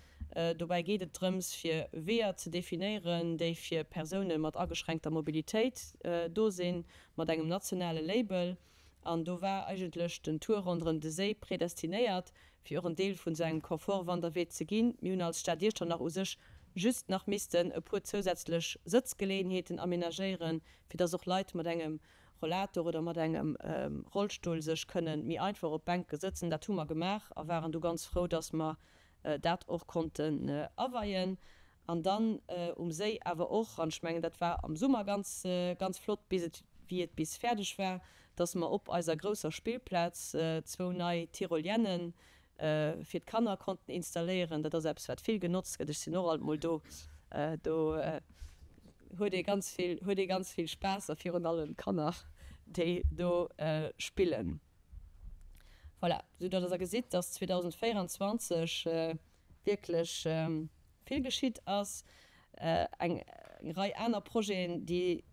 Dobäi geet et drëms, fir Weeër ze definéieren, déi fir Persoune mat ageschränkter Mobilitéit do sinn, mat engem nationale Label. An do war eigentlech den Tour ronderëm de Séi predestinéiert, fir och en Deel vun esou engem Confort-Wanderwee ze ginn. Mir hunn als Stad Iechternach u sech just nach missten e puer zousätzlech Sëtzgeleeënheeten amenagéieren, fir dass och Leit mat engem Rollator oder mat engem Rollstull sech kënnen méi einfach op Bänke sëtzen. Dat hu mer gemaach a waren du ganz frou, dass mer dat och konnten aweien. An dann um Séi awer och, an ech mengen, dat war am Summer ganz, ganz flott, bis et, wéi et bis fäerdeg war, dass mer op eiser grousser Spillplaz zwou nei Tyrolienne fir d'Kanner konnten installéieren. Dat ass eppes, wat vill genotzt gëtt. Ech sinn och alt mol do. Do huet ee ganz vill, huet ee ganz vill Spaass a virun allem d'Kanner, déi do spillen. Voilà, esou datt Der gesitt, dass 2024 wierklech vill geschitt ass. Eng Rei aner Projeten, déi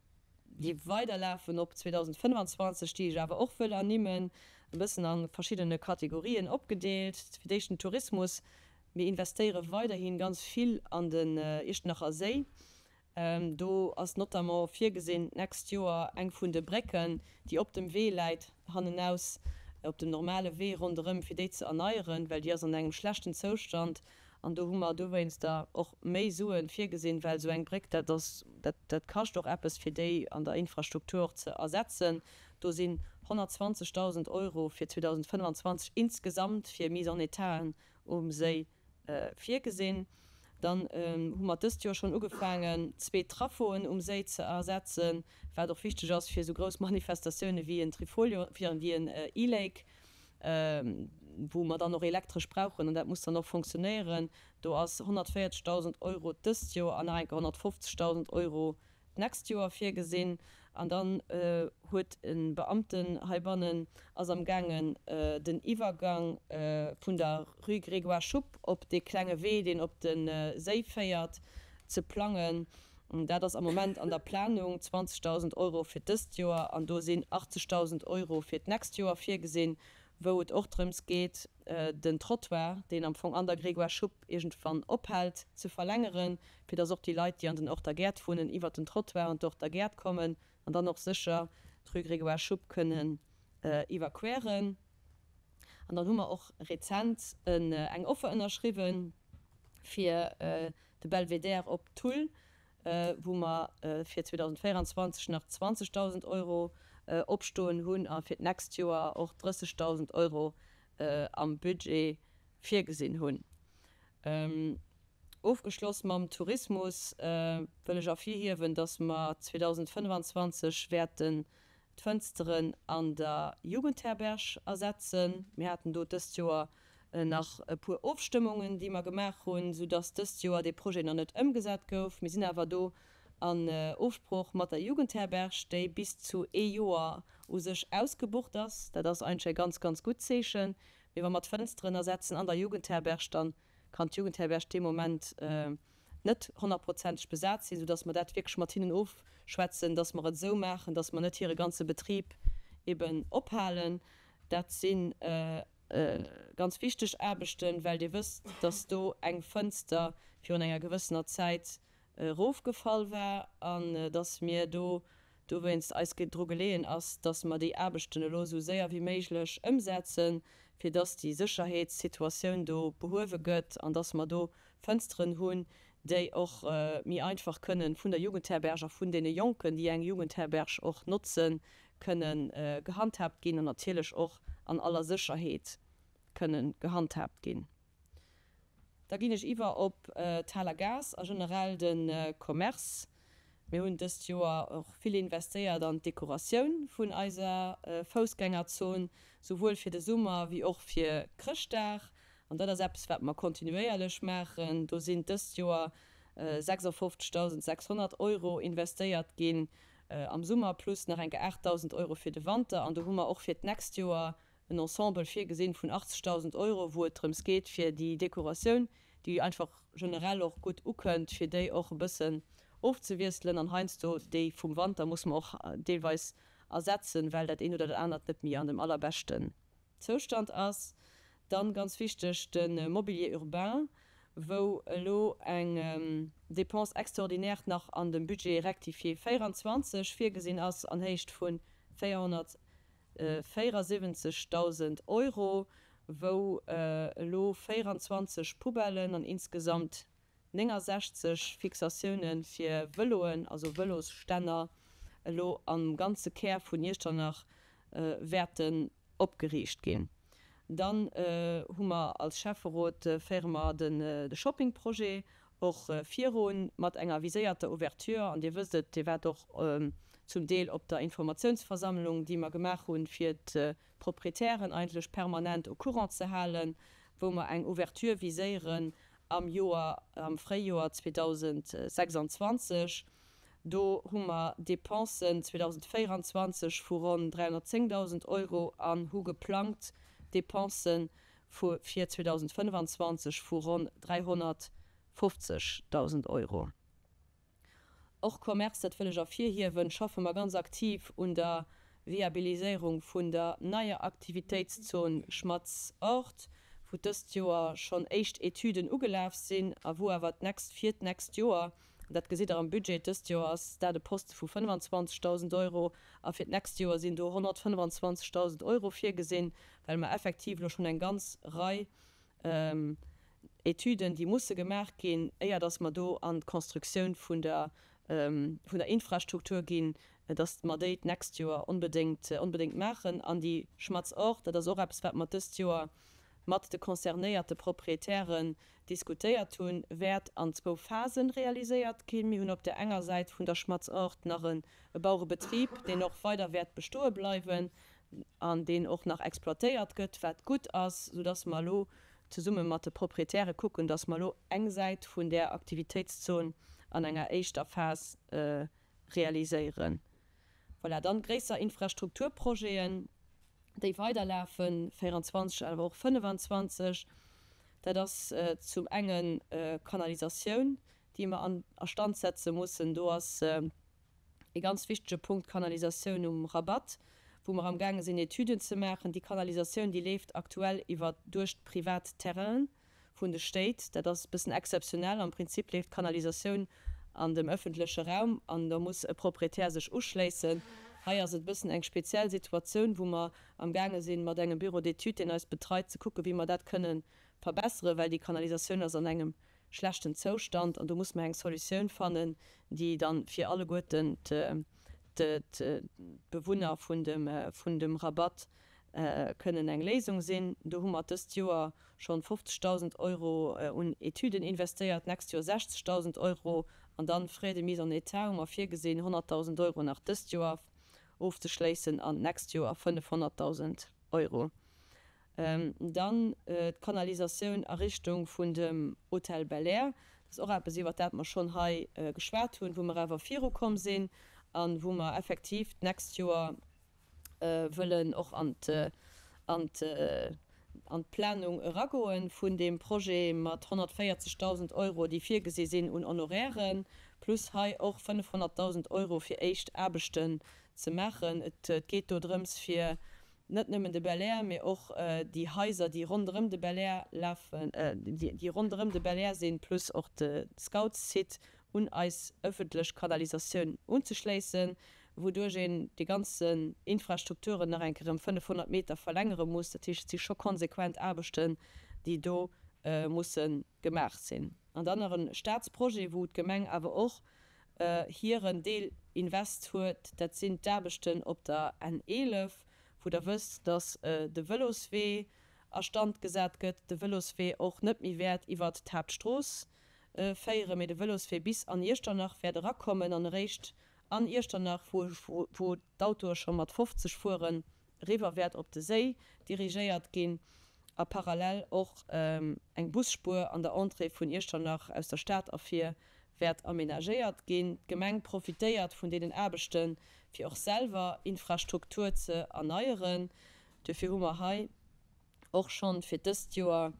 weiderlafen op 2025, déi ech awer och wëll ernimmen, e bëssen a verschiddene Kategorien opgedeelt. Fir d'éischt den Tourismus. Mir investéiere weiderhi ganz vill an den Iechternacher Séi. Do ass notamment virgesinn, d'nächst Joer eng vun de Brécken, déi op dem Wee läit, hannenaus op dem normale Wee ronderëm, fir déi ze erneieren, well déi ass an engem schlechten Zoustand. An do hu mer dowéinster och méi Sue virgesinn, well esou eng Bréck, dat ass, dat, dat kascht och eppes, fir déi an der Infrastruktur och ze ersetzen. Do sinn 120.000 Euro fir 2025 insgesamt fir Mise en étaten um Séi virgesinn. Dann hu mer dëst Joer schonn ugefaangen, zwee Traffoen um Séi ze ersetzen, wat och wichteg ass fir esou grouss Manifestatioune wéi en Trifolion, wéi en E-Lake, wou mer dann och Elektresch brauchen an dat muss dann och fonctionnéieren. Do ass 140.000 Euro dëst Joer an nach eng Kéier 150.000 Euro d'nächst Joer virgesinn. An dann huet e Beamten heibannen, ass am gaangen den Iwwergang vun der Rue Grégoire Schupp op dee klenge Wee, deen op de Séi féiert, ze plangen. Dat ass am Moment an der Planung, 20.000 Euro fir dëst Joer an do sinn 80.000 Euro fir d'nächst Joer virgesinn, wou et och drëms geet, den Trottoir, deen am Fong an der Grégoire Schupp iergendwann ophält, ze verlängeren, fir dass och déi Leit, déi an den Orter Gäert wunnen, iwwert den Trottoir an d'Orter Gäert kommen an dann och sécher d'Rue Grégoire Schupp kënnen. Evakuéieren. An dann hu mer och rezent eng Offer ënnerschriwwen fir de Belvédère op Thull, wou mer fir 2024 nach 20.000 Euro opstoen hunn a fir d'nächst Joer och 30.000 Euro am Budget virgesinn hunn. Ofgeschloss mam Tourismus wëll ech ervirhiewen, dass mer 2025 wäerten d'Fënsteren an der Jugendherberg ersetzen. Mir haten do dëst Joer nach e puer Ofstëmmungen, déi mer gemaach hunn, soudass dëst Joer dee Projet nach net ëmgesat gouf. Mir sinn awer do an Ofsprooch mat der Jugendherberg, déi bis zu ee Joer u sech ausgebucht ass. Dat ass eigentlech e ganz, ganz gutt Zeechen. Mee wa mer d'Fënsteren ersetzen an der Jugendherberg, da kann d'Jugendherberg dee Moment net honnertprozenteg besat sinn, soudass mer dat wierklech mat hinnen ofschwätzen, dass mer et esou maachen, dass mer net hire ganze Betrib eben ophalen. Dat si ganz wichteg Aarbechten, well Dir wësst, dass do eng Fënster virun enger gewëssener Zäit erofgefall war an dass mir do dowéinst eis dru geleeën ass, dass mer déi Aarbechten elo esou séier wéi méiglech ëmsetzen, fir dass déi Sécherheetssituatioun do behuewe gëtt an dass mer do Fënsteren hunn, déi och méi einfach kënnen vun der Jugendherberg a vun deene Jonken, déi eng Jugendherberg och notzen, kënnen gehandhaabt ginn an natierlech och an aller Sécherheet kënnen gehandhaabt ginn. Da ginn ech iwwer op d'Haler Gaass a generell de Commerce. Mir hunn dëst Joer och vill investéiert an d'Dekoratioun vun eiser Foussgängerzon, souwuel fir de Summer wéi och fir Chrëschtdag. An dat ass eppes, wat mer kontinuéierlech maachen. Do sinn dëst Joer 56.600 Euro investéiert ginn am Summer, plus nach eng Kéier 8.000 Euro fir de Wanter. An do hu mer och fir d'nächst Joer en Ensemble virgesinn vun 80.000 Euro, wou et drëms geet, fir déi Dekoratioun, déi einfach generell och gutt ukënnt, fir déi och e bëssen ofzewiesselen. An heiansdo déi vum Wanter musse mer och deelweis ersetzen, well dat eent oder dat anert net méi an dem allerbeschten Zoustand ass. Dann, ganz wichteg, de Mobilier urbain, wou elo eng Dépense extraordinaire nach an dem Budget rectifié 24 virgesinn ass an Héicht vu 474.000 Euro, wou elo 24 Poubellen an insgesamt 69 Fixatioune fir Vëloen, also Vëlosstänner, elo am ganze Kär vun Iechternach wäerten opgeriicht ginn. Dann hu mer als Schäfferot, féiere mer de Shoppingprojet och virun, mat enger viséierter Ouverture. An Dir wësst et, Dir waart och zum Deel op der Informatiounsversammlung, déi mer gemaach hunn, fir d'Proprietären eigentlech permanent au courant ze halen, wou mer eng Ouverture viséieren am Joer, am Fréijoer 2026. Do hu mer Dépensen 2024 vu ronn 310.000 Euro an hu geplangt Dépensen vu fir 2025 vu ronn 350.000 Euro. Och Commerce, dat wëll ech ervirhiewen, schaffe mer ganz aktiv un der Viabiliséierung vun der neier Aktivitéitszon Schmatz Ort, wou dëst Joer schonn éischt Etüden ugelaf sinn a wou awer d'nächst fir d'nächst Joer, an dat gesitt Der am Budget, dëst Joer ass dat e Poste vu 25.000 Euro a fir d'nächst Joer sinn do 125.000 Euro virgesinn, well mer effektiv elo schonn eng ganz Rei Etüden, déi musse gemaach ginn, éier dass mer do an d'Constructioun vun der, vun der Infrastruktur ginn, dass mer déi d'nächst Joer onbedéngt, onbedéngt maachen. An déi Schmatz Or, dat ass och eppes, wat mer dëst Joer mat de concernéierte Proprietären diskutéiert hunn, wäert an zwou Phasen realiséiert ginn. Mir hunn op där enger Säit vun der Schmatz Or nach e Bauerebetrib, deen och weider wäert bestoe bleiwen, an deen och nach exploitéiert gëtt, wat gutt ass, soudass mer elo zesumme mat de Proprietäre kucken, dass mer elo eng Säit vun där Aktivitéitszon an enger éischter Phas realiséieren. Voilà, dann gréisser Infrastrukturprojeten, déi weiderlafen, 24 awer och 25. Dat ass zum engen Kanalisatioun, déi mer an a Stand setze mussen. Do ass Ee ganz wichtege Punkt, d'Kanalisatioun um Rabat, wou mer amgaange sinn Etüden ze maachen. Déi Kanalisatioun, déi leeft aktuell iwwer duerch d'privat Terrainen vun de Stéit. Dat ass e bëssen exzeptionell. Am Prinzip leeft d'Kanalisatioun an dem öffentleche Raum an da muss e Proprietär sech uschléissen. Hei ass et e bëssen eng speziell Situatioun, wou mer amgaange sinn, mat engem Bureau d'études, deen eis betreit, ze kucken, wéi mer dat kënnen verbesseren, well déi Kanalisatioun ass an engem schlechten Zoustand an do muss mer eng Solutioun fannen, déi dann fir alleguerten d'Bewunner vun dem Rabatt kënnen eng Léisung sinn. Do hu mer dëst Joer schonn 50.000 Euro un Etüden investéiert, d'nächst Joer 60.000 Euro an dann Frais de mise en état hu mer virgesinn 100.000 Euro nach dëst Joer ofzeschléissen an d'nächst Joer 500.000 Euro. Dann d'Kanalisatioun a Richtung vun dem Hotel Belair. Dat ass och eppes, iwwert dat mer schonn hei geschwat hunn, wou mer awer virukomm sinn a wou mer effektiv d'nächst Joer wëllen och an d'Planung eragoe vun deem Projet mat 140.000 Euro, déi virgesi sinn un Honorairen, plus hei och 500.000 Euro fir éischt Aarbechten ze maachen. Et geet do drëms, fir net nëmmen de Belair, mee och déi Haiser, déi ronderëm de Belair lafen, déi ronderëm de Belair sinn, plus och de Scoutssite un eis ëffentlech Kanalisatioun unzeschléissen, wouduerch een déi ganzen Infrastrukturen nach eng Kéier ëm 500 Meter verlängere muss. Dat heescht, et si scho konsequent Aarbechten, déi do musse gemaach sinn. An dann nach e Staatsprojet, wou d'Gemeng awer och hiren Deel Invest huet, dat sinn d'Aarbechten op der N 11, wou Der wësst, dass de Vëloswee a Stand gesat gëtt, de Vëloswee och net méi wäert iwwert d'Haaptstrooss féieren, mee de Vëloswee bis an Iechternach wäert erakommen an eréischt an Iechternach, wou d'Autoe scho mat 50 fueren, eriwwer wäert op de Séi dirigéiert ginn a parallel och eng Busspuer an der Entrée vun Iechternach aus der Stad ervir wäert amenagéiert ginn. D'Gemeng profitéiert vun deenen Aarbechte fir och selwer Infrastruktur ze erneieren. Duerfir hu mer hei och schonn fir dëst Joer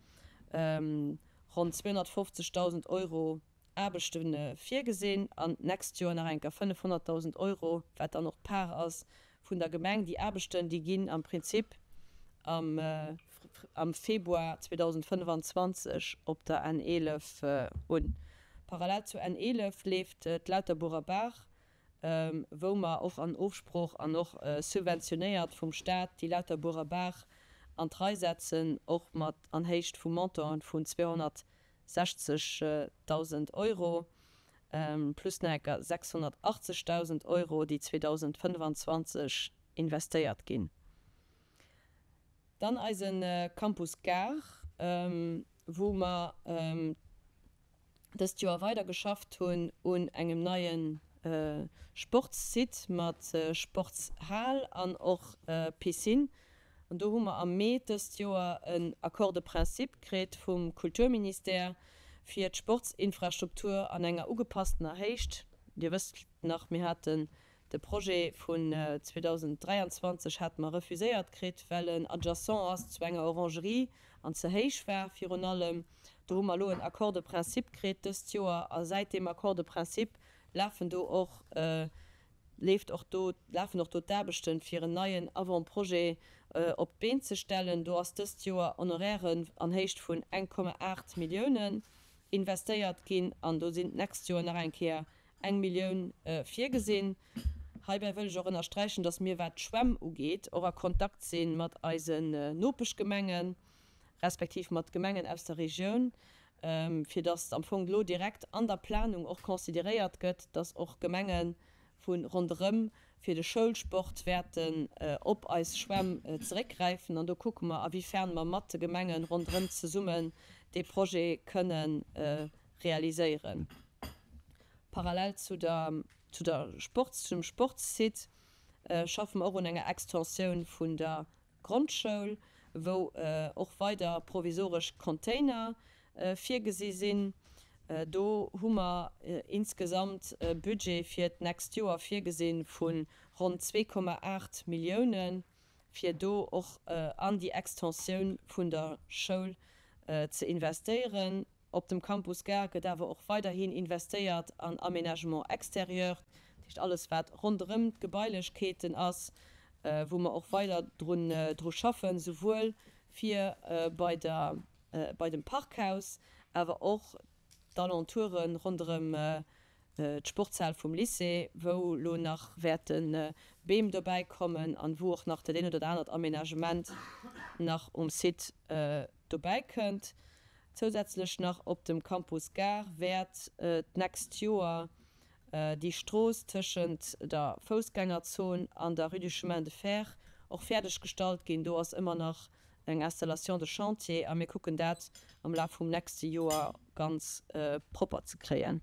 ronn 250.000 Euro Aarbechte virgesinn an d'nächst Joer nach eng Kéier 500.000 Euro, wat dann och d'Part ass vun der Gemeng. Déi Aarbechten, déi ginn am Prinzip am Februar 2025 op der N 11 un. Parallel zur N 11 leeft d'Lauterburer Baach, wou mer och an Ofsprooch an och subventionéiert vum Staat déi Lauterburer Baach an d'Rei setzen, och mat an Héicht vu Montanten vun 260.000 Euro, plus nach enker 680.000 Euro, déi 2025 investéiert ginn. Dann eise Campus Gare, wou mer dëst Joer weider geschafft hunn un engem neie Sportssite mat Sportshal an och Piscine. An do hu mer am Mee dëst Joer en Accord de principe kritt vum Kulturministère fir d'Sportsinfrastruktur an enger ugepasstener Héicht. Dir wësst nach, mir haten de Projet vun 2023 hate mer refuséiert kritt, well en adjacent ass zu enger Orangerie an ze héich war virun allem. Do hu mer elo en Accord de principe kritt dëst Joer a säit deem Accord de principe lafen do och, leeft och do, lafen och do d'Aarbechten, fir en neien Avant-projet op d'Been ze stellen. Do ass dëst Joer Honorairen an Héicht vun 1,8 Milliounen investéiert ginn an do sinn d'nächst Joer nach eng Kéier eng Millioun virgesinn. Heibäi wëll ech och ënnersträichen, dass mir, wat d'Schwämm ugeet, och a Kontakt si mat eisen Nopeschgemengen, respektiv mat Gemengen aus der Regioun, fir dass am Fong elo direkt an der Planung och consideréiert gëtt, dass och Gemenge vu ronderëm fir de Schoulsport wäerten op eis Schwämm zeréckgräifen. An do kucke mer, awifern mer mat de Gemenge ronderëm zesummen dee Projet kënne realiséieren. Parallel zu der zu der Sports zu dem Sportssite schaffe mer och un enger Extensioun vun der Grondschoul, wou och weider provisoresch Container virgesi sinn. Do hu mer insgesamt e Budget fir d'nächst Joer virgesi vu ronn 2,8 Milliounen, fir do och an déi Extensioun vun der Schoul ze investéieren. Op dem Campus Gare gëtt awer och weiderhin investéiert an Aménagement extérieur, dat heescht alles wat ronderëm d'Gebailechkeeten ass, wou mer och weider drun dru schaffen, souwuel fir bei der bei dem Parkhaus, awer och d'Alentoure ronderëm. D'Sportshal vum Lycée, wou lo nach wäerte Beem dobäi kommen an wou och nach dat een oder dat anert Aménagement nach um Site dobäi kënnt. Zousätzlech nach op dem Campus Gare wäert d'nächst Joer déi Strooss tëschent der Foussgängerzon an der Rue du Chemin de Fer och fäerdeg gestallt ginn. Do ass ëmmer nach eng Installation de chantier a mir kucken dat am Laf vum nächste Joer ganz propper ze kréien.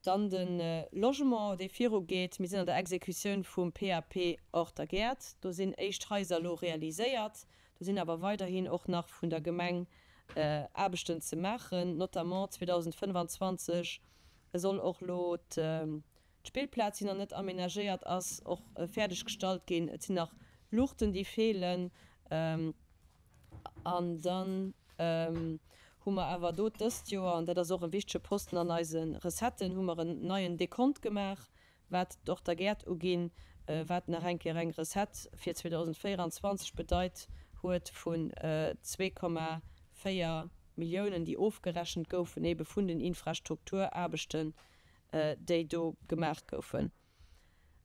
Dann de Logement, dee virugeet. Mir sinn an der Exekutioun vum PAP Orter Gäert. Do sinn éischt Haiser elo realiséiert. Do sinn awer weiderhin och nach vun der Gemeng Aarbechten ze maachen, notamment 2025 soll och elo d'Spillplaz, déi nach net amenagéiert ass, och fäerdeg gestallt ginn. Et sinn nach Luuchten, déi feelen. An dann hu mer awer do dëst Joer, an dat ass och e wichtege Posten an eise Recetten, hu mer en neien Dekont gemaach, wat d'Orter Gäert uginn, wat nach eng Kéier eng Recette fir 2024 bedeit huet vun 2,4 Milliounen, déi ofgerechent goufen eebe vun den Infrastrukturaarbechten, déi do gemaach goufen.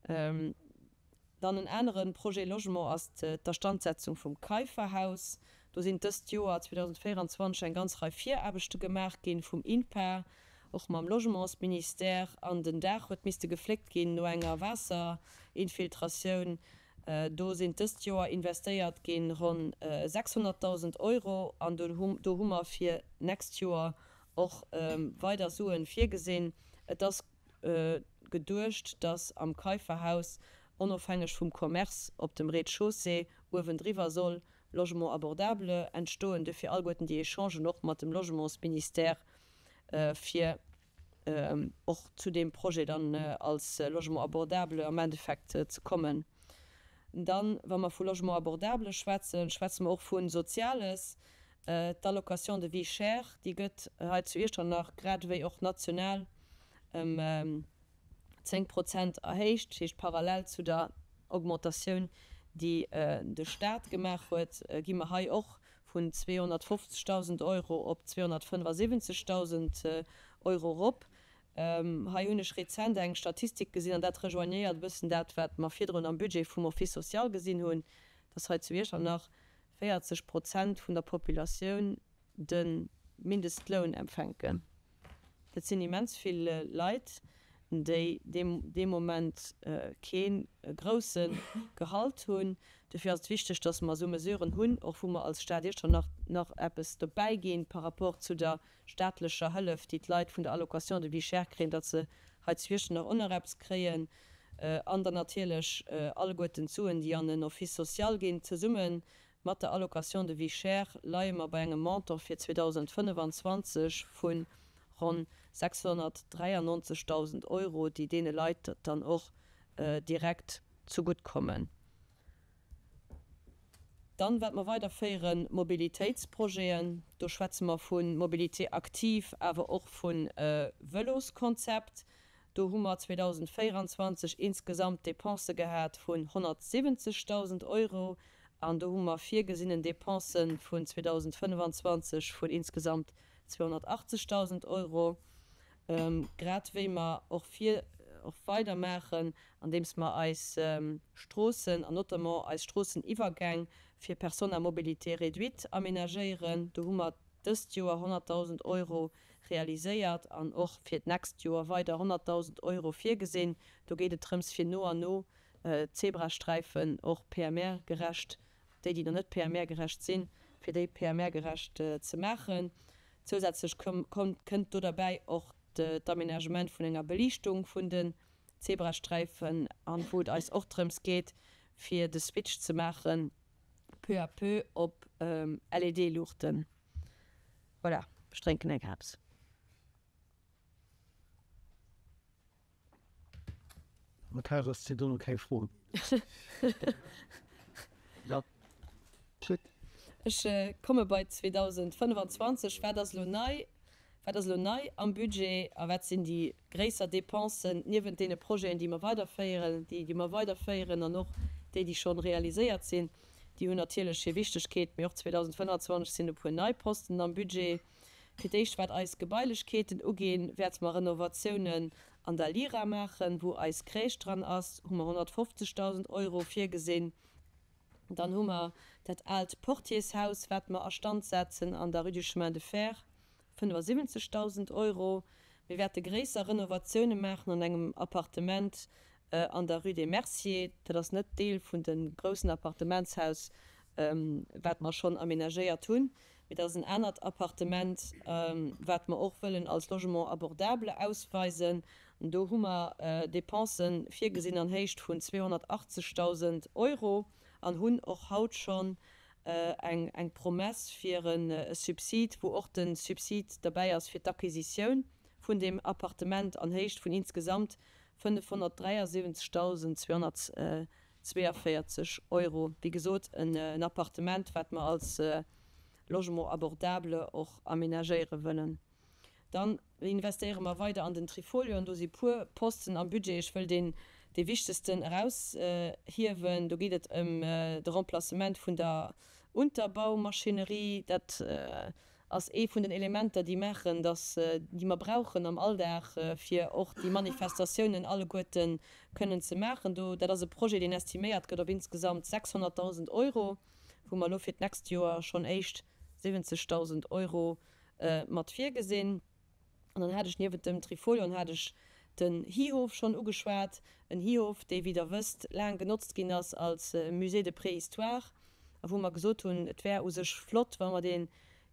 Dann en anere Projet Logement ass d'Astandsetzung vum Keiferhaus. Do sinn dëst Joer 2024 eng ganz Rei Viraarbechte gemaach ginn vum INPA, och mam Logementsministère. An den Daach huet misste gefléckt ginn no enger Waasserinfiltratioun. Do sinn dëst Joer investéiert ginn ronn 600.000 Euro. An do hu mer fir d'nächst Joer och weider Suen virgesinn. Et ass geduecht, dass am Keiferhaus, onofhängeg vum Commerce op dem Rez-de-chaussée, uewendriwwer soll Logement abordable entstoen. Duerfir alleguerten déi Echangen och mat dem Logementsministère, fir och zu deem Projet dann als Logement abordable am Endeffekt ze kommen. Dann, wa mer vu Logement abordable schwätzen, schwätze mer och vu Soziales. D'Allocation de vie chère, déi gëtt hei zu Iechternach grad ewéi och national ëm 10 Prozent erhéicht, dat heescht parallel zu der Augmentatioun, déi de Stat gemaach huet, gi mer hei och vun 250.000 Euro op 275.000 Euro erop. Hei hunn ech rezent eng Statistik gesinn, an dat rejoignéiert e bëssen dat, wat mer virdrun am Budget vum Office social gesinn hunn, dass hei zu Iechternach 40 Prozent vun der Populatioun de Mindestloun empfänken. Dat sinn immens vill Leit, déi dee Moment kee grousse Gehalt hunn. Dofir ass et wichteg, datt mer esou Mesuren hunn, och wou mer als Stad Iechternach nach eppes dobäi ginn par rapport zu der staatlecher Hëllef, déi d'Leit vun der Allocation de vie chère kréien, datt se hei zu Iechternach och nach eppes kréien. An dann natierlech alleguerten d'Suen, déi an en Office social ginn. Zesumme mat der Allocation de vie chère leie mer bei engem Montant fir 2025 vu ronn 693.000 Euro, déi deene Leit dann och direkt zegutt kommen. Dann, wat mer weiderféieren, Mobilitéitsprojeten. Do schwätze mer vu Mobilité active, awer och vu Vëloskonzept. Do hu mer 2024 insgesamt Depensë gehat vun 170.000 Euro an do hu mer virgesinnen Depensë vun 2025 vun insgesamt 280.000 Euro, grad wéi mer och vir och weidermaachen, andeems mer eis Stroossen an notamment eis Stroosseniwwergäng fir Personnes à mobilité réduite aménagéieren. Do hu mer dëst Joer 100.000 Euro realiséiert an och fir d'nächst Joer weider 100.000 Euro virgesinn. Do geet et drëms, fir no an no d'Zebrasträifen och PMR-gerecht, déi, déi nach net PMR-gerecht sinn, fir déi PMR-gerecht ze maachen. Zousätzlech kënnt do derbäi och d'Aménagement vun enger Beliichtung vun den Zebrasträifen an wou et eis och drëms geet, fir de Switch ze maachen peu à peu op LED-Luuchten. Voilà, ech drénken eng Haaps. Mat Haus ass do keng Fro. Ech komme bei 2025. Wat ass elo nei? Wat ass elo nei am Budget a wat sinn déi gréisser Dépensen niewent deene Projeten, déi mer weiderféieren, déi, déi mer weiderféieren an och déi, déi schonn realiséiert sinn? Déi hunn natierlech hir Wichtegkeet, mee och 2025 sinn e puer nei Posten am Budget. Fir d'éischt wat eis Gebailechkeeten uginn, wäerte mer Renovatiounen an der Lira maachen, wou eis Crèche dran ass, hu mer 150.000 Euro virgesinn. Dann hu mer dat aalt Portiershaus, wat mer a Stand setzen an der Rue du Chemin de Fer, 75.000 Euro. Mir wäerte gréisser Renovatioune maachen an engem Appartement an der Rue des Merciers. Dat ass net Deel vun dem groussen Appartementshaus, wat mer schonn amenagéiert hunn, mee dat ass en anert Appartement, wat mer och wëllen als Logement abordable ausweisen. Do hu mer Dépensen virgesinn an Héicht vun 280.000 Euro an hunn och haut schonn eng Promesse fir e Subsid, wou och de Subsid derbäi ass fir d'Acquisitioun vun deem Appartement an Héicht vun insgesamt 573.242 Euro. Wéi gesot, en Appartement, wat mer als Logement abordable och amenagéiere wëllen. Dann investéiere mer weider an den Trifolion. Do si puer Posten am Budget. Ech wëll deen, dee wichtegsten eraushiewen. Do geet et ëm de Remplacement vun der Unterbaumaschinerie. Dat ass ee vun den Elementer, déi maachen, dass, déi mer brauchen am Alldag, fir och déi Manifestatiounen alleguerte kënnen ze maachen. Do, dat ass e Projet, deen estiméiert gëtt op insgesamt 600.000 Euro, wou mer elo fir d'nächst Joer schonn éischt 70.000 Euro mat virgesinn. An dann hat ech niewent dem Trifolion hat ech den Hihof schonn ugeschwat. En Hihof, dee wéi Der wësst laang genotzt ginn ass als Musée de préhistoire a wou mer gesot hunn, et wär u sech flott, wa mer deen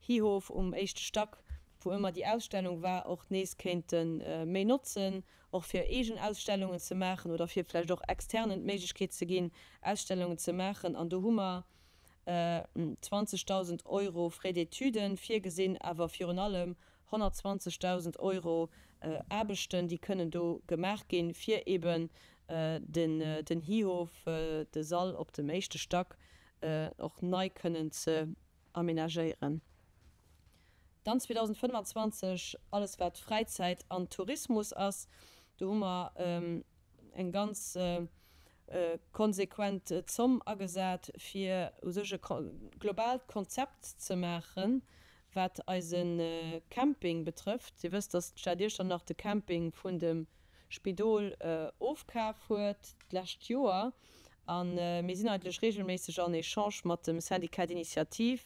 Hihof um éischte Stack, wou ëmmer déi Ausstellung war, och nees kéinte méi notzen, och fir eegen Ausstellungen ze maachen oder fir vläicht och Externen d'Méiglechkeet ze ginn, Ausstellungen ze maachen. An do hu mer 20.000 Euro Frais d'études virgesinn, awer virun allem 120.000 Euro Aarbechten, déi kënnen do gemaach ginn, fir eben den Hihof, de Sall op dem éischte Stack, och nei kënnen ze amenagéieren. Dann 2025 alles wat Fräizäit an Tourismus ass, do hu mer eng ganz konsequent Zomm agesat, fir u sech e globaalt Konzept ze maachen, wat eise Camping betrëfft. Dir wësst, dass d'Stad Iechternach de Camping vun dem Spidol ofkaf huet d'lescht Joer. A mir sinn eigentlech regelméisseg an Echange mat dem Syndicat d'initiative,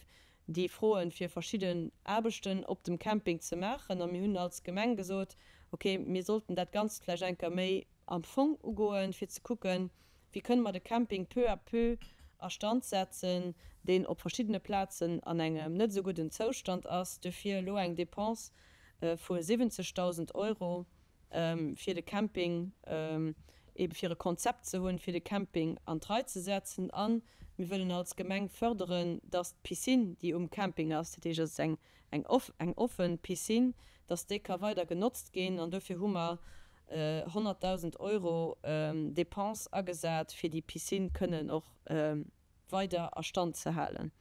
déi froen, fir verschidden Aarbechten op dem Camping ze maachen. A mir hunn als Gemeng gesot, okay, mir sollten dat Ganzt vläicht eng Kéier méi am Fong ugoen, fir ze kucken, wéi kënne mer de Camping peu à peu a Stand setzen, deen op verschiddene Plazen an engem net esou gudden Zoustand ass. Duerfir elo eng Dépense vu 70.000 Euro fir de Camping, eebe fir e Konzept ze hunn, fir de Camping an d'Rei ze setzen. A mir wëllen als Gemeng fërderen, dass d'Piscine, déi um Camping ass, dat heescht, et ass eng eng eng offen Piscine, dass déi ka weider genotzt ginn. An dofir hu mer 100.000 Euro Dépense agesat, fir déi Piscine kënnen och weider a Stand ze halen.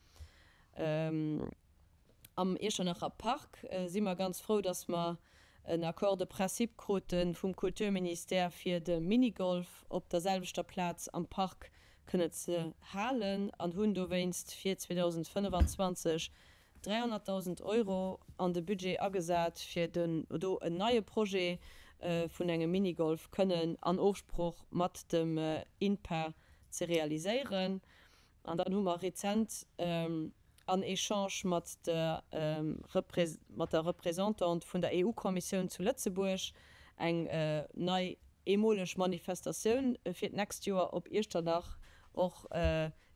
Am Iechternacher Park si mer ganz frou, dass mer en Accord de principe krute vum Kulturministère, fir de Minigolf op der selwechter Plaz am Park kënne ze halen an hunn dowéinst fir 2025 300.000 Euro an de Budget agesat, fir den do en neie Projet vun engem Minigolf kënnen an Ofsprooch mat dem INPA ze realiséieren. An dann hu mer rezent an Echange mat der mat der Représentante vun der EU-Kommissioun zu Lëtzebuerg eng nei eemoleg Manifestatioun fir d'nächst Joer op Iechternach och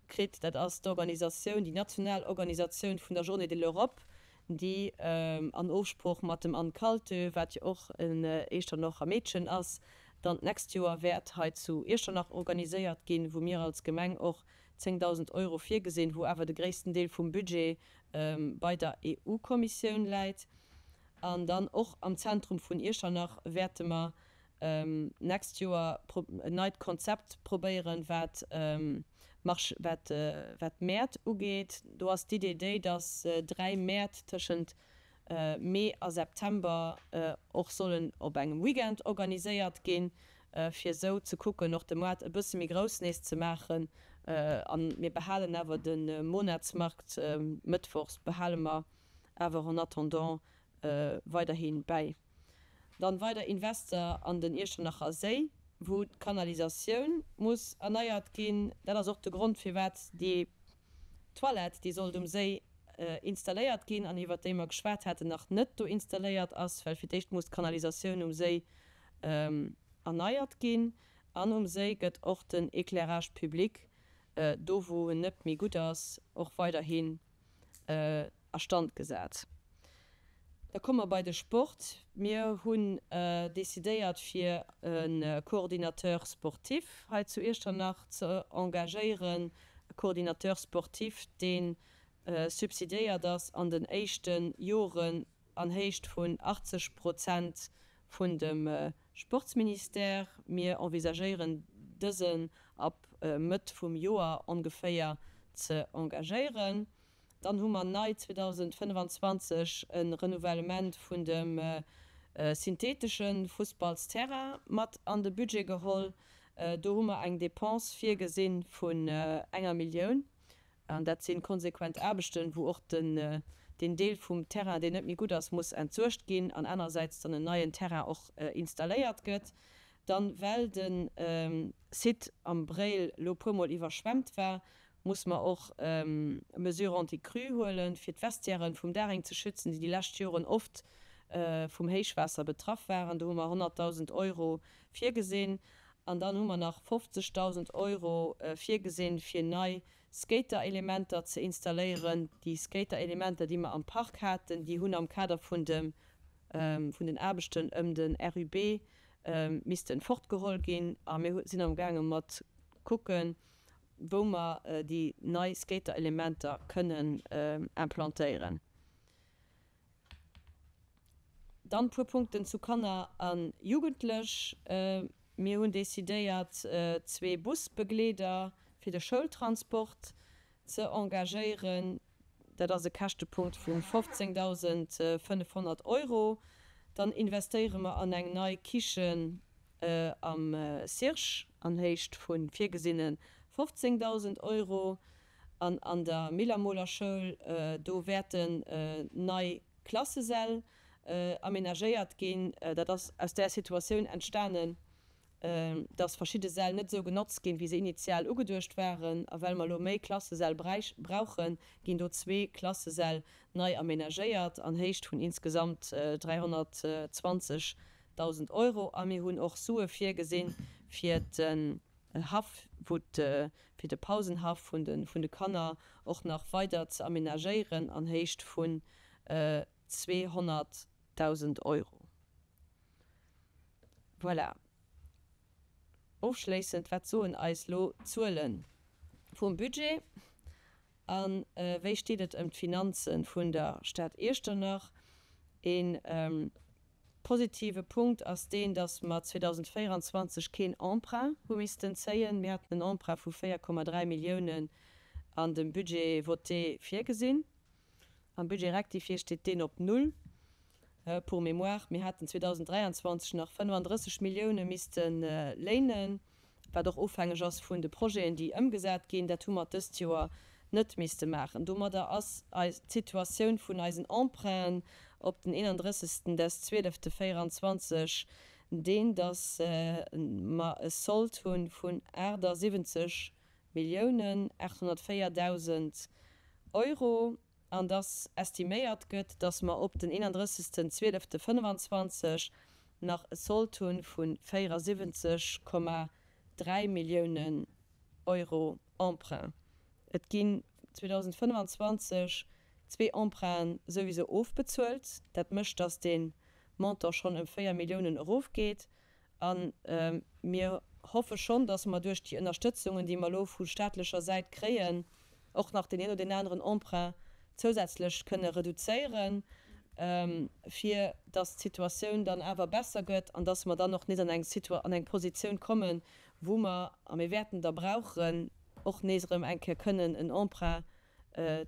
kritt. Dat ass d'Organisatioun, déi national Organisatioun vun der Journée de l'Europe, déi an Ofsprooch mat dem Anne Kaltö, wat jo och en Echternocher Meedchen ass, dann d'nächst Joer wäert hei zu Iechternach organiséiert ginn, wou mir als Gemeng och 10.000 Euro virgesinn, wou awer de gréissten Deel vum Budget bei der EU-Kommissioun läit. An dann och am Zentrum vun Iechternach wäerte mer d'nächst Joer en neit Konzept probéieren, wat March, wat wat d'Mäert ugeet. Do ass d'Idee déi, dass 3 Mäert tëschent Mee a September och sollen op engem Weekend organiséiert ginn, fir esou ze kucken, och de Moart e bësse méi grouss nees ze maachen. A mir behalen awer de Monatsmarkt mëttwochs behale mer awer en attendant. weiderhi bäi. Dann weider Invester an den Iechternacher Séi, wou d'Kanalisatioun muss erneiert ginn. Dat ass och de Grond, firwat déi Toilette, déi sollt um Séi installéiert ginn an iwwert déi mer geschwat haten, nach net do installéiert ass, well fir d'éischt muss d'Kanalisatioun um Séi erneiert ginn. An um Séi gëtt och den Éclairage public, do wou en net méi gutt ass, och weiderhin a Stand gesat. Da komme mer bei de Sport. Mir hunn decidéiert fir e Coordinateur sportif hei zu Iechternach ze engagéieren. E Coordinateur sportif, dee subsidiéiert ass an den éischte Joren an Héicht vun 80 Prozent vun dem Sportsministère. Mir envisagéieren dësen ab Mëtt vum Joer ongeféier ze engagéieren. Dann hu mer nei 2025 e Renouvellement vun dem synthetesche Fussballsterrain mat an de Budget geholl. Do hu mer eng Dépense virgesi vun enger Millioun. An dat si konsequent Aarbechten, wou och den Deel vum Terrain, deen net méi gutt ass, muss entsuergt ginn an anerersäits dann en neien Terrain och installéiert gëtt. Dann, well de Site am Bréil lo puermol iwwerschwemmt war, muss mer och Mesures anti-crue huelen, fir d'Vestiairen vum Daring ze schützen, déi déi lescht Joren oft vum Héichwaasser betraff waren. Do hu mer 100.000 Euro virgesinn. An dann hu mer nach 50.000 Euro virgesinn, fir nei Skaterelementer ze installéieren. Déi Skaterelementer, déi mer am Park haten, déi hunn am Kader vun dem, vun den Aarbechten ëm de RUB missten fortgeholl ginn. A mir sinn amgaange mat kucken, wou mer déi nei Skaterelementer kënnen implantéieren. Dann e puer Punkten zu Kanner a Jugendlech. Mir hunn decidéiert, zwee Busbegleeder fir de Schoultransport ze engagéieren. Dat ass e Käschtepunkt vu 15.500 Euro. Dann investéiere mer an eng nei Kichen am CIRGE an Héicht vu virgesinne 15.000 Euro. An an der Millermoler Schoul, do wäerten nei Klassesäll amenagéiert ginn. Dat ass aus där Situatioun entstanen, dass verschidde Säll net esou genotzt ginn, wéi se initial ugeduecht waren. A well mer elo méi Klassesäll brauchen, ginn do zwee Klassesäll nei amenagéiert an Héicht vun insgesamt 320.000 Euro. A mir hunn och Sue virgesinn, fir den Haff, wou fir de Pausenhaff vun de vun de Kanner och nach weider ze amenagéieren an Héicht vun 200.000 Euro. Voilà. Ofschléissend, wat soen eis lo d'Zuele vum Budget a wéi steet et ëm d'Finanze vun der Stad Iechternach? Ee positive Punkt ass deen, datt mer 2024 keen Emprunt hu missten zéien. Mir haten en Emprunt vu 4,3 Milliounen an dem Budget voté virgesinn. Am Budget rectifié steet deen op null. Pour mémoire, mir haten 2023 nach 35 Millioune misste léinen, wat och ofhängeg ass vun de Projeten, déi ëmgesat ginn. Dat hu mer dëst Joer net misste maachen. Domadder ass eis d'Situatioun vun eisen Emprunten op den 31 des 12 24 deen, dass mer e Sold hu vun 78 Milliounen 804.000 Euro. an dass estiméiert gëtt, dass mer op den 31. 12. 25 nach e Sold hu vu 74,3 Milliounen Euro Emprunt. Et ginn 2025 zwee Emprunten souwisou ofbezuelt. Dat mécht, dass dee Montant schonn ëm 4 Milliounen erofgeet. A mir hoffe schonn, dass mer duerch déi Ënnerstëtzungen, déi mer elo vu staatlecher Säit kréien, och nach deen een oder deen aneren Emprunt zousätzlech kënne reduzéieren, fir dass d'Situatioun dann awer besser gëtt an dass mer dann och nees an eng Situa an eng Positioun kommen, wou mer, a mir wäerten der brauchen, och nees erëm eng Kéier kënnen en Emprunt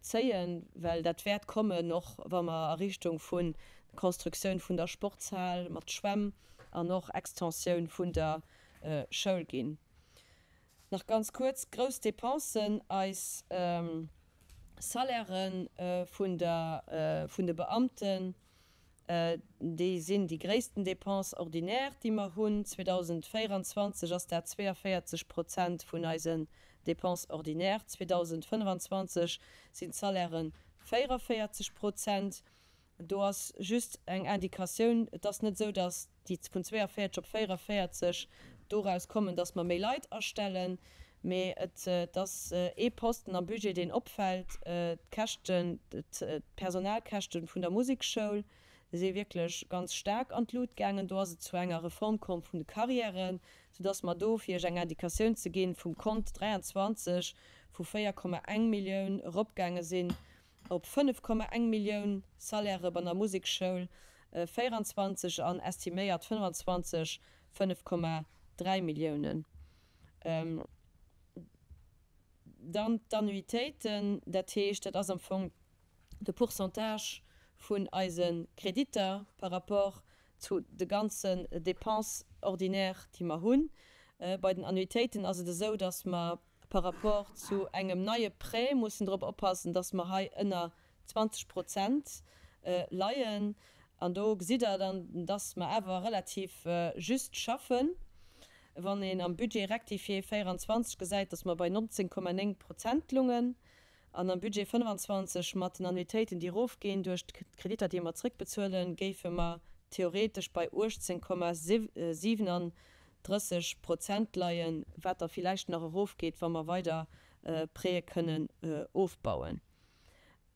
zéien, well dat wäert kommen, och wa mer a Richtung vu Constructioun vun der Sportshal mat Schwämm an och Extensioun vun der Schoul ginn. Nach ganz kuerz, grouss Dépensen, eis Salairë vun der, vun de Beamten. Déi sinn déi gréissten Dépenses ordinaires, déi mer hunn. 2024 ass dat 42 Prozent vun eisen Dépenses ordinaires. 2025 sinn d'Salairen 44 Prozent. Do ass just eng Indikatioun, Et ass net esou, datt déi vun 42 op 44 doraus kommen, datt mer méi Leit astellen, mee et ass ee Posten am Budget, deen opfält, D'Käschten, d'Personalkäschte vun der Musekschoul si wierklech ganz staark an d'Lut gaangen. Do ass et zu enger Reform komm vun de Carrièren, soudatt mer do, fir Iech eng Indikatioun ze ginn, vum Kont 23 vu 4,1 Millioun eropgaange sinn op 5,1 Millioun Salairë bei der Musekschoul, 24 an estiméiert 25 5,3 Milliounen. Dann d'Annuitéiten, dat heescht, dat ass am Fong de Pourcentage vun eise Kreditter par rapport zu de ganzen Dépenses ordinaires, déi mer hunn. Bei den Annuitéiten ass et esou, dass mer par rapport zu engem neie Prêt mussen drop oppassen, dass mer hei ënner 20 Prozent leien. An do gesitt Der dann, dass mer awer relativ just schaffen. Wann een am Budget rectifié 24 gesäit, dass mer bei 19,9 Prozent lungen an am Budget 25 mat den Annuitéiten, déi erofginn duerch d'Kreditter, déi mer zrëckbezuelen, géife mer theoretesch bei 18,37 Prozent leien, wat da villäicht nach erofgeet, wa mer weider Prêtë kënnen ofbauen.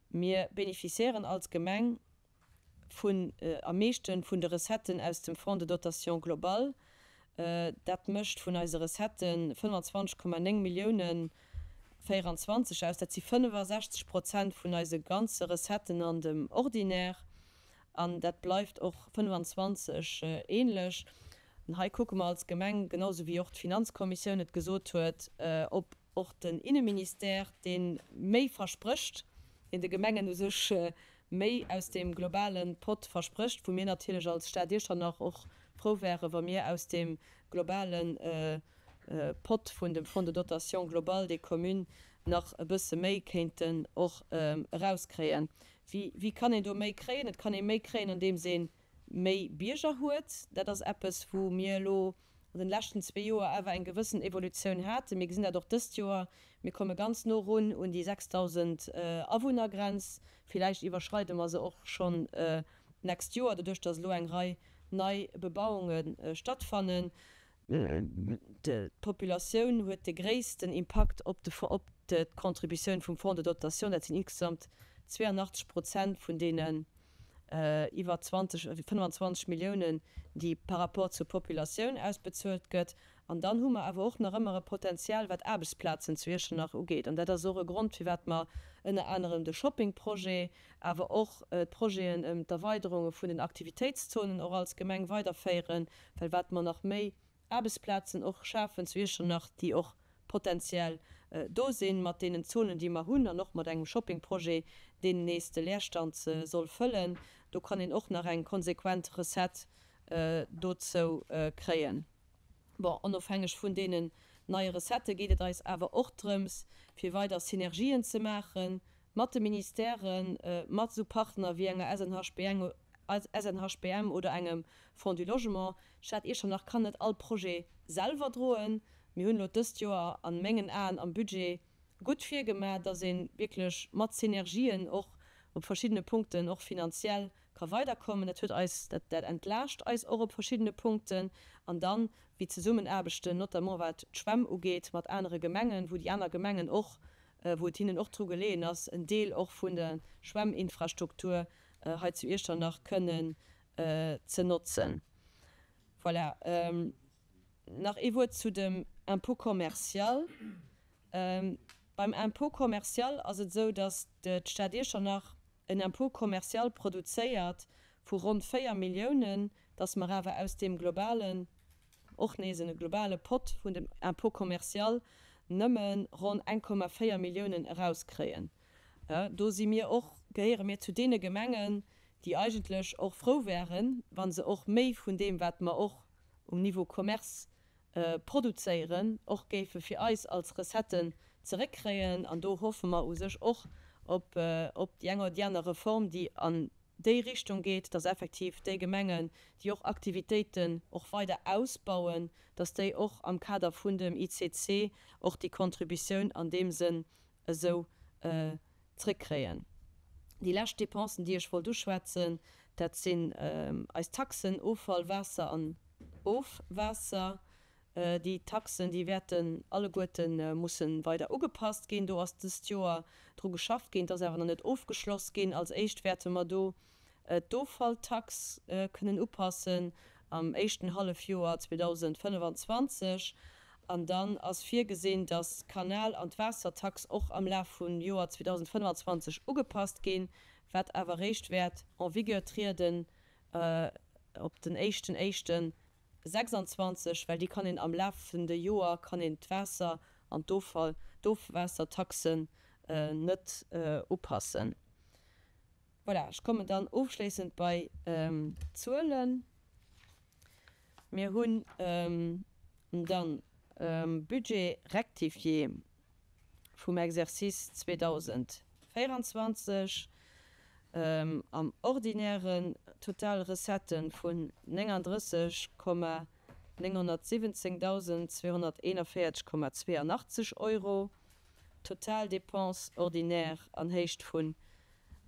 Mir bénéficiéieren als Gemeng vun am meeschte vun de Recetten aus dem Fonds de dotation globale. Dat mécht vun eise Recetten 25,9 Milliounen 24 aus. Dat si 65 Prozent vun eise ganze Recetten an dem Ordinaire. An dat bleift och 25 ähnlech. An hei kucke mer als Gemeng, genau sou wéi och d'Finanzkommissioun et gesot huet, ob och den Inneministère, dee méi versprécht, deen de Gemengen u sech méi aus deem globale Pott versprécht, wou mir natierlech als Stad Iechternach och frou wären, wa mir aus deem globale Pott vun dem Fonds de dotation globale des communes nach e bësse méi kéinten och erauskréien. Wéi kann een do méi kréien? Et kann ee méi kréien, andeems ee méi Bierger huet. Dat ass eppes, wou mir elo an den leschten zwee Joer awer eng gewëssen Evolutioun haten. Mir gesinn dat och dëst Joer. Mir komme ganz no run un déi 6.000 Awunnergrenz. Villäicht iwwerschreide mer se och schonn d'nächst Joer, doduerch datt elo eng Rei nei Bebauunge stattfannen. D'Populatioun huet de gréissten Impakt op d'Contributioun vum Fonds de dotation. Dat sinn insgesamt 82 Prozent vun deenen iwwer 20, 25 Milliounen, déi par rapport zur Populatioun ausbezuelt gëtt. An dann hu mer awer och nach ëmmer e Potenzial, wat Aarbechtsplazen zu Iechternach ugeet. An dat ass och e Grond, firwat mer ënner anerem de Shoppingprojet, awer och d'Projeten ëm d'Erweiderunge vun den Aktivitéitszonen och als Gemeng weiderféieren, well wat mer nach méi Aarbechtsplazen och schafen zu Iechternach, déi och potenziell do sinn, mat deenen Zonen, déi mer hunn, an och mat engem Shoppingprojet, deen nees de Leerstand soll fëllen. Do kann een och nach eng konsequent Recette dozou kréien. Bon, onofhängeg vun deenen neie Recettë geet et eis awer och drëms, fir weider Synergien ze maache mat de Ministèren, mat esou Partner wéi enger SNHBM, SNHBM oder engem Fonds du Logement. D'Stad Iechternach kann net all Projet selwer droen. Mir hunn elo dëst Joer a mengen Aen am Budget gutt virgemaach, dass ee wierklech mat Synergien och op verschiddene Punkten och finanziell ka weiderkommen. Dat huet eis, dat dat entlaascht eis och op verschiddene Punkten. An dann, wéi d'Zesummenaarbechten, notamment wat d'Schwämm ugeet, mat anere Gemengen, wou déi aner Gemengen och, wou et hinnen och dru geleeën ass, en Deel och vun der Schwämminfrastruktur hei zu Iechternach kënnen ze notzen. Voilà. Nach ee Wuert zu dem Impôt commercial. Beim Impôt commercial ass et esou, datt d'Stad Iechternach en Impôt commercial produzéiert vu ronn 4 Milliounen, datt mer awer aus deem globalen, och nees en globale Pott vun dem Impôt commercial nëmme ronn 1,4 Milliounen erauskréien. Do si mir och, gehéiere mir zu deene Gemengen, déi eigentlech och frou wären, wa se och méi vun deem, wat mer och um Niveau Commerce produzéieren, och géife fir eis als Recetten zeréckkréien. An do hoffe mer u sech och op déi eng oder déi aner Reform, déi an. déi Richtung geet, dass effektiv déi Gemengen, déi och Aktivitéiten och weider ausbauen, dass déi och am Kader vun dem ICC och déi Contributioun an deem Sënn esou zréckkréien. Déi lescht Dépensen, déi ech wollt uschwätzen, dat sinn eis Taxen, Offall, Waasser an Ofwaasser. Déi Taxen, déi wäerten alleguerte musse weider ugepasst ginn. Do ass dëst Joer dru geschafft ginn, et ass awer nach net ofgeschloss ginn. Als éischt wäerte mer do d'Offalltax kënnen upassen am éischten Hallefjoer 2025. An dann ass virgesinn, datt d'Kanal an d'Waassertax och am Laf vum Joer 2025 ugepasst ginn, wat awer réischt wäert en vigueur trieden op den éischten éischten 26, well déi kann een am lafende Joer kann een d'Waasser an d'Offall, d'Ofwaassertaxen net upassen. Voilà, ech kommen dann ofschléissend bei d'Zuelen. Mir hunn dann Budget rectifié vum Exercice 2024 am Ordinären total Recettë vun 39,917.241,82 Euro, total Dépenses ordinaires an Héicht vun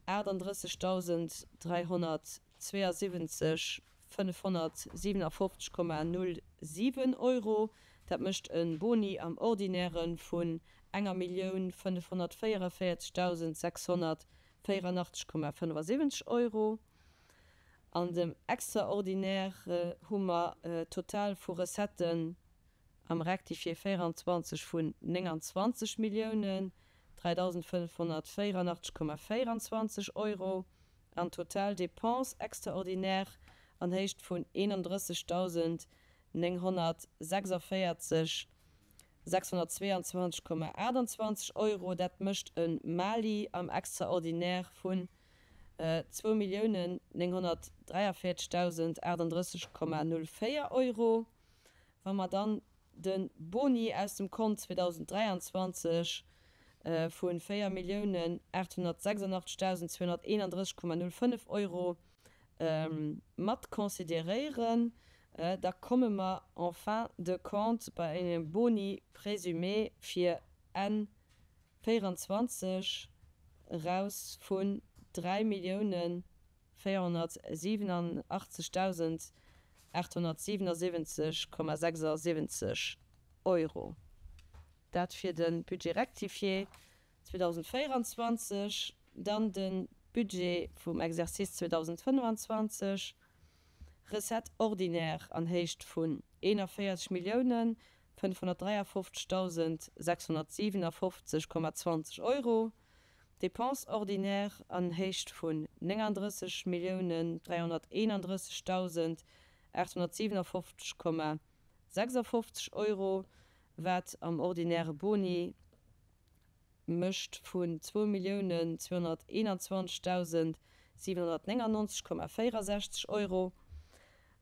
38.300. 72 557,07 Euro. Dat mécht e Boni am Ordinäre vun enger Millioun 544.684,75 Euro. An dem Extraordinaire hu mer total vu Recetten am Rectifié 24 vun 29 Milliounen 3.584,24 Euro an total Dépenses extraordinaires an Héicht vun 31.946 622,28 Euro. Dat mécht e Mali am Extraordinaire vun 2.943.038,04 Euro. Wa mer dann de Boni aus dem Kont 2023 vu 4.886.231,05 Euro mat consideréieren, da komme mer en fin de compte bei engem Boni présumé fir Enn 24 eraus vun 3 Milliounen 487.877,76 Euro. Dat fir de Budget rectifié 2024. Dann de Budget vum Exercice 2025, Recettes ordinaires an Héicht vun 41.553.657,20 Euro, Dépenses ordinaires an Héicht vun 39.331.857,56 Euro, wat am ordinäre Boni mécht vun 2.221.799,64 Euro,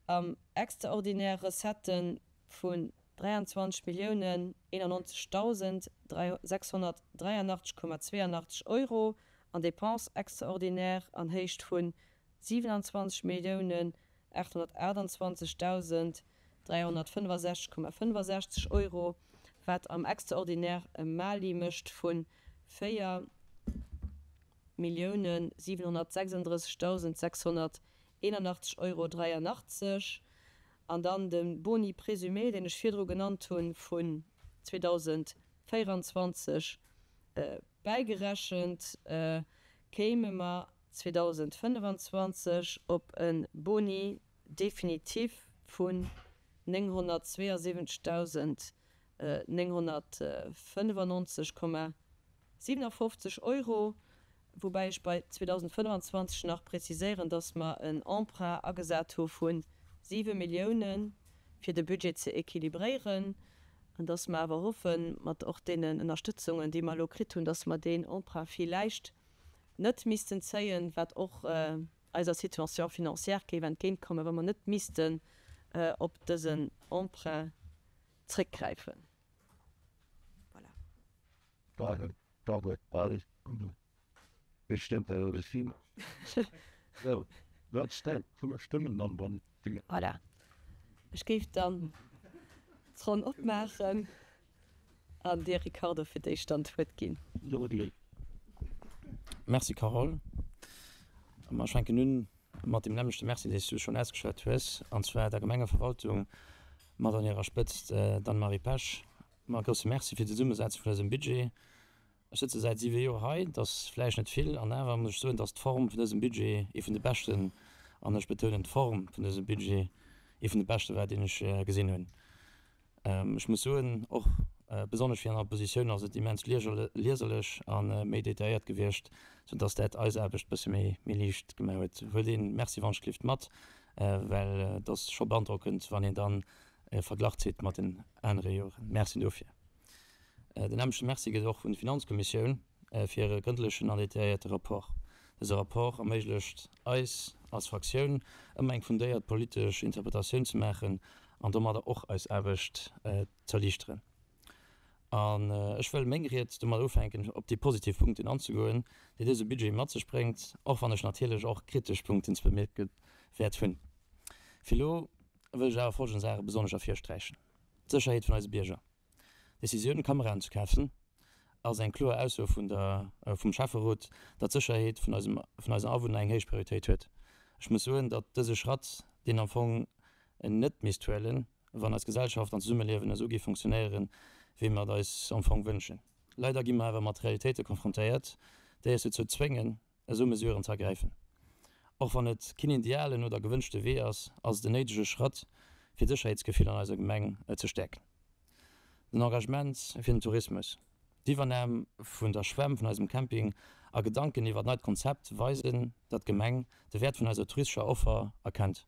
am extraordinaire Recetten vun 23.091.683,82 Euro an Dépenses extraordinaires an Héicht vun 27.828.365,65 Euro, wat am Extraordinaire e Mali mécht vun 4.736.681,83 Euro. An dann de Boni présumé, deen ech virdru genannt hunn, vun 2024 bäigerechent, kéime mer 2025 op e Boni définitif vun 972.995,57 Euro, woubäi ech bei 2025 nach preziséieren, dass mer en Emprunt agesat hu vu 7 Milliounen, fir de Budget ze équilibréieren, an dass mer awer hoffen, mat och deenen Ënnerstëtzungen, déi mer elo kritt hunn, dass mer deen Emprunt villäicht net missten zéien, wat och eiser Situation financière géif entgéintkommen, wa mer net missten op dësen Emprunt zréckgräifen. Voilà. Sou, wat stellt vun Stëmmen dann wann. Voilà. Ech géif dann d'Ronn opmaachen an dir, Ricardo, fir d'éischt dann d'Wuert ginn. Merci, Carole. Ma ech fänken un mat deem nämmlechte Merci, dee s du schonn ausgeschwat hues, an zwar der Gemengeverwaltung mat an hirer Spëtzt d'Anne-Marie Pesch. Ma e grousse Merci fir d'Zesummesetzung vun dësem Budget. Ech sëtze säit siwe Joer hei, et ass vläicht net vill, an awer muss ech soen, dass d'Form vun dësem Budget ee vun de beschten, an ech betounen d'Form vun dësem Budget, ee vun de beschte war, deen ech gesinn hunn. Ech muss soen, och besonnesch fir an der Oppositioun ass et immens lieserlech a méi detailléiert gewiescht, soudass dat eis Aarbecht e bësse méi liicht gemaach huet. Huelt een Merci wann-ech-gelift mat, well et ass scho beandrockend, wann een dann e Verglach zitt mat den anere Joren. Merci dofir. Den nämmlechte Merci gëtt och un d'Finanzkommissioun fir hire grëndlechen an detailléierte Rapport. Dëse Rapport erméiglecht eis als Fraktioun, ëmmer eng fundéiert politesch Interpretatioun ze maachen an domadder och eis Aarbecht z'erliichteren. An ech wëll meng Ried domat ufänken, op déi positiv Punkten anzegoen, déi dëse Budget mat sech bréngt, och wann ech natierlech och kritesch Punkten ze bemierke wäert hunn. Fir elo wëll ech awer folgend Saache besonnesch ervirsträichen, D'Sécherheet vun eise Bierger. D'Decisioun, Kameraen ze kafen, ass eng kloer Ausso vun der, vum Schäfferot, datt d'Sécherheet vun eisem, vun eisen Awunner eng héich Prioritéit huet. Ech muss soen, datt dëse Schratt, deen am Fong en net misst huelen, wann eis Gesellschaft an d'Zesummeliewen esou géif fonctionnéieren, wéi mer et eis am Fong wënschen. Leider gi mer awer mat Realitéite konfrontéiert, déi eis dozou zwéngen, esou Mesuren ze ergräifen. Och wann et keen idealen oder gewënschte Wee ass, ass et en néidege Schratt, fir d'Sécherheetsgefill an eiser Gemeng ze stäerken. Den Engagement fir den Tourismus, d'Iwwernam vun der Schwämm vun eisem Camping a Gedanken iwwer neit Konzept weisen, datt d'Gemeng de Wäert vun eiser touristescher Offer erkennt.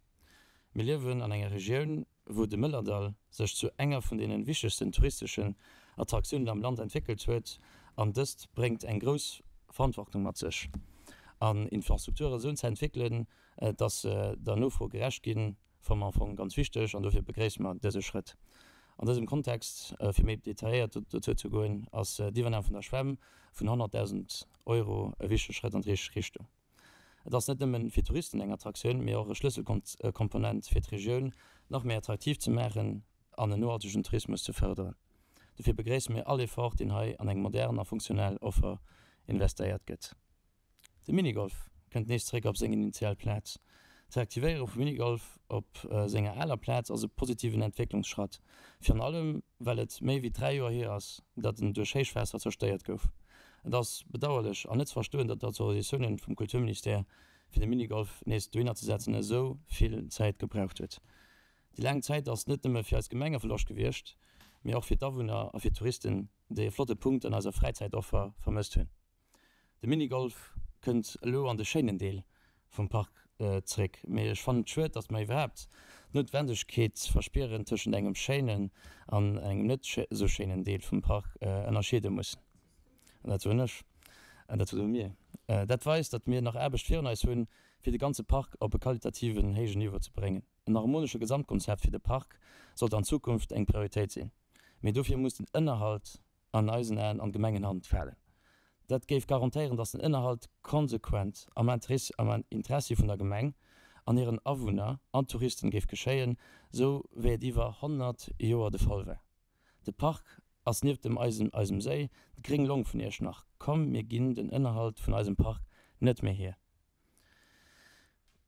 Mir liewen an enger Regioun, wou de Mëllerdall sech zu enger vun deene wichtegsten touristeschen Attraktiounen am Land entwéckelt huet an dëst bréngt eng grouss Verantwortung mat sech. An Infrastrukture esou ze entwéckelen, dass se der Nofro gerecht ginn, fanne mer am Fong ganz wichteg an dofir begréisse mer dëse Schrëtt. An dësem Kontext, fir méi detailléiert dozou ze goen, ass d'Iwwernam vun der Schwämm vun 100.000 Euro e wichtege Schrëtt an d'richteg Richtung. Et ass net nëmmen fir Touristen eng Attraktioun, mee och e Schlësselkomponent fir d'Regioun nach méi attraktiv ze maachen an en nohaltegen Tourismus ze fërderen. Dofir begréisse mir all Effort, deen hei an eng modern a funktionell Offer investéiert gëtt. De Minigolf kënnt nees zeréck op seng initial Plaz. D'Reaktivéiere vum Minigolf op senger aler Plaz ass e positiven Entwécklungsschratt, virun allem well et méi wéi 3 Joer hier ass, datt en duerch Héichwaasser zerstéiert gouf. Et ass bedauerlech an net ze verstoen, datt d'Autorisatiounen vum Kulturministère fir de Minigolf nees dohinner ze setzen esou vill Zäit gebraucht huet. Déi laang Zäit ass net nëmme fir eis Gemeng e Verloscht gewiescht, mee och fir d'Awunner a fir d'Touristen, déi e flotte Punkt an eiser Fräizäitoffer vermësst hunn. De Minigolf kënnt elo an de schéinen Deel vum Park zréck, mee ech fannen et schued, datt mer iwwerhaapt d'Noutwendegkeet verspieren, tëschent engem schéinen an engem net esou schéinen Deel vum Park ënnerscheede mussen. An dat soen ech, an dat soe mir. Dat weist, datt mir nach Aarbecht virun eis hunn, fir de ganze Park op e qualitativen héijen Niveau ze bréngen. En harmonesche Gesamtkonzept fir de Park sollt an Zukunft eng Prioritéit sinn, mee dofir muss den Ënnerhalt an eisen Aen an d'Gemengenhand falen. Dat géif garantéieren, datt den Ënnerhalt konsequent am Interessi vun der Gemeng an hiren Awunner an Touristen géif geschéien, sou wéi et iwwer 100 Joer de Fall war. De Park ass nieft dem eisem eisem Séi d'gréng Long vun Iechternach. Komm mir ginn den Ënnerhalt vun eisem Park net méi hier.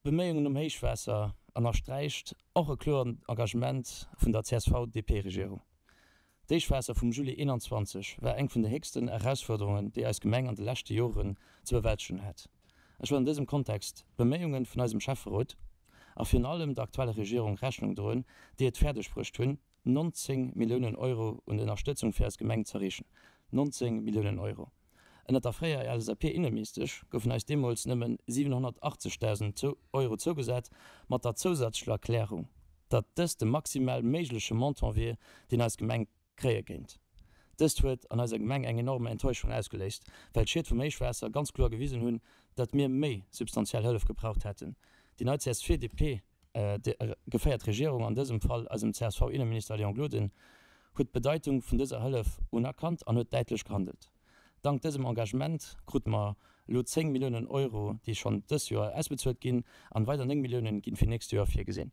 D'Beméiungen um Héichwaasser ënnersträicht och e kloert Engagement vun der CSV-DP-Regierung. D'Héichwaasser vum Juli 21 war eng vun de héchsten Erausfuerderungen, déi eis Gemeng an de leschte Joren ze bewältegen hat. Ech wëll an dësem Kontext d'Beméiunge vun eisem Schäfferot a virun allem der aktueller Regierung Rechnung droen, déi et fäerdeg bruecht hunn, 19 Milliounen Euro un Ënnerstëtzung fir eis Gemeng z'erreechen. 19 Milliounen Euro! Ënnert der fréierer LSAP-Inneministesch goufen eis deemools nëmmen 780.000 Euro zougesat, mat der zousätzlecher Erklärung, datt dëst de maximal méigleche Montant wier, deen eis Gemeng kréie kéint. Dëst huet an eiser Gemeng eng enorme Enttäuschung ausgeléist, well d'Schied vum Héichwaasser ganz kloer gewisen hunn, datt mir méi substantiell Hëllef gebraucht hätten. Déi nei csv-DP geféiert Regierung, an dësem Fall eisem CSV-Inneminister Léon Gloden, huet d'Bedeitung vun dëser Hëllef unerkannt an huet däitlech gehandelt. Dank dësem Engagement krute mer elo 10 Milliounen Euro, déi schonn dës Joer ausbezuelt ginn, an weider 9 Milliounen ginn fir nächst Joer virgesinn.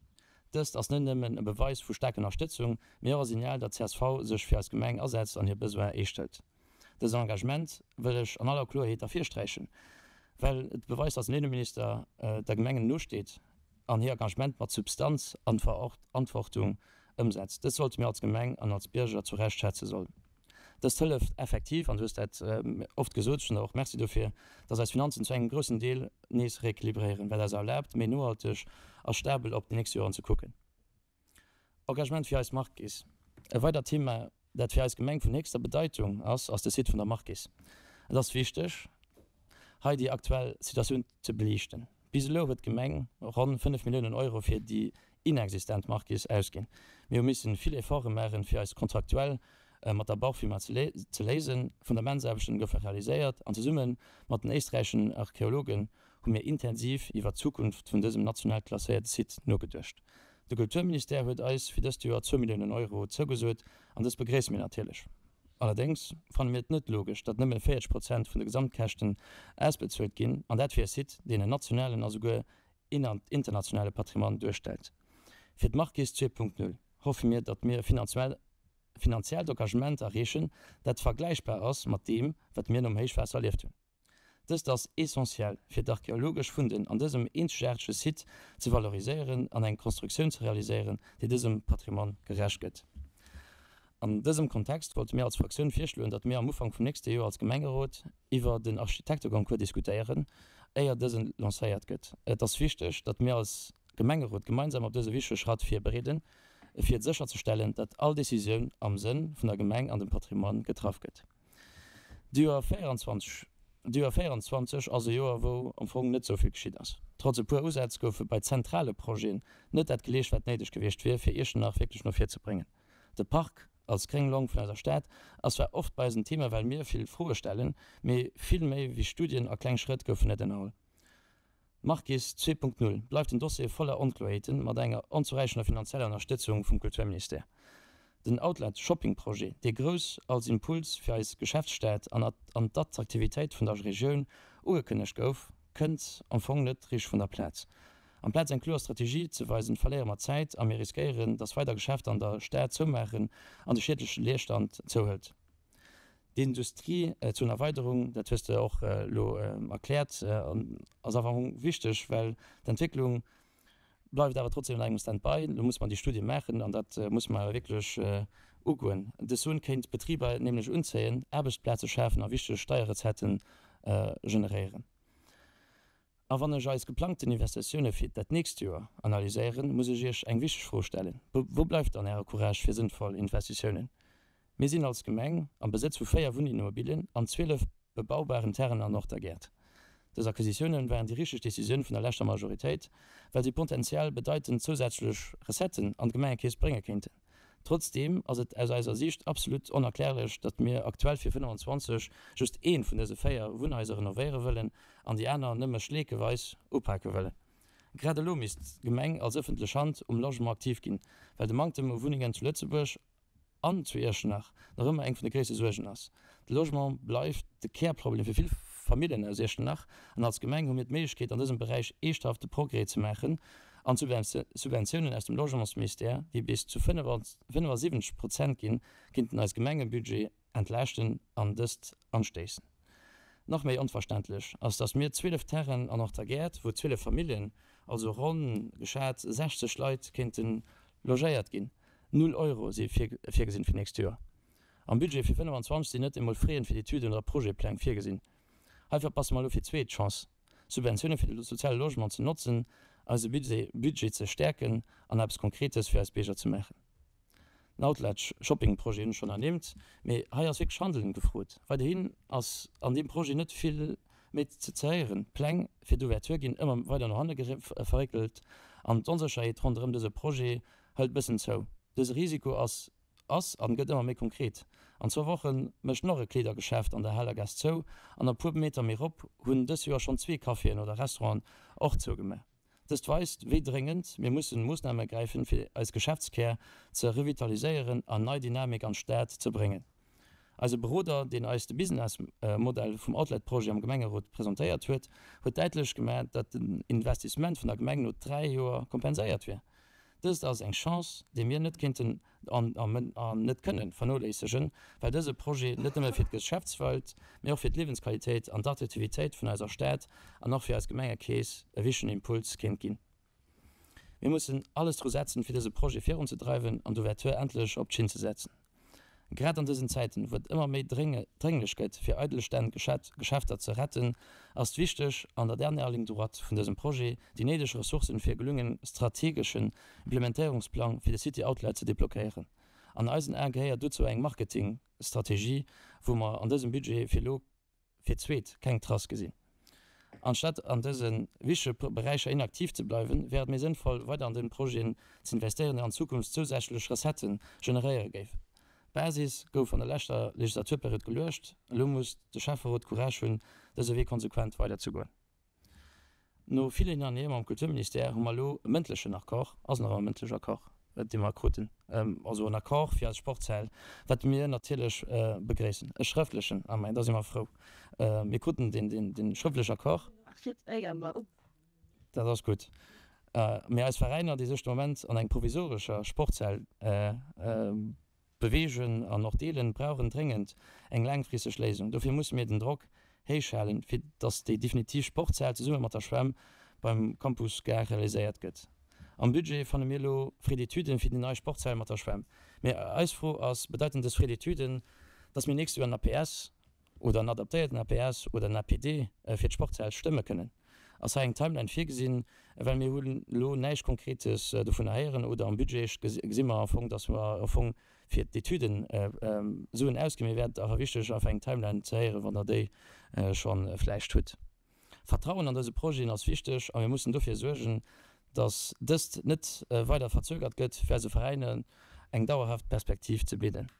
Dëst ass net nëmmen e Beweis vu staarker Ënnerstëtzung, mee och e Signal, datt csv sech fir eis Gemeng asetzt an hir Besoin eescht hëlt. Dësen Engagement wëll ech an aller Kloerheet ervirsträichen, well et beweist, datt den Inneminister der Gemengen nosteet an hir Engagement mat Substanz an Verantwortung ëmsetzt. Dëst sollte mir als Gemeng an als Bierger zu Recht schätze sollen. Dëst hëlleft effektiv, an du hues dat oft gesot, ech soen der och Merci dofir, datt eis Finanzen zu engem groussen Deel nees reequilibréieren, wat eis erlaabt, méi nohalteg a stabel op déi nächst Joren ze kucken. Engagement fir eis Marquise. E weidert Thema, dat fir eis Gemeng vun héchster Bedeitung ass, ass de Site vun der Marquise. Et ass wichteg, hei déi aktuell Situatioun ze beliichten. Bis elo huet d'Gemeng ronn 5 Milliounen Euro fir déi inexistent Marquise ausginn. Mir hu missen vill Efforte maachen, fir eis kontraktuell mat der Baufirma ze léisen. Fundamentsaarbechten goufe realiséiert an zesumme mat den éisträicheschen Archeologen hu mir intensiv iwwer d'Zukunft vun dësem national klasséierte Site nogeduecht. De Kulturministère huet eis fir dëst Joer zwou Milliounen Euro zougesot an dës begréisse mir natierlech. Allerdéngs fanne mir et net logesch, datt nëmme 40 Prozent vun de Gesamtkäschten ausbezuelt ginn, an dat fir e Site, deen en nationalen a souguer internationale Patrimoine duerstellt. Fir d'Markis 2.0 hoffe mir, datt mir e finanziellt Engagement erreechen, dat vergläichbar ass mat deem, wat mir nom Héichwaasser erlieft hunn. Dëst ass essentiell, fir d'archeologesch Funden an dësem eenzegaartege Site ze valoriséieren an eng Konstruktioun ze realiséieren, déi dësem Patrimoine gerecht gëtt. An dësem Kontext wollte mir als Fraktioun virschloen, datt mir am Ufank vum nächste Joer als Gemengerot iwwer den Architekteconcours diskutéieren, éier dësen lancéiert gëtt. Et ass wichteg, datt mir als Gemengerot gemeinsam op dëse wichtege Schratt virbereeden, fir sécherzestellen, datt all Decisioun am Sënn vun der Gemeng an dem Patrimoine getraff gëtt. D'Joer 24 D'Joer 24 ass e Joer, wou am Fong net esou vill geschitt ass. Trotz e puer Usätz goufe bei zentrale Projeten net dat geleescht, wat néideg gewiescht wier, fir Iechternach wierklech no vir ze bréngen. De Park als gréng Long vun eiser Stad ass zwar oft bei eis en Thema, well mir vill Froe stellen, mee vill méi wéi Studien a kleng Schrëtt goufen net ënnerholl. Marquis 2.0 bleift en Dossier voller Onkloerheeten mat enger onzouräichender finanzieller Ënnerstëtzung vum Kulturministère. Den Outlet Shopping Projet, dee grouss als Impuls fir eis Geschäftsstad an an d'Attraktivitéit vun der Regioun ugekënnegt gouf, kënnt am Fong net richteg vun der Plaz. Amplaz eng kloer Strategie ze weisen, verléiere mer Zäit a mir riskéieren, dass weider Geschäfter an der Stad zoumaachen an de schiedleche Leerstand zouhëlt. D'Industriezonerweiderung, dat hues de och elo erkläert, ass awer am Fong wichteg, well d'Entwécklung bleift awer trotzdem an engem Stand-by. Elo muss mer déi Studie maachen an dat muss mer awer wierklech ugoen. Dës Zon kéint Betriber nämlech unzéien, Aarbechtsplaze schafen a wichteg Steierrecetten generéieren. A wann ech eis geplangten Investitioune fir dat nächst Joer analyséieren, muss ech Iech eng wichteg Fro stellen, Wou bleift dann Äre Courage fir sënnvoll Investitiounen? Mir sinn als Gemeng am Besëtz vu 4 Wunnimmobilien an 12 bebaubaren Terrainen an Ortergäert. Dës Acquisitioune waren déi richteg Decisioun vun der leschter Majoritéit, well si potenziell bedeitend zousätzlech Recetten an d'Gemengekeess brénge kéinten. Trotzdeem ass et aus eiser Siicht absolut onerklärlech, datt mir aktuell fir 25 just eent vun dëse 4 Wunnhaiser renovéiere wëllen an déi aner nëmme schleekeweis upake wëllen. Grad elo misst d'Gemeng als ëffentlech Hand um Logement aktiv ginn, well de Manktem u Wunnengen zu Lëtzebuerg an zu Iechternach nach ëmmer eng vun de gréisste Suergen ass. De Logement bleift de Kärproblem fir vill Famillen aus Iechternach an als Gemeng hu mir d'Méiglechkeet an dësem Beräich eeschthafte Progrès ze maachen an d'Subventiounen aus dem Logementsministère, déi bis zu 75 Prozent ginn, kinnten eis Gemengebudget entlaaschten an dëst anstéissen. Nach méi onverständlech ass, datt mir 12 Terrainen an Orter Gäert, wou 12 Familljen, also ronn geschat 60 Leit kéinte logéiert ginn, null Euro si virgesinn fir d'nächst Joer. Am Budget fir 25 sinn net emol Fräen fir d'Etüden oder Projetpläng virgesinn. Hei verpasse mer elo fir d'zweet d'Chance, Subventioune fir de soziale Logement ze notzen, eise Budget ze stäerken an eppes Konkretes fir eis Bierger ze maachen. Den Outlet Shopping Projet hunn ech schonn ernimmt, mee hei ass wierklech Handeln gefrot. Weiderhin ass an deem Projet net vill méi ze zehéieren. D'Pläng fir d'Ouverture ginn ëmmer weider no hanne verréckelt an d'Onsécherheet ronderëm dëse Projet hëlt bëssen zou. Dëse Risiko ass Ass an gëtt ëmmer méi konkret. An zwou Woche mécht nach e Kleedergeschäft an der Halergaass zou an e puer Meter méi rop hunn dës Joer schonn zwee Caféen oder Restauranten och zougemaach. Dëst weist, wéi dréngend mir mussen Moossnamen ergräifen, fir eis Geschäftskär ze revitaliséieren an nei Dynamik an d'Stad ze bréngen. Eise Beroder, deen eis de Businessmodell vum Outlet-Projet am Gemengerot presentéiert huet, huet däitlech gemaach, datt den Investissement vun der Gemeng no 3 Joer kompenséiert wier. Dëst ass eng Chance, déi mir net kéinten an net kënnen vernoléissegen, well dëse Projet net nëmme fir d'Geschäftswelt, mee och fir d'Liewensqualitéit an d'Attraktivitéit vun eiser Stad an och fir eis Gemengekeess e wichtegen Impuls kéint ginn. Mir mussen alles dru setzen, fir dëse Projet virunzedreiwen an d'Ouverture endlech op d'Schinn ze setzen. Grad an dësen Zäiten, wou et ëmmer méi drénglech gëtt, fir eidelstehend Geschäfter ze retten, ass et wichteg, an der dernière ligne droite vun dësem Projet déi néideg Ressourcen fir e gelungen strategeschen Implementéierungsplang fir de City Outlet ze deblockéieren. An eisen Ae gehéiert dozou eng Marketingstrategie, wou mer an dësem Budget fir elo fir d'zweet keng Trace gesinn. Anstatt an dëse wichtege Beräicher inaktiv ze bleiwen, wär et méi sënnvoll, weider an den Projeten z'investéieren, déi an Zukunft zousätzlech Recettë generéiere géifen. D'Basis gouf an der leschter Legislaturperiod geluecht, elo muss de Schäfferot d'Courage hunn, dëse Wee konsequent weiderzegoen. No vill Hin an Hier mam Kulturministère hu mer elo e mëndlechen Accord, ass nach ëmmer e mëndlech Accord, dee mer kruten, also en Accord fir eis Sportshal, wat mir natierlech begréissen. E schrëftlechen, ah mä da si mer frou, mir kruten deen, deen, dee schrëftlech Accord. Dat ass gutt. Mee eis Veräiner, déi sech de Moment an eng provisorescher Sportshal Beweegen an och deelen, brauchen dréngend eng laangfristeg Léisung. Dofir musse mir den Drock héich halen, fir datt déi definitiv Sportshal zesumme mat der Schwämm beim Campus Gare realiséiert gëtt. Am Budget fanne mir elo Frais d'études fir déi nei Sportshal mat der Schwämm. Mee eis Fro ass, Bedeiten dës Frais d'études, datt mir nächst Joer en APS oder en adaptéierten APS oder en APD fir d'Sportshal stëmme kënnen? Ass hei eng Timeline virgesinn? Well mir hunn elo näischt Konkretes dovunner héieren oder am Budget gesi mer am Fong, dass mer am Fong fir d'Etüden Suen ausginn. Mir wär et awer wichteg, einfach eng Timeline ze héieren, wann Der déi scho vläicht hutt. Vertrauen an dëse Projeten ass wichteg a mir mussen dofir suergen, dass dëst net weider verzögert gëtt, fir eise Veräiner eng dauerhaft Perspektiv ze bidden.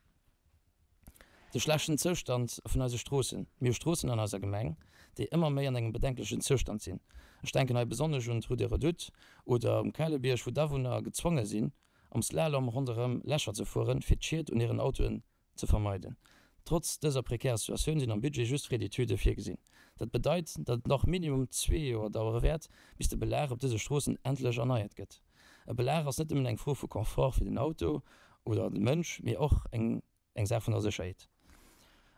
De schlechten Zoustand vun eise Stroossen. Mir hu Stroossen an eiser Gemeng, déi ëmmer méi an engem bedenklechen Zoustand sinn. Ech denken hei besonnesch un d'Rue des Redoutes oder um Kaalebierg, wou d'Awunner gezwonge sinn, am Slalom ronderëm Lächer ze fueren, fir d'Schied un hiren Autoen ze vermeiden. Trotz dëser prekärer Situatioun sinn am Budget just Frais d'études virgesinn. Dat bedeit, datt et nach minimum zwee Joer dauere wäert, bis de Belag op dëse Stroossen endlech erneiert gëtt. E Belag ass net nëmmen eng Fro vu Confort fir den Auto oder de Mënsch, mee och eng eng Saach vun der Sécherheet.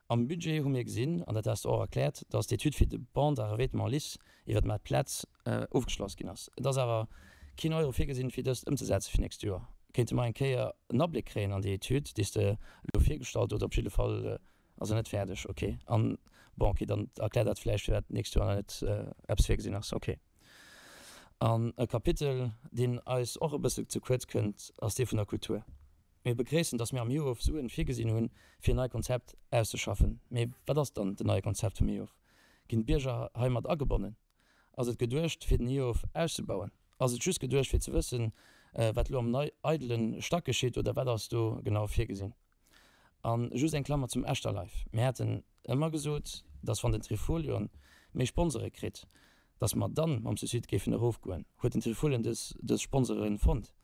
Am Budget hu mir gesinn, an dat has de och erkläert, dass d'Etüd fir de Bande à revêtement lisse iwwer d'Maartplaz ofgeschloss ginn ass. Et ass awer keen Euro virgesinn, fir dëst ëmzesetze fir nächst Joer. Kéinte mer eng Kéier en Abléck kréien an déi Etüd, déi s de elo virgestallt oder op jidde Fall Ass en net fäerdeg? Ok. An, bon, ok, dann erkläert dat vläicht, firwat d'nächst Joer nach net eppes virgesinn ass. Ok. An e Kapitel, deen eis och e bësse ze kuerz kënnt, ass dee vun der Kultur. Mir begréissen, dass mir am IOF Suen virgesinn hunn, fir en neit Konzept auszeschaffen. Mee wat ass dann den neie Konzept vum IOF? Ginn d'Bierger hei mat agebonnen? Ass et geduecht, fir den IOF auszebauen? Ass et just geduecht, fir ze wëssen, wat elo am eidele Stack geschitt, oder wat ass do genau virgesinn? A just eng Klammer zum Echterlife, Mir haten ëmmer gesot, dass wann den Trifolion méi Sponsore kritt, dass mer dann mam Subsid géifen erofgoen. Huet den Trifolion dës Sponsore fonnt?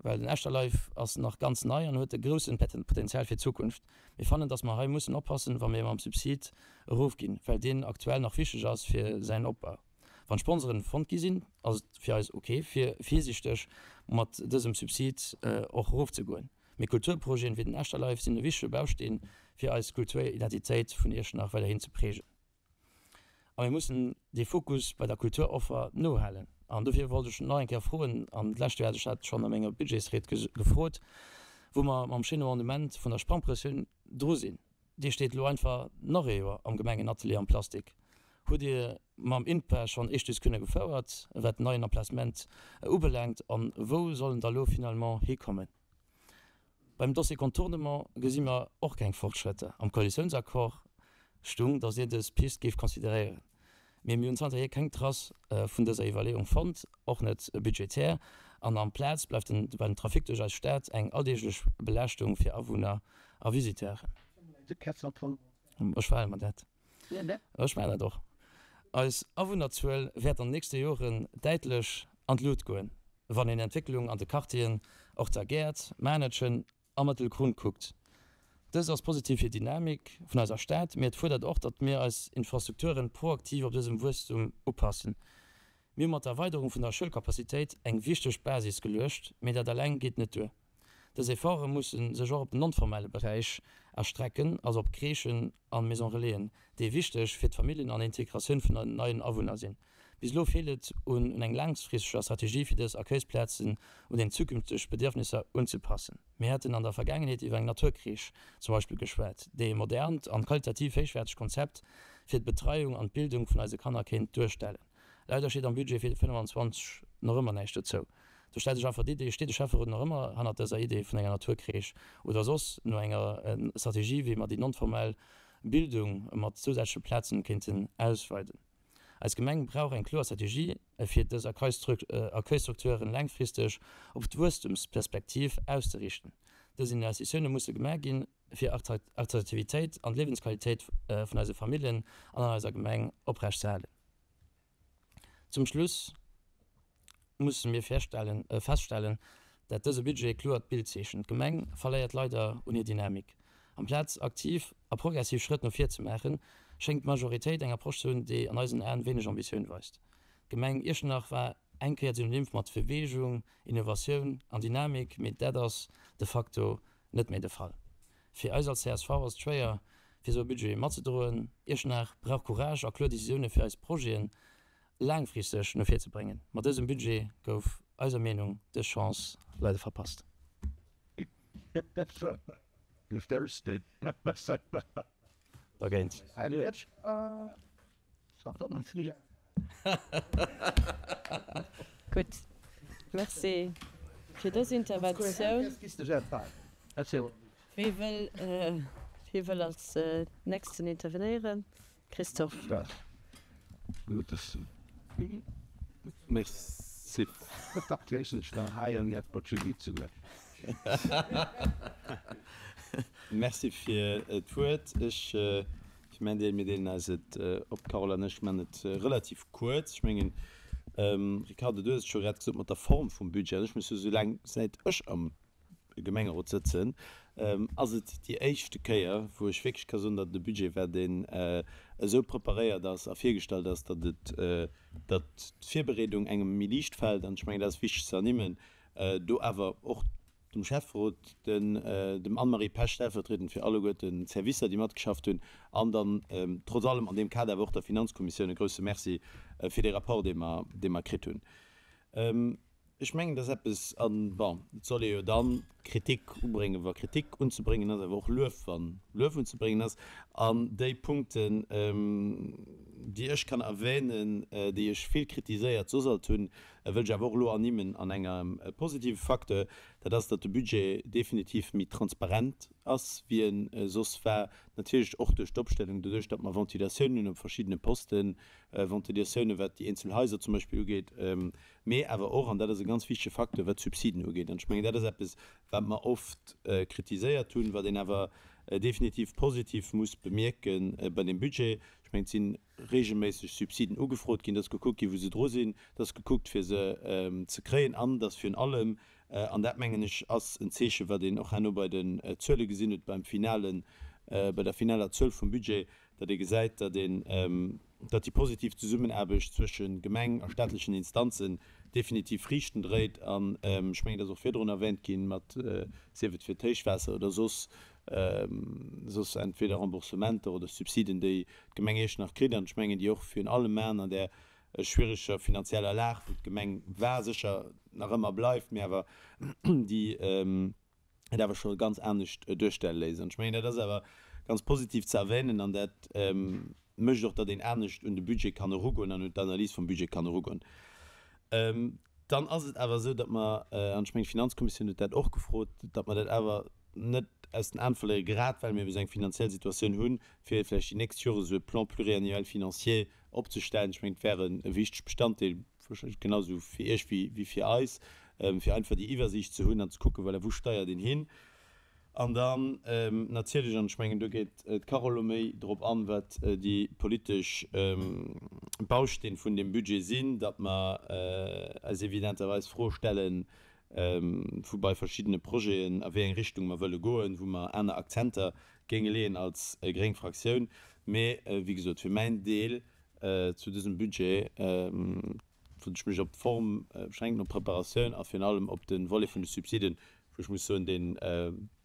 Well den Echterlife ass nach ganz nei an huet e groussen Potenzial fir d'Zukunft. Mir fannen, dass mer hei mussen oppassen, wa mir mam Subsid erofginn, well deen aktuell nach wichteg ass fir säin Opbau. Wann d'Sponsoren fonnt gi sinn, ass et fir eis ok, fir virsiichteg mat dësem Subsid och erofzegoen. Mee Kulturprojeten wéi den Echterlife sinn e wichtege Bausteen fir eis Kulturidentitéit vun Iechternach weiderhin ze prägen. A mir mussen dee Fokus bei der Kulturoffer nohalen. An dofir wollt ech nach eng Kéier froen, an d'lescht Joer hat ech dat schonn a menger Budgetsried gefrot, wou mer mam Chenoendement vun der Sprangprëssioun dru sinn. Dee steet elo einfach nach ee Joer am Gemengenatelier am Plastik. Hutt Dir mam INPA schonn éischt Diskussioune gefouert, wat den neien Emplacement ubelaangt, a wou soll en da lo finalement hikommen? Beim Dossier Contournement gesi mer och keng Fortschrëtter. Am Koalitiounsaccord stung, datt Dir dës Pist géift consideréieren. Mee mir hunn zanterhier keng Trace vun dëser Iwwerleeung fonnt, och net budgetär. An amplaz bleift den den Trafic duerch eis Stad eng alldeeglech Belaaschtung fir Awunner a Visiteuren. Ech verhale mer dat. Ech maachen dat och. Eis Awunnerzuel wäert an den nächste Joren däitlech an d'Lut goen, wann een Entwécklung an de Quartieren Orter Gäert, Maarnetschen a Mëttelgrunn kuckt. Dëst ass positiv fir d'Dynamik vun eiser Stad, mee et fuerdert och, datt mir eis Infrastrukturen proaktiv op dësem Wuesstum upassen. Mir hu mat der Erweiderung vun der Schoulcapacitéit eng wichteg Basis geluecht, mee dat eleng geet net duer. Dës Efforte musse sech och op den non-formelle Beräich erstrecken, also op Crèchen an Maison Relaisen, déi wichteg fir d'Familljen an Integratioun vun den neien Awunner sinn. Bis elo feelt et un un eng laangfristeger Strategie fir dës Accueilsplazen un den zukünfteg Bedierfnisser unzepassen. Mir hätten an der Vergaangenheet iwwer eng Naturcrèche zum Beispill geschwat, déi e modernt an qualitativ héichwäertegt Konzept fir d'Betreiung an d'Bildung vun eise Kanner kéint duerstellen. Leider steet am Budget fir 25 nach ëmmer näischt dozou. Do stellt sech einfach d'Idee, Steet de Schäfferot nach ëmmer hannert dëser Idee vun enger Naturcrèche oder soss no enger Strategie wéi mer déi non-formell Bildung mat zousätzleche Plazen kéinten ausweiden? Eis Gemeng brauch eng kloer Strategie, fir dës Accueilstrukturen laangfristeg op d'Wuesstumsperspektiv auszeriichten. Dës Investitioune musse gemaach ginn, fir Attraktivitéit an d'Liewensqualitéit vun eise Familljen an an eiser Gemeng oprecht ze halen. Zum Schluss musse mir feststellen, dat dëse Budget e kloert Bild zeechent. D'Gemeng verléiert leider un hir Dynamik. Amplaz aktiv a progressiv Schrëtt no vir ze maachen, schéngt d'Majoritéit eng Approche ze hunn, déi an eisen Aen wéineg Ambitioun weist. D'Gemeng Iechternach war eng Kéier synonym mat Beweegung, Innovatioun an Dynamik, mee dat ass de facto net méi de Fall. Fir eis als csv ass et schwéier, fir esou e Budget matzedroen. Iechternach brauch Courage a kloer Decisioune fir eis Projeten laangfristeg no vir ze bréngen. Mat dësem Budget gouf eiser Meenung dës Chance leider verpasst. Dergéint. Gutt, Merci fir dës Interventioun. Wie wëll als nächsten intervenéieren? Christophe. Merci. Merci fir d'Wuert. Ech fir mäin Deel, mir deelen eis et op, d'Carole an ech, man et relativ kuerz. Ech mengen, Ricardo, du hues et scho grad gesot mat der Form vum Budget. An ech muss soen, soulaang, säit ech am Gemengerot sëtzen, ass et déi éischte Kéier, wou ech wierklech ka soen, datt et e Budget war, deen esou preparéiert ass a virgestallt ass, datt et, datt d'Virbereedung engem méi liicht fält. An ech mengen, dat ass wichteg ze ernimmen, do awer och dem Schäfferot, dem Anne-Marie Pesch stellvertriedend fir alleguerten d'Servicer, déi matgeschafft hunn, an dann trotz allem an deem Kader awer och der Finanzkommissioun e grouse Merci fir dee Rapport, dee mer, dee mer kritt hunn. Ech mengen, dat ass eppes, an, bon, et soll ee jo dann Kritik ubréngen, wa Kritik unzebréngen ass, awer och Luef, wa Luef unzebréngen ass. An déi Punkten, déi ech kann erwänen, déi ech vill kritiséiert soss alt hunn, wëll ech awer och elo ernimmen an engem positive Facteur, dat ass, datt de Budget definitiv méi transparent ass, wéi e soss war. Natierlech och duerch d'Opstellung, doduerch, datt mer Ventilatiounen hunn op verschiddene Posten, Ventilatiounen, wat déi eenzel Haiser zum Beispill ugeet, mee awer och, an dat ass e ganz wichtege Facteur, wat d'Subsiden ugeet. An ech mengen, dat ass eppes, wat mer oft kritiséiert hunn, wat een awer definitiv positiv muss bemierke bei deem Budget. Ech mengen, et si regelméisseg Subsiden ugefrot ginn, et ass gekuckt ginn, wou se dru sinn, et ass gekuckt, fir se ze kréien, an dass virun allem, an dat, mengen ech, ass en Zeechen, wat een och herno bei den Zuele gesinn huet, beim finalen, bei der finaler Zuel vum Budget, datt ee gesäit, datt een, datt déi positiv Zesummenaarbecht zwësche Gemeng a staatlechen Instanzen definitiv Friichten dréit. An ech mengen, et ass och virdrun erwähnt ginn, mat, sief et fir d'Héichwaasser oder soss, soss entweder Remboursementer oder Subsiden, déi d'Gemeng Iechternach kritt, an ech mengen, déi och virun allem maachen an där schwiereger finanzieller Lag, wou d'Gemeng war, sécher nach ëmmer bleift, mee awer déi, et awer scho ganz anescht duerstelle léisst. An ech mengen, dat ass awer ganz positiv ze erwänen an dat mécht och, datt een anescht un de Budget kann erugoen an un d'Analys vum Budget kann erugoen. Dann ass et awer esou, datt mer, an ech mengen, d'Finanzkommissioun huet dat och gefrot, datt mer dat awer net aus den Aen verléieren, grad well mir ebe sou eng finanziell Situatioun hunn, fir vläicht déi nächst Jore sou e Plan pluriannuel financier opzestellen. Ech mengen, et wär e wichteg Bestanddeel, warscheinlech genau sou fir Iech wéi fir eis, fir einfach déi Iwwersiicht ze hunn an ze kucken, voilà, wou steiert een hin. An dann natierlech, an ech mengen, do geet d'Carole elo méi drop an, wat déi politesch Bausteen vun deem Budget sinn, datt mer eis evidenterweis d'Fro stellen. vu bei verschiddene Projeten, a wéi eng Richtung mer wëlle goen, wou mer aner Akzenter géinge leeën als gréng Fraktioun. Mee wéi gesot, fir mäin Deel zu dësem Budget wollt ech mech op d'Form beschränken, op d'Preparatioun a virun allem op de Volet vun de Subsiden, wou ech muss soen, dee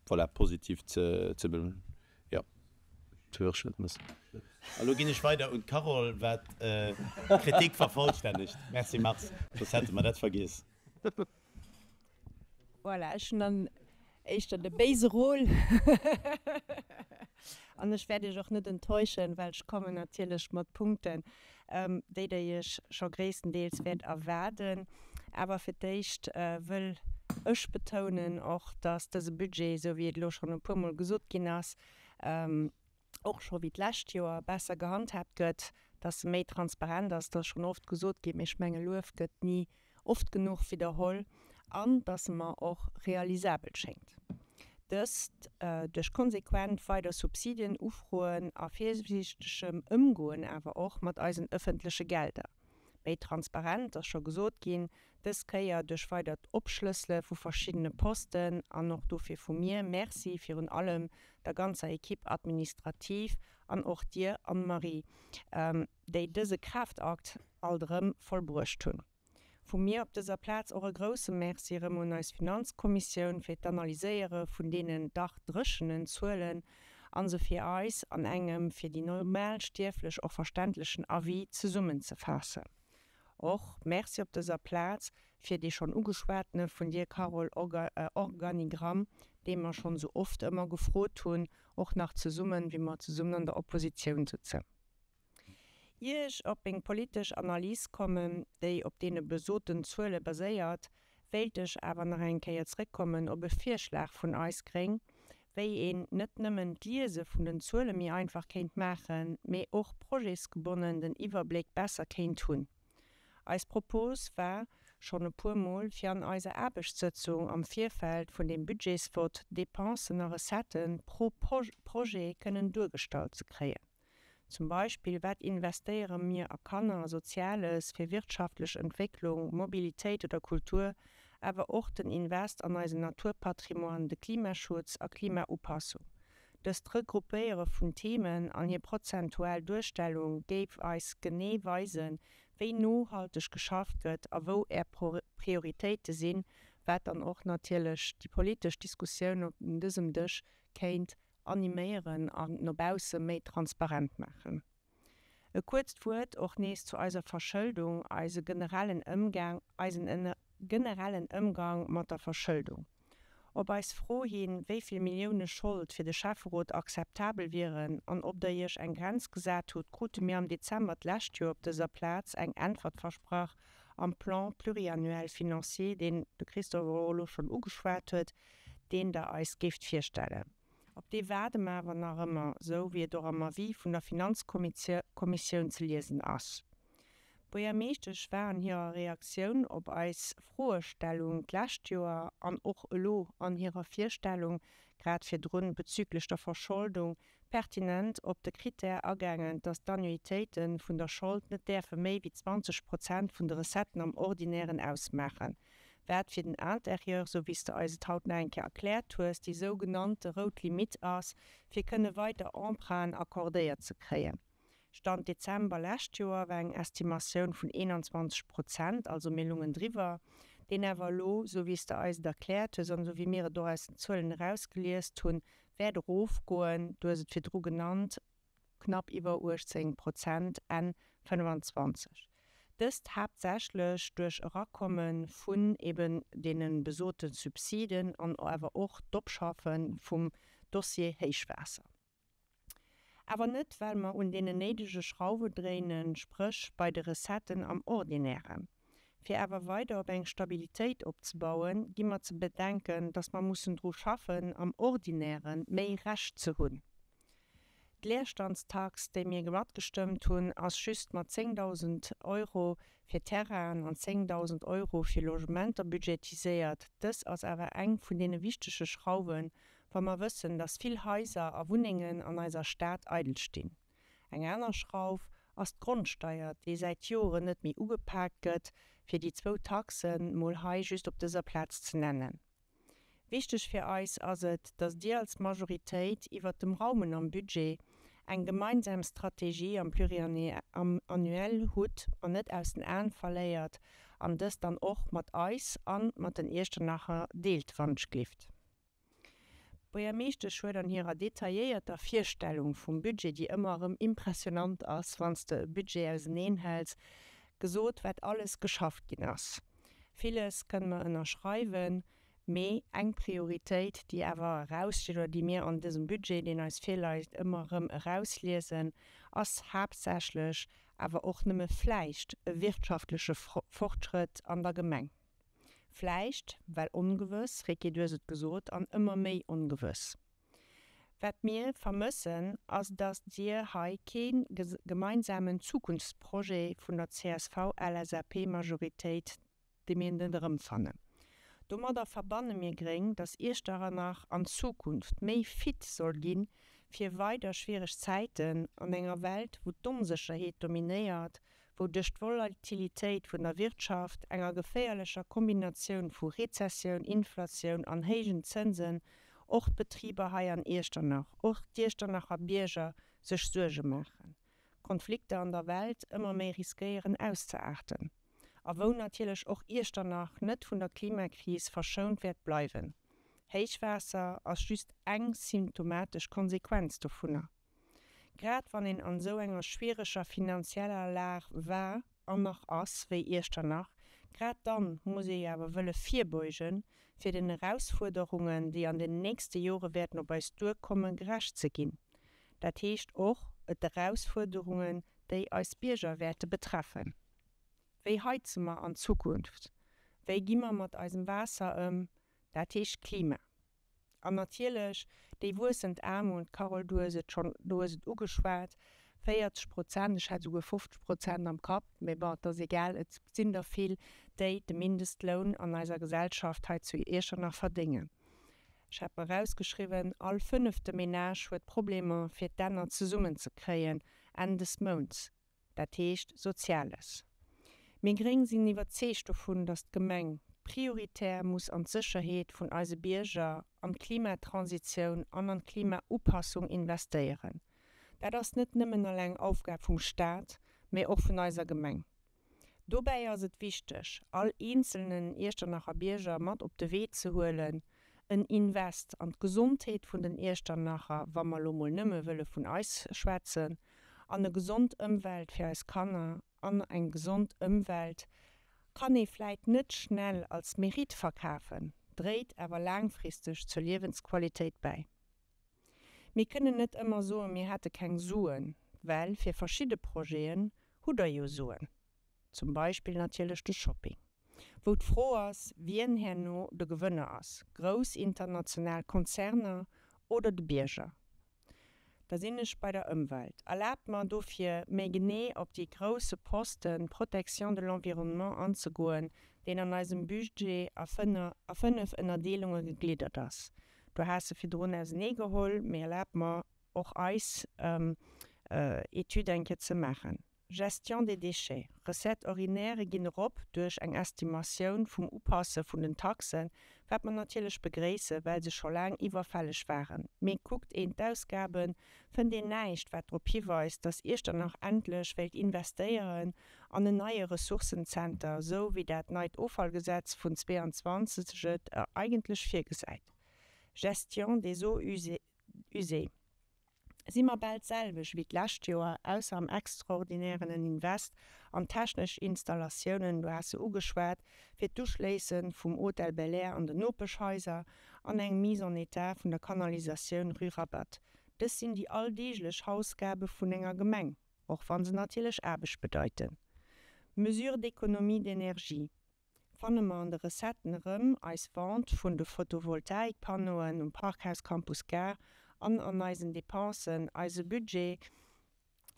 voilà positiv ze, jo, ze beurteelen ass. A lo ginn ech weider un d'Carole, wat d'Kritik vervollstännegt. Merci Mars, soss hätte mer dat vergiess. Voilà, ech hunn dann éischter de béise Rôle an ech wäert Iech och net enttäuschen, well ech kommen natierlech mat Punkten, déi Der Iech scho gréisstendeels wäert erwaarden. Awer fir d'éischt wëll ech betounen och, dass dëse Budget, esou wéi et elo schonn e puermol gesot ginn ass, och scho wéi d'lescht Joer, besser gehandhaabt gëtt, dass e méi transparent ass, dat ass schonn oft gesot ginn, mee ech menge Luef gëtt ni oft genuch widderholl, an dass e mer och realisabel schéngt. Dëst duerch konsequent weider Subsidien ufroen a virsiichtegem Ëmgoen awer och mat eisen ëffentleche Gelder. Méi transparent, ass scho gesot ginn, dës Kéier duerch weidert Opschlëssele vu verschiddene Posten an och dofir vu mir Merci virun allem der ganzer Équipe administrative an och dir Anne-Marie, déi dëse Kraaftakt alt erëm vollbruecht hunn. Vu mir op dëser Plaz och e grousse Merci erëm un eis Finanzkommissioun fir d'Analyséiere vun deenen dach dréchenen Zuelen an se fir eis an engem fir déi normal Stierflech och verständlechen Avis zesummenzefaassen. Och Merci op dëser Plaz fir dee schonn ugeschwatene vun dir Carole Organigramm, dee mer schonn esou oft ëmmer gefrot hunn, och nach zesummen, wéi mer zesummen an der Oppositioun sutzen. Ier ech op meng politesch Analys kommen, déi op deene besoten Zuele baséiert, wéilt ech awer nach eng Kéier zréckkommen op e Virschlag vun eis Gréng, wéi een net nëmmen d'Liese vun den Zuele méi einfach kéint maachen, mee och projetsgebonnen den Iwwerbléck besser kéint hunn. Eis Propos war schonn e puer Mol, fir an eiser Aarbechtssëtzung am Virfeld vun dem Budgetsvott d'Depensen a Recettë pro Projet kënnen duergestallt ze kréien. Zum Beispill, Wat investéiere mir a Kanner, a Soziales, fir wirtschaftlech Entwécklung, Mobilitéit oder Kultur, awer och den Invest an eisen Naturpatrimoine, de Klimaschutz a Klimaupassung. Dëst Regroupéiere vun Themen an hir prozentual Duerstellung géif eis genee weisen, wéi nohalteg geschafft gëtt a wou Är Prioritéite sinn, wat dann och natierlech déi politesch Diskussioun op dësem Dësch kéint animéieren an no bausse méi transparent maachen. E kuerzt Wuert och nees zu eiser Verschëldung, eise generellen Ëmgang, eisen generellen Ëmgang mat der Verschëldung. Op eis Fro hin, wéi vill Millioune Schold fir de Schäfferot akzeptabel wieren an ob Der Iech eng Grenz gesat hutt, krute mir am Dezember d'lescht Joer op dëser Plaz eng Äntwert versprach am Plan pluriannuel financier, deen de Christophe och elo schonn ugeschwat huet, deen Der eis géift virstellen. Op dee waarde mer awer nach ëmmer, esou wéi et och am Avis vun der Finanzkommissioun ze liesen ass. D'Buergermeeschtesch war an hirer Reaktioun op eis Froestellung d'lescht Joer an och elo an hirer Virstellung grad virdrun bezüglech der Verscholdung pertinent op de Critère agaangen, dass d'Annuitéite vun der Schold net däerfe méi wéi 20 Prozent vun de Recetten am Ordinären ausmaachen. Wat fir den Intérieur, sou wéi s de eis et haut nach eng Kéier erkläert hues, déi sougenannte rout Limitt ass, fir kënne weider Emprunten accordéiert ze kréien. Stand Dezember lescht Joer war eng Estimatioun vun 21 Prozent, also mir lungen driwwer, deen awer elo, sou wéi s de eis et erkläert hues an esou wéi mir et och aus den Zuelen erausgeliest hunn, wäert erofgoen, du hues et virdru genannt, knapp iwwer 18 Prozent Enn 25. Dëst haaptsächlech duerch Erakomme vun eben deene besote Subsiden an awer och d'Opschaffe vum Dossier Héichwaasser. Awer net, well mer un deenen néidege Schrauwe dréinen, spréch bei de Recetten am Ordinären. Fir awer weider op eng Stabilitéit opzebauen, gi mer ze bedenken, dass mer mussen dru schaffen, am Ordinäre méi Rescht ze hunn. D'Leerstandstax, déi mir matgestëmmt hunn, ass just mat 10.000 Euro fir Terrainen an 10.000 Euro fir Logementer budgetiséiert. Dës ass awer eng vun deene wichtege Schrauwen, wa mer wëssen, dass vill Haiser a Wunnengen an eiser Stad eidel stinn. Eng aner Schrauf ass d'Grondsteier, déi säit Joren net méi ugepaakt gëtt. Fir déi zwou Taxen mol hei just op dëser Plaz ze nennen. Wichteg fir eis ass et, dass Dir als Majoritéit iwwert dem Raumen am Budget eng gemeinsam Strategie am Pluriannuel hutt an net aus den Aen verléiert an dës dann och mat eis an mat den Iechternacher deelt, wannschglift. D'Buergermeeschtesch huet an hirer detailléierter Virstellung vum Budget, déi ëmmer erëm impressionant ass, wann s de e Budget auseneen häls, gesot, wat alles geschafft ginn ass. Villes kënne mer ënnerschreiwen, mee eng Prioritéit, déi awer eraussteet oder déi mir an dësem Budget, deen eis virleigt, ëmmer erëm erausliesen, ass haaptsächlech, awer och nëmme vläicht, e wirtschaftleche Fortschrëtt an der Gemeng. Vläicht, well ongewëss, Ricky, du hues et gesot, an ëmmer méi ongewëss. Wat mir vermëssen, ass, dass Dir hei kee gemeinsamen Zukunftsprojet vun der CSV-LSAP-Majoritéit, dee mir net erëmfannen. Domadder verbanne mir Gréng, dass Iechternach an Zukunft méi fit soll ginn, fir weider schwiereg Zäiten an enger Welt, wou d'Onsécherheet dominéiert, wou duerch d'Volatilitéit vun der Wirtschaft, enger geféierlecher Kombinatioun vu Rezessioun, Inflatioun an héijen Zënsen och d'Betriber hei an Iechternach, och d'Iechternacher Bierger sech Suerge maachen, Konflikter an der Welt ëmmer méi riskéieren auszeaarten a wou natierlech och Iechternach net vun der Klimakris verschount wäert bleiwen. Héichwaasser ass just eng symptomatesch Konsequenz dovunner. Grad wann een an esou enger schwiereger finanzieller Lag war an nach ass wéi Iechternach, grad dann muss ee jo awer wëlle virbeugen, fir den Erausfuerderungen, déi an den nächste Jore wäerten op eis duerkommen, gerecht ze ginn. Dat heescht och et Erausfuerderungen, déi eis Bierger wäerte betreffen. Wéi heize mer an Zukunft? Wéi gi mer mat eisem Waasser ëm? Dat heescht Klima. An natierlech déi wuessend Aarmut, Carole, du hues et schonn, du hues et ugeschwat, 40 Prozent, ech hat esouguer 50 Prozent am Kapp, mee bon, et ass egal, et sinn der vill, déi de Mindestloun an eiser Gesellschaft hei zu Iechternach verdéngen. Ech hat mer erausgeschriwwen, all fënnefte Menage huet Problemer, fir d'Enner zesummenzekréien Enn des Mounts. Dat heescht Soziales. Mir Gréng sinn iwwerzeegt dovun, datt d'Gemeng prioritär muss an d'Sécherheet vun eise Bierger, an d'Klimatransitioun an an d'Klimaupassung investéieren. Dat ass net nëmmen eleng Aufgab vum Staat, mä och vun eiser Gemeng. Dobäi ass et wichteg, all eenzelnen Iechternacher Bierger mat op de Wee ze huelen, en Invest an d'Gesondheet vun den Iechternacher, wa mer elo mol nëmme wëlle vun eis schwätzen, an e gesond Ëmwelt fir eis Kanner an eng gesond Ëmwelt kann ee vläit net schnell als Mérite verkafen, dréit awer laangfristeg zur Liewensqualitéit bäi. Mir kënnen net ëmmer soen, mir hätte keng Suen, well fir verschidde Projeten hutt Der jo Suen. Zum Beispill natierlech de Shopping. Wou d'Fro ass, wien herno de Gewënner ass, grouss international Konzerner oder de Bierger. Da sinn ech bei der Ëmwelt. Erlaabt mer dofir, méi genee op dee grousse Posten Protection de l'environnement anzegoen, deen an eisem Budget a fënnef Ënnerdeelunge gegliddert ass. Du has se virdrun auseneegeholl, mee erlaabt mer, och eis Etüd eng Kéier ze maachen. Gestion des déchets, Recettes ordinaires ginn erop duerch eng Estimatioun vum Upasse vun den Taxen, wat mer natierlech begréissen, well se scho laang iwwerfälleg waren. Mee kuckt een d'Ausgaben, fënnt een näischt, wat drop hiweist, dass Iechternach endlech wéilt investéieren an en neie Ressourcenzenter, sou wéi dat neit Offallgesetz vun 22 et eigentlech virgesäit. Gestion des eaux usées. Si mer bal d'selwecht wéi d'lescht Joer, ausser am extraordinären en Invest an technesch Installatiounen, du has se ugeschwat, fir d'Uschléisse vum Hotel Belair an den Nopeschhaiser an eng Mise en état vun der Kanalisatioun rue Rabat. Dës sinn déi alldeeglech Hausgabe vun enger Gemeng, och wa se natierlech Aarbecht bedeiten. Mesures d'économie d'énergie. Fanne mer an de Recetten erëm eis Vente vun de Photovoltaikpanneauen um Parkhaus Campus Gare an an eisen Dépensen eise Budget,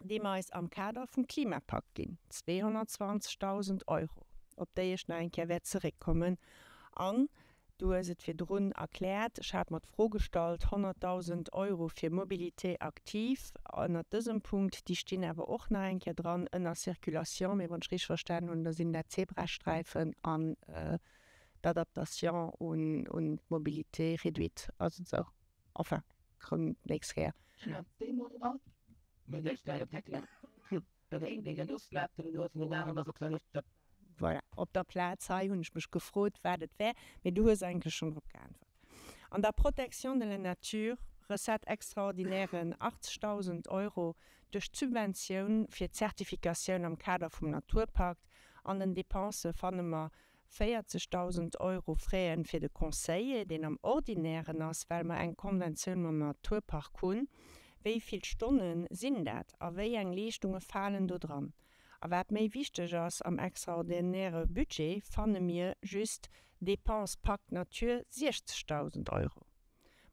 dee mer eis am Kader vum Klimapakt ginn, 220.000 Euro, op déi ech nach eng Kéier wäert zeréckkommen, an. Du hues et virdrun erkläert. Ech hat mer d'Fro gestallt, 100.000 Euro fir Mobilité active ënnert dësem Punkt, déi stinn awer och nach eng Kéier dran ënner Circulation, mee wann ech richteg verstanen hunn, da sinn dat Zebrasträifen an d'Adaptation un d'Mobilité réduite. Ass et esou? Enfin, komm d'nächst Kéier. Voilà, op der Plaz hei hunn ech mech gefrot, wat et wär, mee du hues eigentlech schonn drop geäntwert. An der Protection de la nature, Recette extraordinaire 80.000 Euro duerch d'Subventioun fir d'Zertifikatioun am Kader vum Naturpakt. An den Depensë fanne mer 40.000 Euro Fräen fir de Conseiller, deen am Ordinären ass, well mer eng Konventioun mam Naturpark hunn. Wéi vill Stonne sinn dat a wéi eng Leeschtunge falen do dran? A wat méi wichteg ass, am extraordinäre Budget fanne mir just Dépenses Pacte Nature 60.000 Euro.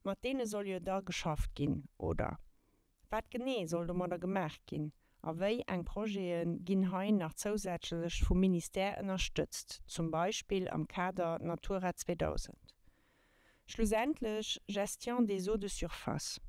Mat deene soll jo da geschafft ginn, oder? Wat genee soll domadder gemaach ginn a wéi eng Projete ginn hei nach zousätzlech vum Ministère ënnerstëtzt, zum Beispill am Kader Natura 2000? Schlussendlech, Gestion des eaux de surface.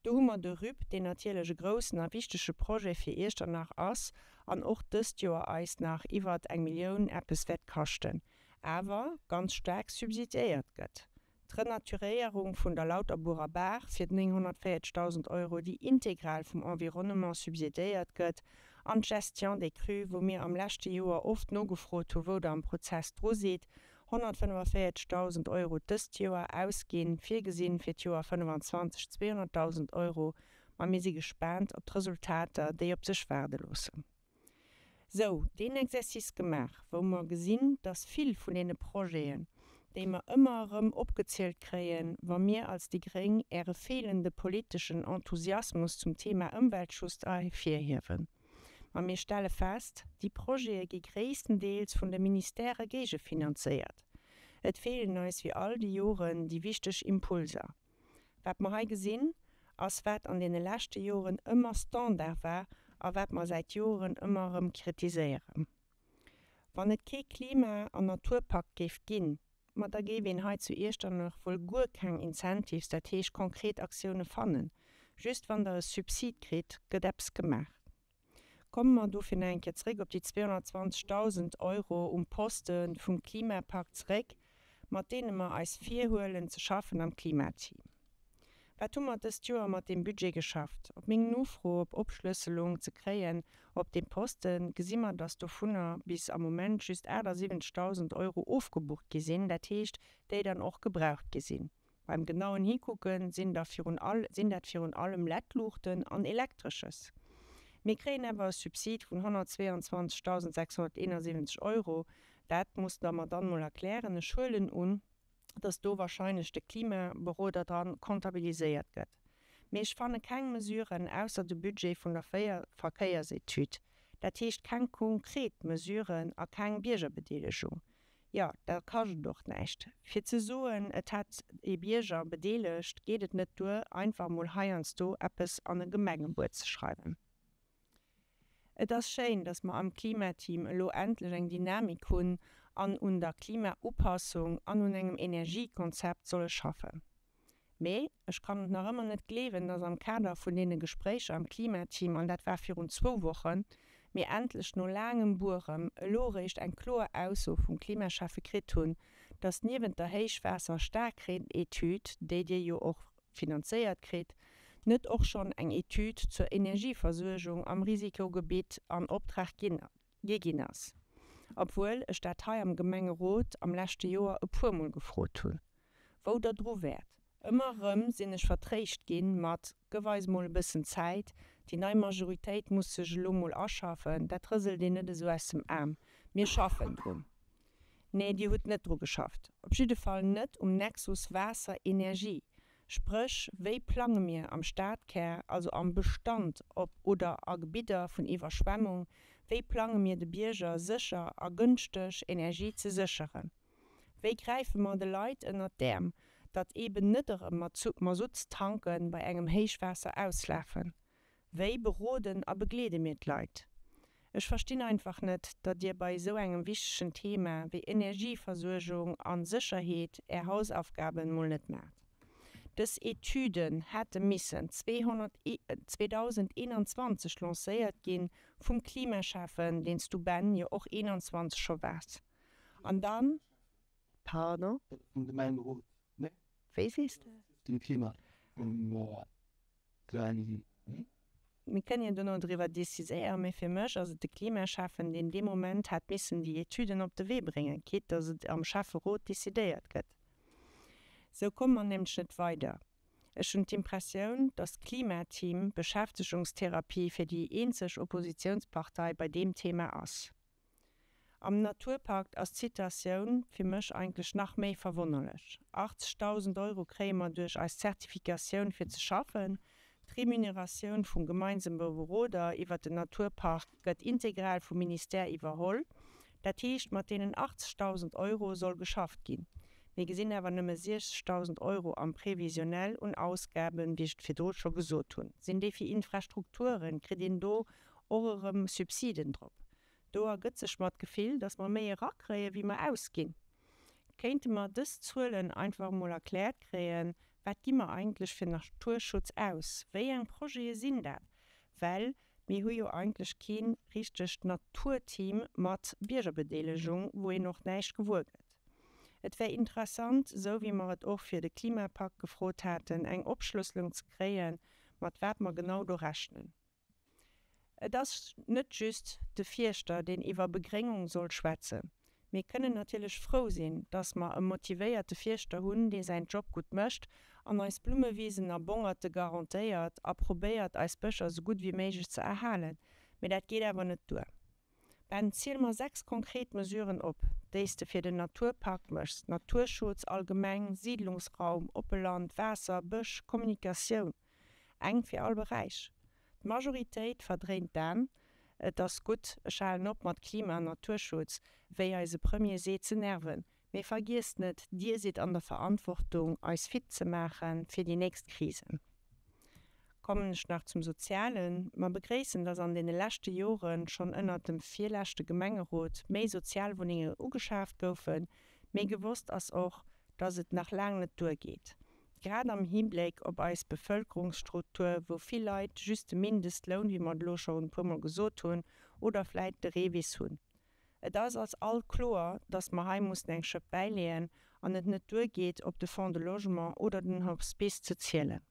Do hu mer de RUP, deen natierlech e groussen a wichtege Projet fir Iechternach ass an och dëst Joer eis nach iwwert eng Millioun eppes wäert kaschten, awer ganz staark subsidiéiert gëtt. D'Renaturéierung vun der Lauterburer Baach fir 940.000 Euro, déi integral vum Environnement subsidéiert gëtt, an d'Gestion des crues, wou mir am leschte Joer oft nogefrot hu wou Der am Prozess dru sidd, 145.000 Euro dëst Joer ausginn, virgesinn fir d'Joer 25 200.000 Euro. Ma mir si gespaant op d'Resultater, déi op sech waarde loossen. Sou, deen Exercice gemaach, wou mer gesinn, dass vill vun deene Projeten, déi mer ëmmer erëm opgezielt kréien, wa mir als déi gréng Äre feelende politeschen Enthusiasmus zum Thema Ëmweltschutz ervirhiewen. Ma mir stelle fest, déi Projete gi gréisstendeels vun de Ministèrë géigefinanzéiert. Et feelen eis wéi all déi Joren déi wichteg Impulser. Wat mer hei gesinn, ass wat an deene leschte Joren ëmmer Standard war a wat mer säit Joren ëmmer erëm kritiséieren. Wann et kee Klima an Naturpakt géif ginn, ma da géif een hei zu Iechternach wuel guer keng Incentives, dat heescht konkret Aktioune fannen. Just wann Der e Subsid kritt, gëtt eppes gemaach. Komme mer dofir nach eng Kéier zréck op déi 220.000 Euro um Poste vum Klimapakt zeréck, mat deene mer eis virhuelen ze schaffen am Klimateam. Wat hu mer dëst Joer mat deem Budget geschafft? Op meng Nofro op Opschlësselung ze kréien op deem Posten, gesi mer, dass dovunner bis am Moment just 78.000 Euro ofgebucht gi sinn, dat heescht, déi dann och gebraucht gi sinn. Beim genauen Hikucken sinn da virun all sinn dat virun allem LED-Luuchten an Elektresches. Mir kréien awer e Subsid vun 122.671 Euro. Dat musst Der mer dann mol erklären. Ech huelen un, dass do wahrscheinlech de Klimaberoder dran comptabiliséiert gëtt. Mee ech fanne keng Mesuren ausser de Budget vun der Verkéiersetüd. Dat heescht keng konkret Mesuren a keng Biergerbedeelegung. Jo, da kascht et och näischt. Fir ze soen, et hätt ee Bierger bedeelegt, geet et net duer, einfach mol heiansdo eppes an e Gemengebuet ze schreiwen. Et ass schéin, datt mer am Klimateam elo endlech eng Dynamik hunn an un der Klimaupassung an un engem Energiekonzept solle schaffen. Mee ech kann et nach ëmmer net gleewen, dass am Kader vun deene Gespréicher am Klimateam, an dat war virun zwou Wochen, mir endlech no laangem Buerem elo eréischt eng kloer Ausso vum Klimaschäffe kritt hunn, dass niewent der Héichwaasser-Staarkreen-Etüd, déi Dir jo och finanzéiert kritt, net och schonn eng Etüd zur Energieversuergung am Risikogebitt an Optrag ginn gi ginn ass, obwuel ech dat hei am Gemengerot am leschte Joer e puermol gefrot hunn, wou Der dru wäert. Ëmmer erëm sinn ech vertréischt ginn mat, Gëff eis mol e bëssen Zäit, déi nei Majoritéit muss sech elo mol aschaffen, dat rëselt een net esou aus dem Aarm, mir schaffen drun. Nee, Dir hutt net dru geschafft. Op jidde Fall net um Nexus Waasser-Energie. Spréch, wéi plange mir am Stadkär, also am Bestand op oder a Gebidder vun Iwwerschwemmung, wéi plange mir de Bierger sécher a gënschteg Energie ze sécheren? Wéi gräife mer de Leit ënnert d'Äerm, datt eeben net erëm Masuttstanke bei engem Héichwaasser auslafen? Wéi beroden a begleede mir d'Leit? Ech verstinn einfach net, datt Dir bei esou engem wichtegen Thema wéi Energieversuergung an Sécherheet Är Hausaufgaben mol net maacht. Dës Etüden hätte missen 2021 lancéiert ginn vum Klimaschäffen, deen s du Ben jo och 21 scho waars. An dann. Pardon? Vum Gemengerot, nee? Wéi sees de? Dem Klima. Mir kënnen jo dono driwwer déciséieren, mee fir mech ass et de Klimaschäffen, deen dee Moment hätt missen déi Etüden op de Wee bréngen, quitte datt et am Schäfferot décidéiert gëtt. Sou komme mer nämlech net weider. Ech hunn d'Impressioun, datt d'Klimateam Beschäftegungstherapie fir déi eenzeg Oppositiounspartei bei deem Thema ass. Am Naturpakt ass d'Situatioun fir mech eigentlech nach méi verwonnerlech. 80.000 Euro kréie mer duerch eis Zertifikatioun fir ze schaffen. D'Remuneratioun vum gemeinsame Beroder iwwert den Naturpark gëtt integral vum Ministère iwwerholl. Dat heescht, mat deenen 80.000 Euro soll geschafft ginn. Mir gesinn awer nëmme 60.000 Euro am Prévisionnel un Ausgaben, wéi ech et virdru scho gesot hunn. Sinn déi fir Infrastrukturen? Kritt een do och erëm Subsiden drop? Do ergëtt sech mer d'Gefill, dass mer méi erakréien, wéi mer ausginn. Kéinte mer dës Zuelen einfach emol erkläert kréien? Wat gi mer eigentlech fir Naturschutz aus? Wéi eng Projete sinn dat? Well mir hu jo eigentlech kee richtegt Naturteam mat Biergerbedeelegung, wou een och näischt gewuer gëtt. Et wär interessant, esou wéi mer et och fir de Klimapakt gefrot haten, eng Opschlësselung ze kréien, mat wat mer genau do rechnen. Et ass net just de Fierschter, deen iwwer Begréngung soll schwätzen. Mir kënnen natierlech frou sinn, dass mer e motivéierte Fierschter hunn, dee säin Job gutt mécht an eis Blummewisen a Bongerte garantéiert a probéiert, eis Bëscher esou gutt wéi méiglech ze erhalen. Mee dat geet awer net duer. Ben, ziel mer 6 konkret Mesuren op, déi s de fir den Naturpakt méchs, Naturschutz allgemeng, Siidlungsraum, oppe Land, Waasser, Bësch, Kommunikatioun. Eng fir all Beräich. D'Majoritéit verdréint d'Aen. Et ass gutt, ech halen op mat Klima an Naturschutz, wéi eise Premier seet, ze nerven. Mee vergiesst net, Dir sidd an der Verantwortung, eis fit ze maache fir déi nächst Krisen. Kommen ech nach zum Sozialen. Mer begréissen, dass an deene leschte Jore schonn ënnert dem virleschte Gemengerot méi Sozialwunnenge ugeschaaft goufen. Mee gewosst ass och, dass et nach laang net duergeet. Grad am Hibléck op eis Bevëlkerungsstruktur, wou vill Leit just de Mindestloun, wéi mer et elo scho e puermol gesot hunn, oder vläit de REVIS hunn. Et ass eis all kloer, dass mer hei mussen eng Schëpp bäileeën an et net duergeet, op de Fonds de Logement oder den Hospice ze zielen.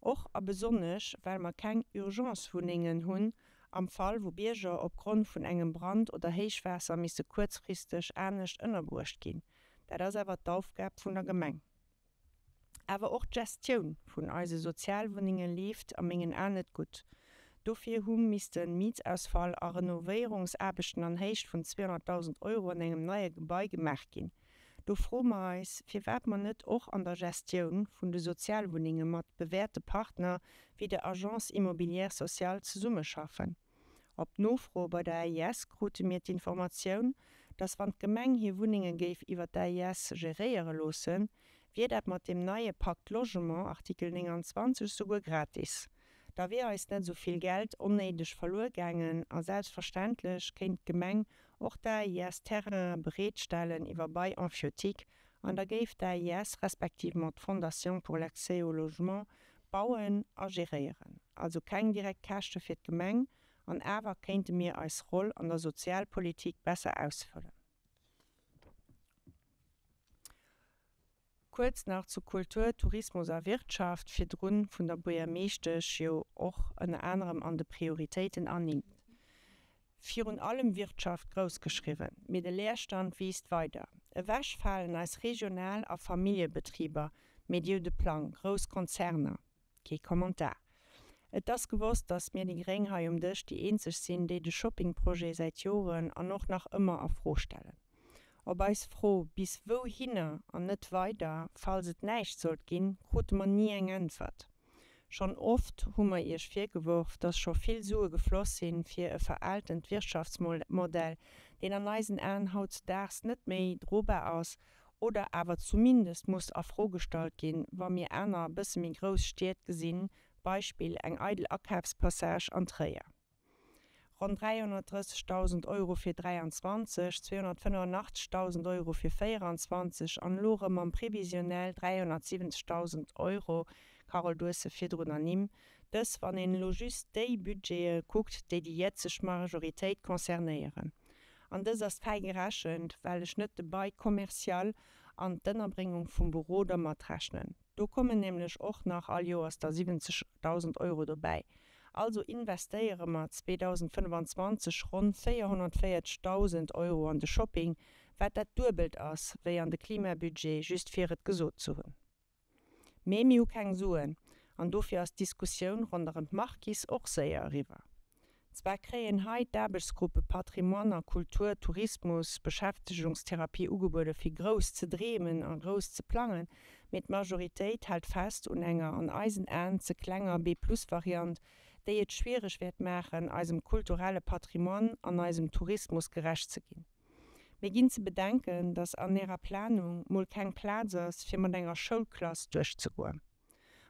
Och a besonnesch, well mer keng Urgencewunnengen hunn, am Fall wou Bierger opgrond vun engem Brand oder Héichwaasser misse kuerzfristeg anescht ënnerbruecht ginn. Dat ass awer d'Aufgab vun der Gemeng. Awer och d'Gestioun vun eise Sozialwunnenge leeft a mengen Aen net gutt. Dofir hu misste Mietsausfall a Renovéierungsaarbechten an Héicht vun 200.000 Euro an engem neie Gebai gemaach ginn. Do froe mer eis, firwat mer net och an der Gestioun vun de Sozialwunnenge mat bewäerte Partner wéi der Agence Immobilière Sociale zesummeschaffen. Op Nofro bei der AIS krute mir d'Informatioun, dass wann d'Gemeng hir Wunnenge géif iwwer d'AIS geréiere loossen, wier dat mat deem neie Pacte Logement, Artikel 29, souguer gratis. Da wier eis net esou vill Geld onnéideg verluer gaangen a selbstverständlech kéint d'Gemeng och d'AIS Terrainen bereetstellen iwwer Bail emphytique an da géif d'AIS respectivement d'Fondation pour l'accès au logement bauen a geréieren. Also keng direkt Käschte fir d'Gemeng an awer kéinte mir eis Roll an der Sozialpolitik besser ausfëllen. Kuerz nach zu Kultur, Tourismus a Wirtschaft, virdrun vun der Buergermeeschtesch jo och ënner anerem an de Prioritéiten ernimmt. Virun allem Wirtschaft grouss geschriwwen, mee de Leerstand wiisst weider. Ewech falen eis Regional a Familljebetriber, mee dir hutt e Plang, grouss Konzerner. Kee Kommentar. Et ass gewosst, datt mir déi Gréng hei um Dësch déi eenzeg sinn, déi de Shoppingprojet säit Joren an och nach ëmmer a Fro stellen. Op eis Fro bis wouhinner an net weider, falls et näischt sollt ginn, krute mer ni eng Äntwert. Schonn oft hu mer Iech virgeworf, datt scho vill Sue gefloss sinn, fir e veraaltent Wirtschaftsmodell, deen an eisen Aen hautzedaags net méi drobar ass oder awer zumindest muss a Fro gestallt ginn, wa mir aner bësse méi grouss Stied gesinn, Beispill eng eidel Akafspassage an Tréier. Ronn 330.000 Euro fir 23, 285.000 Euro fir 24 an elo erëm am Prévisionnel 370.000 Euro, Carole, du hues se virdrun ernimmt, dës wann een elo just déi Budgete kuckt, déi déi jetzeg Majoritéit concernéieren. An dës ass fäi gerechent, well ech net de Bail commercial an d'Ënnerbréngung vum Beroder matrechnen. Do kommen nämlech och nach all Joers da 70.000 Euro dobäi. Also investéiere mer 2025 ronn 440.000 Euro an de Shopping, wat dat Duebelt ass wéi an de Klimabudget, just fir et gesot ze hunn. Mee mir hu keng Suen an dofir ass d'Diskussioun ronderëm d'Markis och séier eriwwer. Zwar kréien hei d'Aarbechtsgruppe Patrimoine a Kultur, Tourismus, Beschäftegungstherapie ugebuede fir grouss ze dreemen a grouss ze plangen, mee d'Majoritéit hält fest un enger an eisen Aen ze klenger B-Plus-Variant, déi et schwiereg wäert maachen, eisem kulturelle Patrimoine an eisem Tourismus gerecht ze ginn. Mir ginn ze bedenken, dass an Ärer Planung mol keng Plaz ass, fir mat enger Schoulklass duerchzegoen.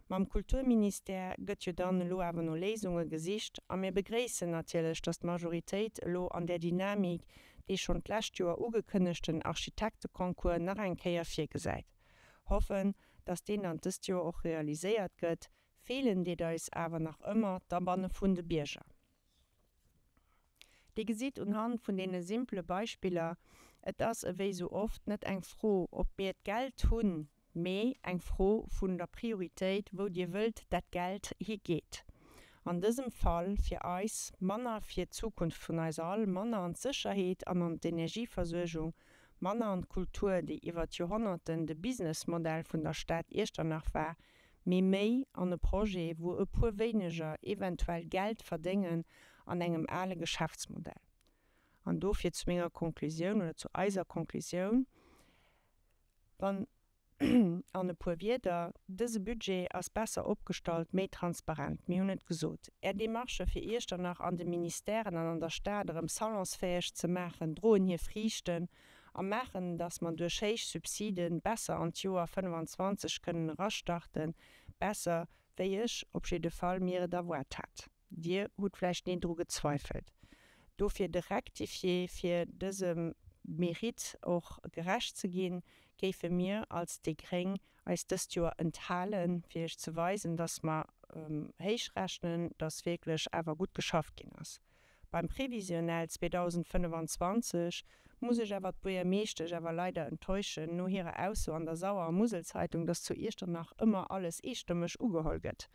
Mam Kulturministère gëtt jo dann elo awer no Léisunge gesicht a mir begréissen natierlech, dass d'Majoritéit elo an där Dynamik dee schonn d'lescht Joer ugekënnegten Architekteconcours nach eng Kéier virgesäit. Hoffen, dass deen dann dëst Joer och realiséiert gëtt. Feelen deet eis awer nach ëmmer d'Abanne vun de Bierger. Dir gesitt unhand vun deene simpele Beispiller, et ass ewéi sou oft net eng Fro, ob mir d'Geld hunn, mee eng Fro vun der Prioritéit, wou Dir wëllt, dat d'Geld higeet. An dësem Fall fir eis manner fir d'Zukunft vun eis all, manner an d'Sécherheet an an d'Energieversuergung, manner an d'Kultur, déi iwwer d'Joerhonnerten de Businessmodell vun der Stad Iechternach war, mee méi an e Projet, wou e puer wéineger eventuell Geld verdéngen an engem ale Geschäftsmodell. An dofir zu menger Konklusioun oder zu eiser Konklusioun, wann an e puer Wierder, Dëse Budget ass besser opgestallt, méi transparent. Mir hunn et gesot, Är Demarchë fir Iechternach an de Ministèren an an der Stad erëm salonsfäeg ze maachen, droen hir Friichten a maachen, dass mer duerch héich Subside besser an d'Joer 25 kënnen erastarten, besser wéi ech op jidde Fall mir et erwaart hat. Dir hutt vläicht ni dru gezweifelt. Dofir de Rectifié, fir dësem Mérite och gerecht ze ginn, géife mir als déi gréng eis dëst Joer enthalen, fir Iech ze weisen, dass mer héich rechnen, dass wierklech awer gutt geschafft ginn ass. Beim Prévisionnel 2025 muss ech awer d'Buergermeeschtesch awer leider enttäuschen, no hirer Ausso an der Sauer a Muselzeitung, dass zu Iechternach ëmmer alles eestëmmeg ugeholl gëtt.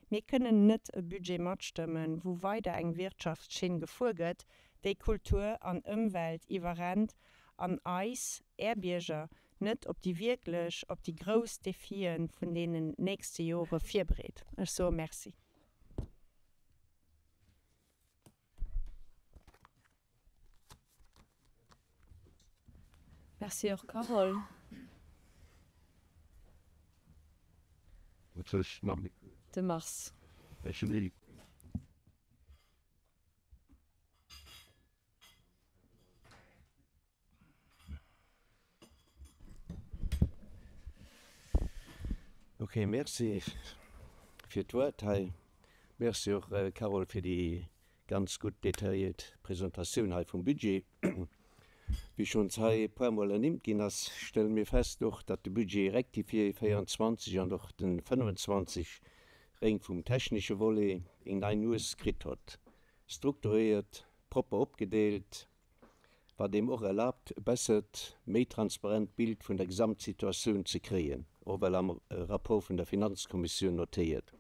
Mir kënnen net e Budget matstëmmen, wou weider eng Wirtschaftsschinn gefuer gëtt, déi Kultur an Ëmwelt iwwerrennt an eis, Är Bierger, net op déi wierklech, op déi grouss Defie vun deenen nächste Jore virbereet. Ech soe Merci. Merci och Carole. De Mars. Ok, Merci fir d'Wuert hei. Merci och, Carole, fir déi ganz gutt detailléiert Presentatioun hei vum Budget. Wéi schonns hei e puermol ernimmt ginn ass, stelle mir fest och, datt de Budget rectifié 24 an och de 25 réng vum technesche Volet eng nei Nues kritt hott, strukturéiert, propper opgedeelt, wat deem och erlaabt, e bessert, méi transparent Bild vun der Gesamtsituatioun ze kréien, och well am Rapport vun der Finanzkommissioun notéiert.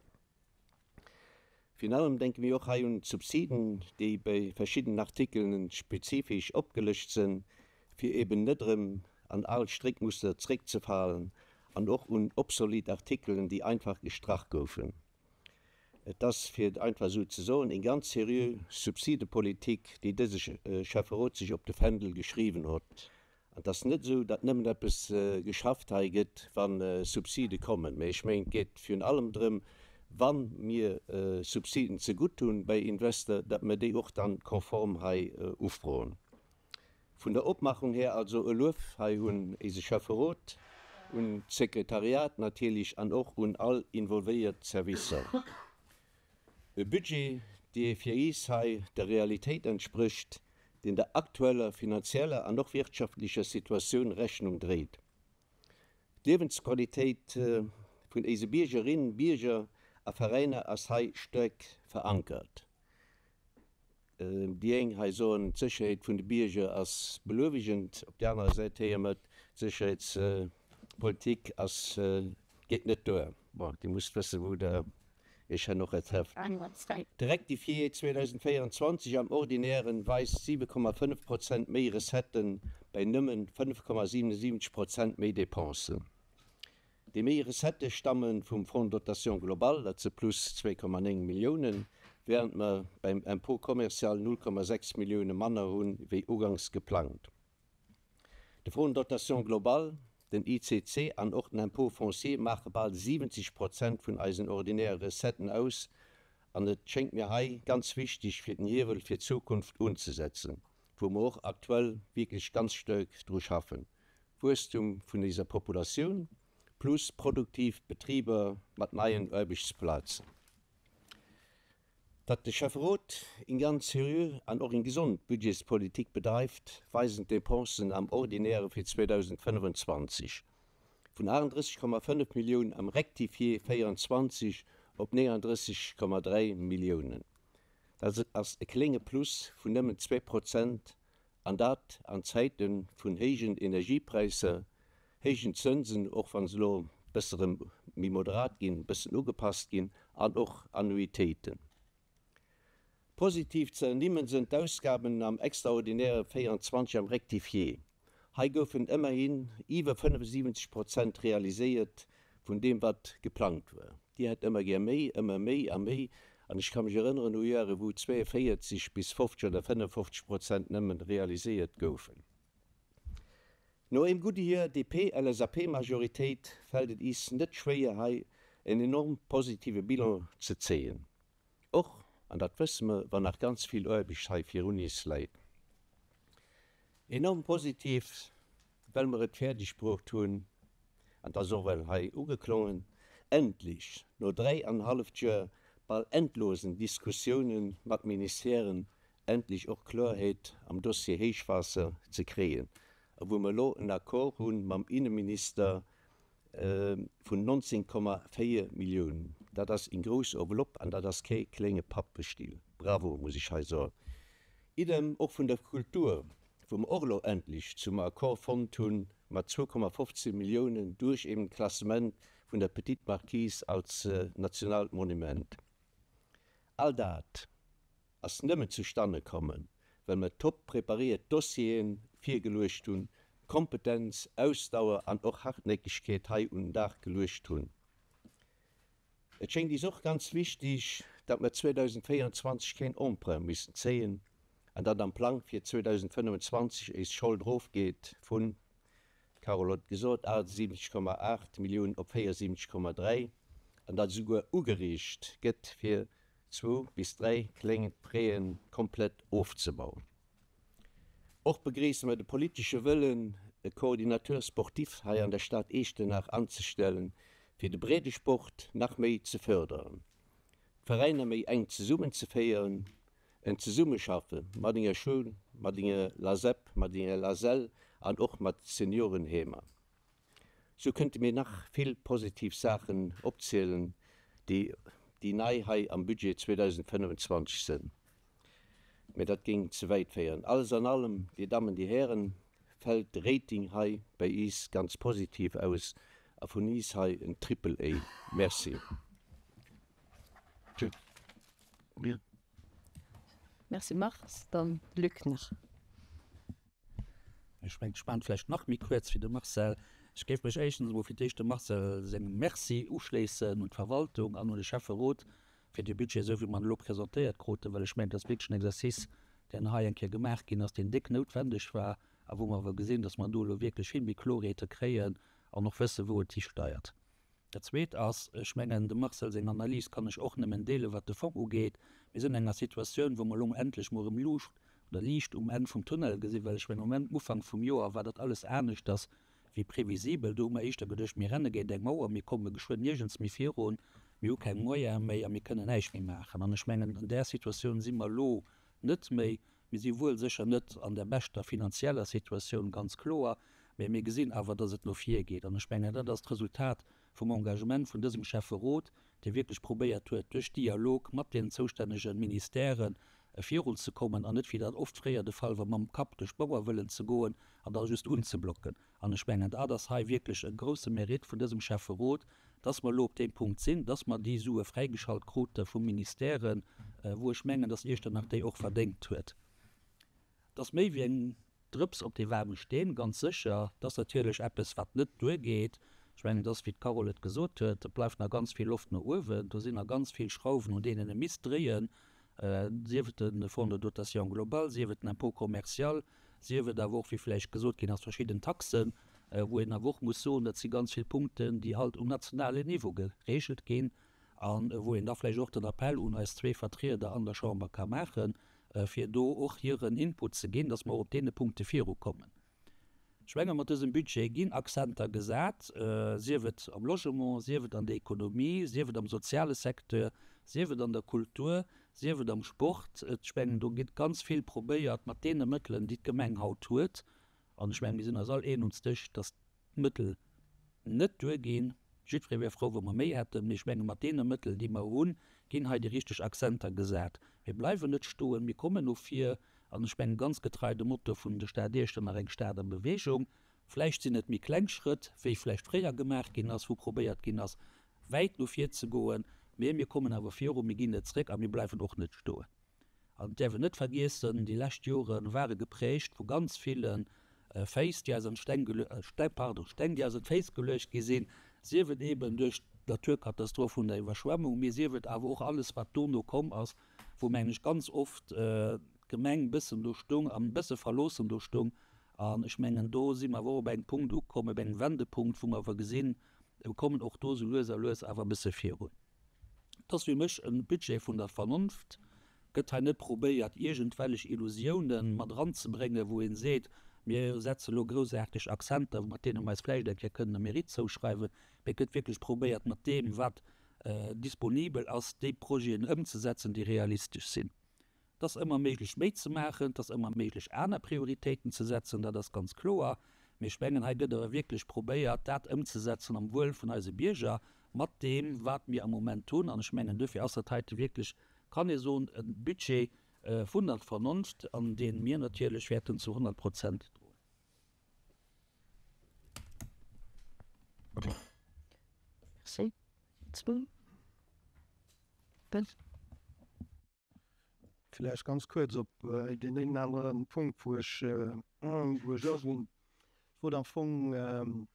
Virun allem denke mir och hei un d'Subsiden, déi bei verschiddenen Artikelen spezifesch opgelëscht sënn, fir eben net erëm an al Stréckmuster zréckzefalen, an och un obsolet Artikelen, déi einfach gestrach goufen. Et ass, fir et einfach esou ze soen, eng ganz seriö Subsidepolitik, déi dëse Schäfferot sech op de Fändel geschriwwen hott. An et ass net esou, datt nëmmen eppes geschafft hei gëtt, wa Subside kommen, mä ech mengen, et geet virun allem drëm, wa mir Subsiden zegutt hunn bei Invester, datt mir déi och dann konform hei ufroen. Vun der Opmachung här also e Luef hei un éise Schäfferot, un d'Sekretariat natierlech an och un all involvéiert Servicer. E Budget, dee fir iis hei der Realitéit entsprécht, deen der aktueller finanzieller an och wirtschaftlecher Situatioun Rechnung dréit. D'Liewensqualitéit vun éise Biergerinnen, Bierger a Veräiner ass hei staark verankert. Déi eng hei soen, d'Sécherheet vun de Bierger ass beluewegend, op där anerer Säit héiere mer, d'Sécherheetspolitik ass, geet net duer. Bon, Dir musst wëssen, wou Der Iech herno trefft. De Rectifié 2024 am Ordinären weist 7,5 Prozent méi Recetten bei nëmmen 5,77 Prozent méi Dépensen. Déi méi Recettë stamme vum Fonds de dotation globale, dat si plus 2,9 Milliounen, wärend mer beim Impôt commercial 0,6 Millioune manner hunn, wéi uganks geplangt. De Fonds de dotation globale, den ICC an och den Impôt foncier maache bal 70 Prozent vun eisen ordinäre Recetten aus an et schéngt mir hei ganz wichteg fir den Hiewel fir d'Zukunft unzesetzen, wou mer och aktuell wierklech ganz staark dru schaffen. Wuesstum vun eiser Populatioun plus produktiv Betriber mat neien Aarbechtsplazen. Datt de Schäfferot eng ganz seriö an och eng gesond Budgetspolitik bedreift, weisen d'Depensen am Ordinäre fir 2025. Vun 38,5 Milliounen am Rectifié 24 op 39,3 Milliounen. Dat ass e klénge Plus vun nëmmen 2 Prozent An dat an Zäite vun héijen Energiepräisser, héijen Zënsen, och wa se elo e bësse rëm méi moderat ginn, e bëssen ugepasst ginn, an och Annuitéiten. Positiv ze ernimmen sënn d'Ausgaben am Extraordinäre 24 am Rectifié. Hei goufen ëmmerhin iwwer 75 Prozent realiséiert vun deem, wat geplangt war. Dir hätt ëmmer gär méi, ëmmer méi a méi. An ech ka mech erënneren u Jahre wou 42 bis 50 oder 55 Prozent nëmmen realiséiert goufen. No eem gudde Joer DP-LSAP-Majoritéit fält et iis net schwéier hei en enorm positive Bilan ze zéien. Och, an dat wësse mer, wann nach ganz vill Aarbecht hei virun iis läit. Enorm positiv, well mer et fäerdeg bruecht hunn, an dat ass och well hei ugeklongen, endlech no 3 an e halleft Joer bal endlosen Diskussiounen mat Ministèren endlech och Kloerheet am Dossier Héichwaasser ze kréien, a wou mer elo en Accord hu mam Inneminister vun 19,4 Milliounen. Dat ass eng grouss Enveloppe an dat ass kee klénge Pappestill. Bravo, muss ech hei soen. Idem och vun der Kultur, wou mer och elo endlech zum Accord fonnt hu mat 2,15 Milliounen duerch eben d'Klassement vun der Petite Marquise als nationaalt Monument. All dat ass nëmmen zustanne kommen, well mer top preparéiert Dossieren virgeluecht hunn, Kompetenz, Ausdauer an och Hartnäckegkeet hei un den Dag geluecht hunn. Et schéngt is och ganz wichtig, datt mer 2024 keen Emprunt missen zéien an datt am Plang fir 2025 éis Schold erofgeet vun, d'Carole huet et gesot, 78,8 Milliounen op 74,3 an datt esouguer ugereegt gëtt fir zwou bis 3 kléng Prêten komplett ofzebauen. Och begréisse mer de politesche Wëllen, e Coordinateur sportif hei an der Stad Eechtenach anzestellen, fir de Breedesport nach méi ze förderen, d'Veräiner méi enk zesummenzeféieren, en Zesummeschaffe mat enger Schoul, mat enger LASEP, mat enger LASEL an och mat Seniorenheemer. Sou kënnte mir nach vill positiv Saachen opzielen, déi déi nei hei am Budget 2025 sënn. Mä dat géing ze wäit féieren. Alles an allem, Dir Dammen, Dir Hären, fält de Rating hei bei iis ganz positiv aus a vun iis hei en Triple A. Merci. Merci Mars. Dann Luc nach. Ech mengen, ech maachen et vläicht nach méi kuerz wéi de Marcel. Ech géif mech éischtens emol fir d'éischt dem Marcel sengem Merci uschléissen un d'Verwaltung an un de Schäfferot fir dee Budget, esou wéi mer en elo presentéiert kruten, well ech mengen, et ass wierklech en Exercice, deen hei eng Kéier gemaach ginn ass, deen déck noutwendeg war a wou mer awer gesinn, dass mer do elo wierklech vill méi Kloreete kréien an och wëssen, wou et histeiert. Dat Zweet ass, ech mengen, dem Marcel seng Analys kann ech och nëmmen deelen, wat de Fong ugeet. Mir sinn an enger Situatioun, wou mer elo endlech mol erëm Luucht oder Liicht um Enn vum Tunnel gesinn, well ech mengen, um Enn, Ufank vum Joer war dat alles aneschters wéi previsibel. Do hu mer éischter geduecht, mir renne géint eng Mauer, mir komme geschwënn niergends méi virun. Mir hu keng Moyene méi a mir kënnen näischt méi maachen. An ech mengen, an där Situatioun si mer elo net méi. Mir si wuel sécher net an der beschter finanzieller Situatioun, ganz kloer, mä mir gesinn awer, dass et no vir geet. An ech mengen, dat ass d'Resultat vum Engagement vun dësem Schäfferot, dee wierklech probéiert huet, duerch Dialog mat deenen zoustännege Ministèren virunzekommen an net, wéi dat oft fréier de Fall war, mam Kapp duerch d'Mauer wëllen ze goen an da just unzeblocken. An ech mengen, dat ass hei wierklech e grouse Mérite vun dësem Schäfferot, dass mer elo op deem Punkt sinn, dass mer déi Sue fräigeschalt krute vum Ministère, wou ech mengen, dass Iechternach déi och verdéngt huet. Et ass méi wéi eng Drëps op dee waarme Steen, ganz sécher. Et ass natierlech eppes, wat net duergeet. Ech mengen, et ass, wéi d'Carole et gesot huet, et bleift nach ganz vill Loft no uewen. Do sinn nach ganz vill Schrauwen, un deenen e misst dréien, sief et de Fonds de dotation globale, sief et den Impôt commercial, sief et awer och, wéi vläicht gesot ginn ass, verschidden Taxen, wou een awer och muss soen, dat si ganz vill Punkten, déi halt um nationalen Niveau geregelt ginn a wou een da vläicht och den Appell un eis zwee Vertrieder an der Chamber ka maachen, fir do och hiren Input ze ginn, dass mer och op deene Punkte virukommen. Ech menge mat dësem Budget ginn Accenter gesat, sief et am Logement, sief et an der Ekonomie, sief et am soziale Secteur, sief et an der Kultur, sief et am Sport. Ech mengen, do gëtt ganz vill probéiert mat deene Mëttelen, déi d'Gemeng haut huet. An ech mengen, mir sinn eis all eenunsteg, datt d'Mëttel net duerginn. Jiddweree wär frou, wa mer méi hätten. Mee ech menge mat deene Mëttel, déi mer hunn, ginn hei déi richteg Accenter gesat. Mir bleiwen net stoen, mir kommen no vir. An ech mengen, ganz getrei dem Motto vun der Stad Iechternach, eng Stad a Bewegung. Vläicht sinn et méi kleng Schrëtt, wéi vläicht fréier gemaach ginn ass, wou probéiert ginn ass, wäit no vir ze goen. Mee mir kommen awer viru, mir ginn net zréck a mir bleiwen och net stoen. An et däerf een net vergiessen, déi lescht Jore ware geprägt vu ganz ville Féiss, déi eis an d'Steng, pardon, Steng, déi eis an d'Féiss geluecht gi sinn, sief et eeben duerch d'Naturkatastroph vun der Iwwerschwemmung, mee sief et awer och alles, wat dono komm ass, wou mengen ech ganz oft d'Gemeng e bëssen do stung an e bësse verloossen do stung. An ech mengen, do si mer awer och op engem Punkt ukomm, op engem Wendepunkt, wou mer awer gesinn, mir kommen och do esou lues a lues awer e bësse virun. Et ass fir mech e Budget vun der Vernonft. Gëtt hei net probéiert, iergendwellech Illusiounen mat eranzebréngen, wou ee seet, mir setze lo groussaarteg Accenter, mat deene mer eis vläicht eng Kéier kënnen e Mérite zouschreiwen, mee et gëtt wierklech probéiert, mat deem, wat disponibel ass, déi Projeten ëmzesetzen, déi realistesch sinn. Et ass ëmmer méiglech, méi ze maachen, et ass ëmmer méiglech, aner Prioritéiten ze setzen, dat ass ganz kloer. Mee ech mengen, hei gëtt awer wierklech probéiert, dat ëmzesetzen am Wuel vun eise Bierger, mat deem, wat mir am Moment hunn. An ech mengen, duerfir ass dat heite wierklech, kann ee soen, e Budget vun der Vernonft, an dee mir natierlech wäerten zu 100 Prozent droen. Merci. Vläicht ganz kuerz op deen een anere Punkt, wou ech, wou ech aginn. Ech wollt am Fong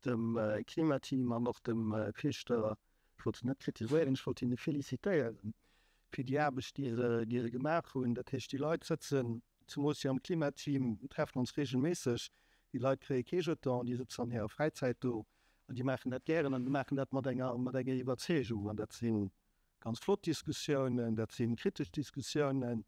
dem Klimateam an och dem Fierschter, ech wollt se net kritiséieren, ech wollt hinne félicitéieren fir déi Aarbecht, déi se, déi se gemaach hunn. Dat heescht, déi Leit sëtzen, zemoos déi am Klimateam, treffen ons regelméisseg, déi Leit kréie kee Jeton, déi sëtzen an hirer Fräizäit do an déi maachen dat gären an déi maachen dat mat enger, mat enger Iwwerzeegung an dat si ganz flott Diskussiounen, dat si kritesch Diskussiounen.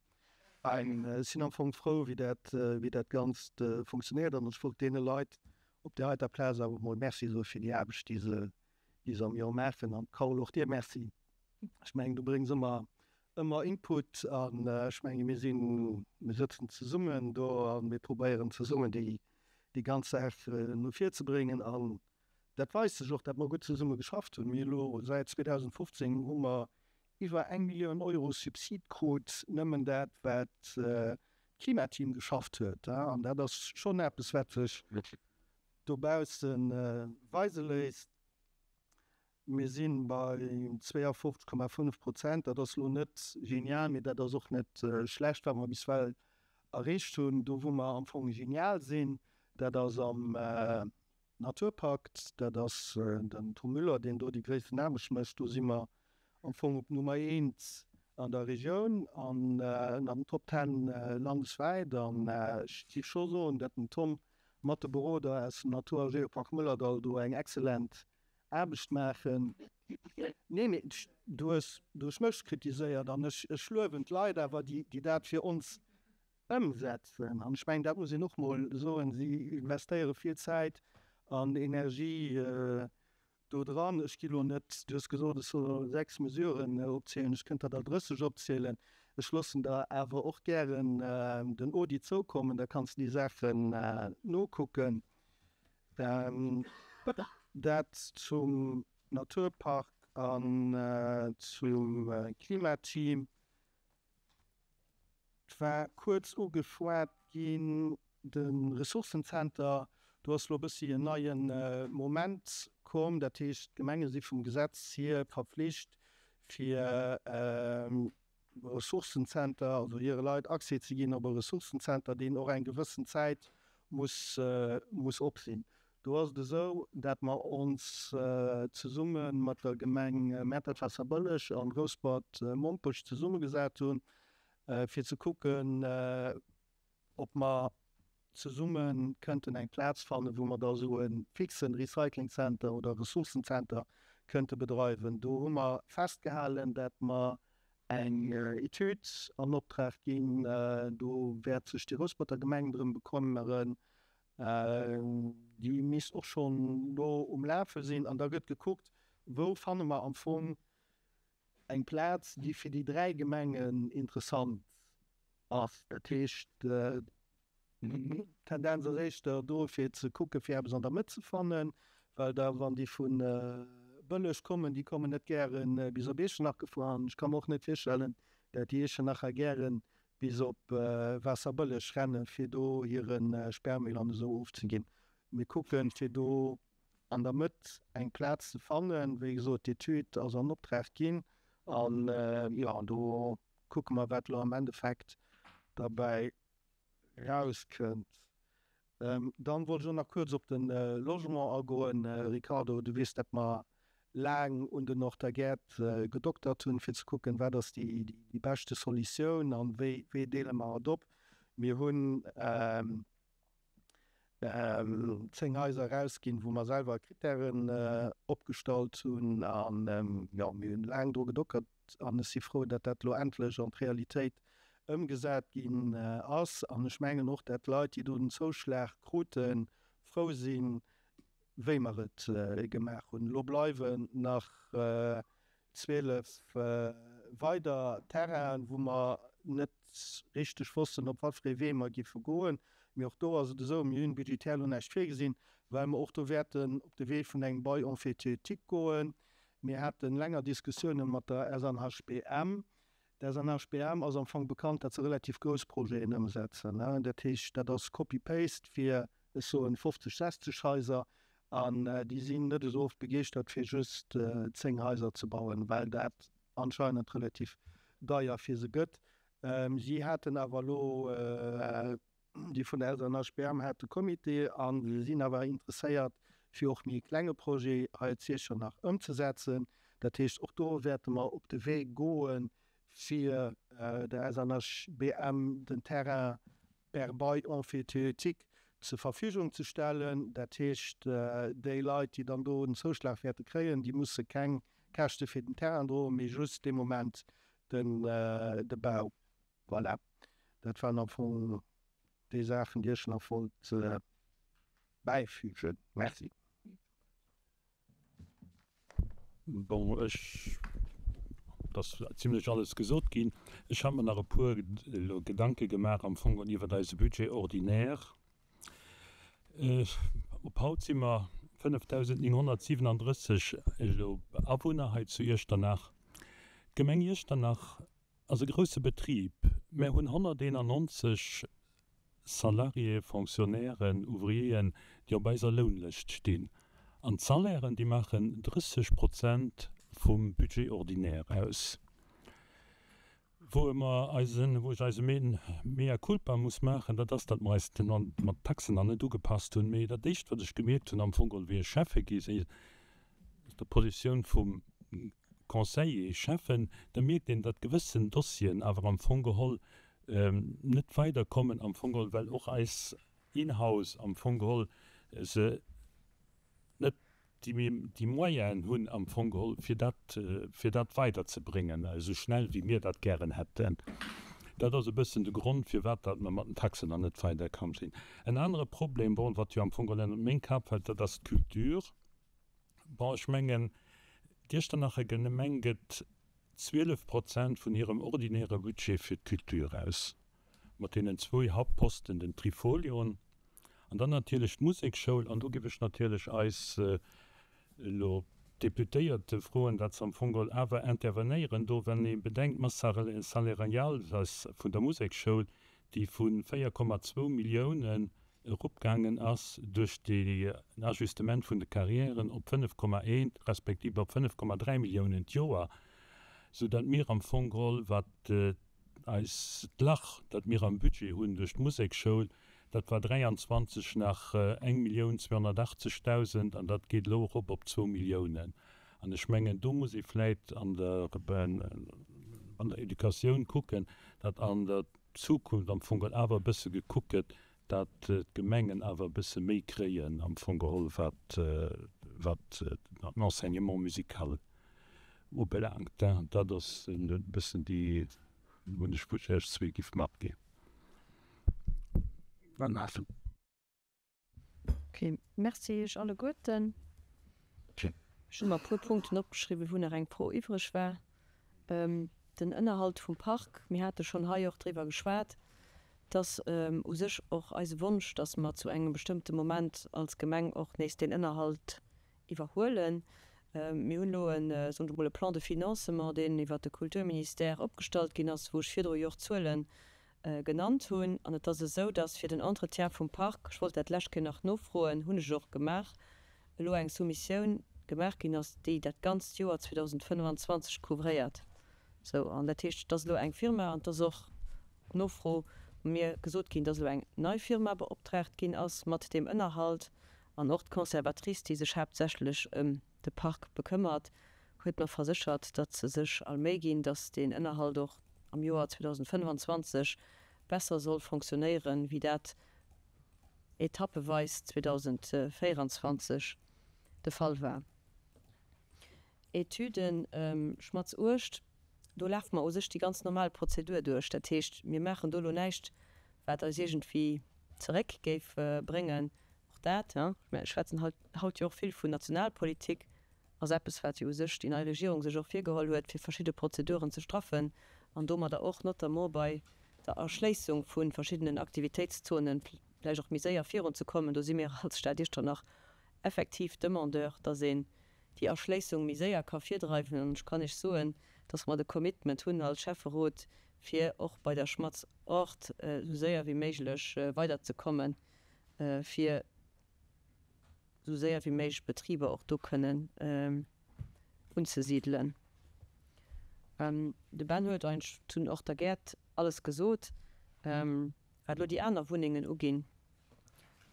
Ech sinn am Fong frou, wéi dat, wéi dat Ganzt funktionéiert an ech wollt deene Leit op där heiter Plaz awer emol Merci soe fir déi Aarbecht, déi se, déi se am Joer maachen. An Carole, och dir Merci. Ech mengen, du bréngs ëmmer, ëmmer Input an ech menge mir sinn, mir sëtzen zesummen do a mir probéieren zesummen déi, déi ganz Saach no vir ze bréngen. An dat weist sech och, datt mer gutt zesumme geschafft hunn. Mir elo säit 2015 hu mer iwwer eng Millioun Euro Subsid krut, nëmmen dat, wat d'Klimateam geschafft huet. An dat ass schonn eppes, wat sech dobausse weise léisst. Mir si bei 52,5 Prozent. Dat ass elo net genial, mee dat ass och net schlecht, wat mer bis ewell erreecht hunn. Do, wou mer am Fong genial sinn, dat ass am Naturpakt, dat ass den Tom Müller, deen do déi gréissten Aarbecht mécht. Do si mer am Fong op Nummer eent an der Regioun an ënner den Top Ten landeswäit. An ech géif scho soen, datt den Tom mat de Beroder aus dem Natur a Geopark Mëllerdall do eng exzellent Aarbecht maachen. Nee, mee du hues du hues mech kritiséiert an ech ech luewen d'Leit awer, déi déi dat fir ons ëmsetzen. An ech mengen, dat muss een och mol soen, si investéiere vill Zäit an Energie. Do dran. Ech gi lo net, du hues gesot, ech soll 6 Mesuren opzielen, ech kënnt der der 30 opzielen. Ech loossen der awer och gären den Audit zoukommen, da kanns de déi Saachen nokucken. Dat zum Naturpark an zum Klimateam. Et war kuerz ugeschwat ginn, de Ressourcenzenter, do ass elo e bëssi en neie Moment komm. Dat heescht, d'Gemenge si vum Gesetz hier verpflicht, fir Ressourcenzenter, also hire Leit Accès ze ginn op e Ressourcenzenter, deen och eng gewëssen Zäit muss op sinn. Do ass et esou, dat mer ons zesumme mat der Gemeng Mäertert-Waasserbëlleg an Rouspert-Mompech zesummegesat hunn, fir ze kucken, ob mer zesumme kënnten eng Plaz fannen, wou mer da esou e fixen Recyclingcenter oder Ressourcenzenter kënnte bedreiwen. Do hu mer festgehalen, dat mer eng Etüd an Optrag ginn. Do wäert sech déi Rousperter Gemeng drëm bekëmmeren. Déi misst och schonn elo um Lafe sinn. An da gëtt gekuckt, wou fanne mer am Fong eng Plaz, déi fir déi 3 Gemengen interessant ass. Dat heescht, d'Tendenz ass éischter do, fir ze kucke fir eppes an der Mëtt ze fannen, well da wann déi vu Bëlleg kommen, déi kommen net gäre bis op Iechternach gefuer. An ech ka mer och net virstellen, dat déi Iechternacher gäre bis op Waasserbëlleg rennen, fir do hire Sperrmüll an esou ofzeginn. Mir kucken, fir do an der Mëtt eng Plaz ze fannen. Wéi gesot, d'Etüd ass an Optrag ginn an, jo, do kucke mer, wat elo am Endeffekt derbäi erauskënnt. Dann wollt ech och nach kuerz op de Logement agoen. Ricardo, du weess, dat mer laang un den Horta Gäert gedoktert hunn, fir ze kucken, wat ass déi beschte Solutioun an wéi wéi deele mer et op. Mir hunn 10 Haiser erausginn, wou mer selwer Krittären opgestallt hunn. An jo, mir hunn laang dru gedockert an ech si frou, datt dat elo endlech an d'Realitéit ëmgesat ginn ass. An ech mengen och, datt d'Leit, déi do den Zouschlag kruten, frou sinn, wéi mer et gemaach hunn. Elo bleiwen nach 12 weider Terrainen, wou mer net richteg wossten, op wat fir ee Wee mer géife goen. Mee och do ass et esou, mir hunn budgetär elo näischt virgesinn, well mer och do wäerten op de Wee vun engem Bail emphytéotique goen. Mir hate länger Diskussioune mat der SNHBM. D'SNHBM ass am Fong bekannt, datt se relativ grouss Projeten ëmsetzen. Dat heescht, dat ass Copy-Paste fir, ech soen, 50, 60 Haiser. An déi sinn net esou oft begeeschtert, fir just 10 Haiser ze bauen, well dat anscheinend relativ deier fir se gëtt. Si haten awer elo, déi vun der SNHBM hat de Comité a se sinn awer interesséiert, fir och méi e klenge Projet hei zu Iechternach ëmzesetzen. Dat heescht, och do wäerte mer op de Wee goen, fir der SNHBM den Terrain per Bail emphytéotique zur Verfügung ze stellen. Dat heescht, déi Leit, déi dann do den Zouschlag wäerte kréien, déi musse keng Käschte fir den Terrain droen, mee just dee Moment de Bau. Voilà, dat waren am Fong déi Saachen, déi ech nach wollt bäifügen. Merci. Bon, ech, et ass zimlech alles gesot ginn. Ech hat mer nach e puer elo Gedanke gemaach am Fong iwwert eise Budget ordinaire. Op haut si mer 5.937 elo Awunner hei zu Iechternach. D'Gemeng Iechternach ass e grousse Betrib. Mär hunn 191 Salariéë, Fonctionnairen, Ouvrieren, déi op eiser Lounlëscht stinn. An d'Salairen, déi maachen 30 Prozent vum Budget ordinaire aus. Wou mer eisen, wou ech eise Mea culpa muss maachen, dat ass, datt mer eis mat Taxen nach net ugepasst hunn. Mee dat éischt, wat ech gemierkt hunn am Fong geholl, wéi ech Schäffe gi sinn, aus der Positioun vum Conseiller, Schäffen, da mierkt een, datt gewëssen Dossieren awer am Fong geholl net weiderkommen, am Fong geholl, well och eis in-house am Fong geholl se net déi Moyenen hunn am Fong geholl, fir dat, fir dat weiderzebréngen, esou schnell wéi mir dat gären hätten. Dat ass e bëssen de Grond, firwat datt mer mat den Taxen nach net weiderkomm sinn. En anere Problem, bon, wat jo am Fong geholl ënnert meng Kap fält, dat ass d'Culture. Bon, ech mengen, d'Iechternacher Gemeng gëtt 12 Prozent vun hirem ordinäre Budget fir d'Kultur aus, mat deenen zwou Hauptposten, den Trifolion an dann natierlech d'Musekschoul. An do géif ech natierlech eis elo d'Deputéierte froen, dat se am Fong geholl awer intervenéieren do, wann ee bedenkt, d'Masse salariale vun der Musekschoul, déi vu 4,2 Milliounen eropgaangen ass duerch den Ajustement vun de Carrièren op 5,1 respektiv op 5,3 Milliounen d'Joer, soudatt mir am Fong geholl, wat eis d'Lach, dat mir am Budget hunn duerch d'Musekschoul, dat war 23 nach eng Millioun 280.000 an dat geet elo erop op zwou Milliounen. An ech mengen, do muss ee vläit an der an der Educatioun kucken, datt an der Zukunft am Fong geholl awer e bësse gekuckt gëtt, datt d'Gemengen awer e bësse méi kréien am Fong geholl, wat wat den Enseignement musical ubelaangt. Dat ass e bëssen déi, wou ech wou ech Iech zwee giff matginn. Ok, Merci Iech alleguerten. Ech hu mer e puer Punkten opgeschriwwen, wou nach eng Fro iwwreg war. Den Ënnerhalt vum Park, mir hate schonn hei och driwwer geschwat, et ass u sech och eise Wonsch, dass mer zu engem bestëmmte Moment als Gemeng och nees deen Ënnerhalt iwwerhuelen. Mir hunn elo e, soen ech emol, e Plan de financement, deen iwwert de Kulturministère opgestallt ginn ass, wou ech virdru jo och Zuele genannt hunn. An et ass esou, dass fir den Entretien vum Park, ech wollt dat d'lescht Kéier nach nofroen, hunn ech och gemaach, elo eng Soumissioun gemaach ginn ass, déi dat ganzt Joer 2025 couvréiert. Sou, an dat heescht, et ass elo eng Firma, an et ass och op Nofro mir gesot ginn, dass elo eng nei Firma beoptraagt ginn ass mat deem Ënnerhalt. An och d'Conservatrice, déi sech haaptsächlech ëm de Park bekëmmert, huet mer verséchert, datt se sech all Méi ginn, datt deen Ënnerhalt och am Joer 2025 besser soll fonctionnéieren, wéi dat etappeweis 2024 de Fall war. Etüden Schmatz Uecht, do lafe mer u sech déi ganz normal Prozedur duerch. Dat heescht, mir maachen do elo näischt, wat eis iergendwéi zeréck géif bréngen. Och dat, mir schwätzen haut jo och vill vun Nationalpolitik, ass eppes, wat jo u sech déi nei Regierung sech och virgeholl huet, fir verschidde Prozeduren ze straffen an domadder och notamment bei der Erschléissung vu verschiddenen Aktivitéitszonen vläicht och méi séier virunzekommen. Do si mir als Stad Iechternach effektiv Demandeur, dass een déi Erschléissung méi séier ka virdreiwen. An ech kann Iech soen, dass mer de Commitment hunn als Schäfferot, fir och bei der Schmatz Ort esou séier wéi méiglech weiderzekommen, fir esou séier wéi méiglech Betriber och do kënnen unzesidelen. De Ben huet eigentlech zu den Orter Gäert alles gesot. Wat elo déi aner Wunnengen uginn,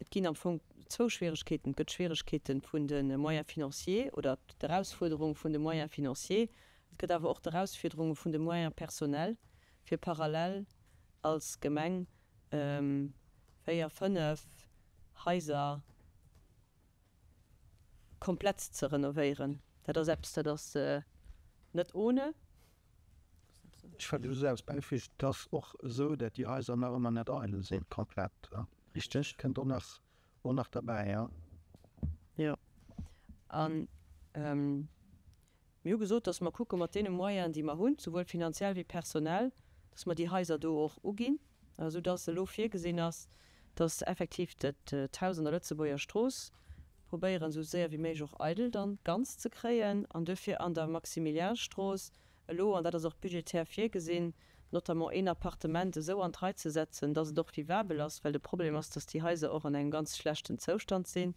et ginn am Fong zwou Schwieregkeeten. Et gëtt d'Schwieregkeete vun de Moyens financiers oder d'Erausfuerderung vun de Moyens financiers. Et gëtt awer och d'Erausfuerderunge vun de Moyens personnels, fir parallel als Gemeng 4, 5 Haiser komplett ze renovéieren. Dat ass eppes, dat ass net ohne. Ech wollt just eppes bäifügen, Et ass och esou, datt déi Haiser nach ëmmer net eidel sinn, komplett. Richteg. Kënnt och nach, och nach derbäi, jo. Jo. An Mir hu gesot, dass mer kucke mat deene Moyenen, déi mer hunn, souwuel finanziell wéi personell, dass mer déi Haiser do och uginn, esou dass elo virgesinn ass, dass effektiv d'Haus an der Lëtzebuerger Strooss probéieren, esou séier wéi méiglech och eidel dann ganz ze kréien an duerfir an der Maximiliansstrooss elo, an dat ass och budgetär virgesinn, notamment een Appartement esou an d'Rei ze setzen, dass et och vivabel ass, well de Problem ass, dass déi Haiser och an engem ganz schlechten Zoustand sinn.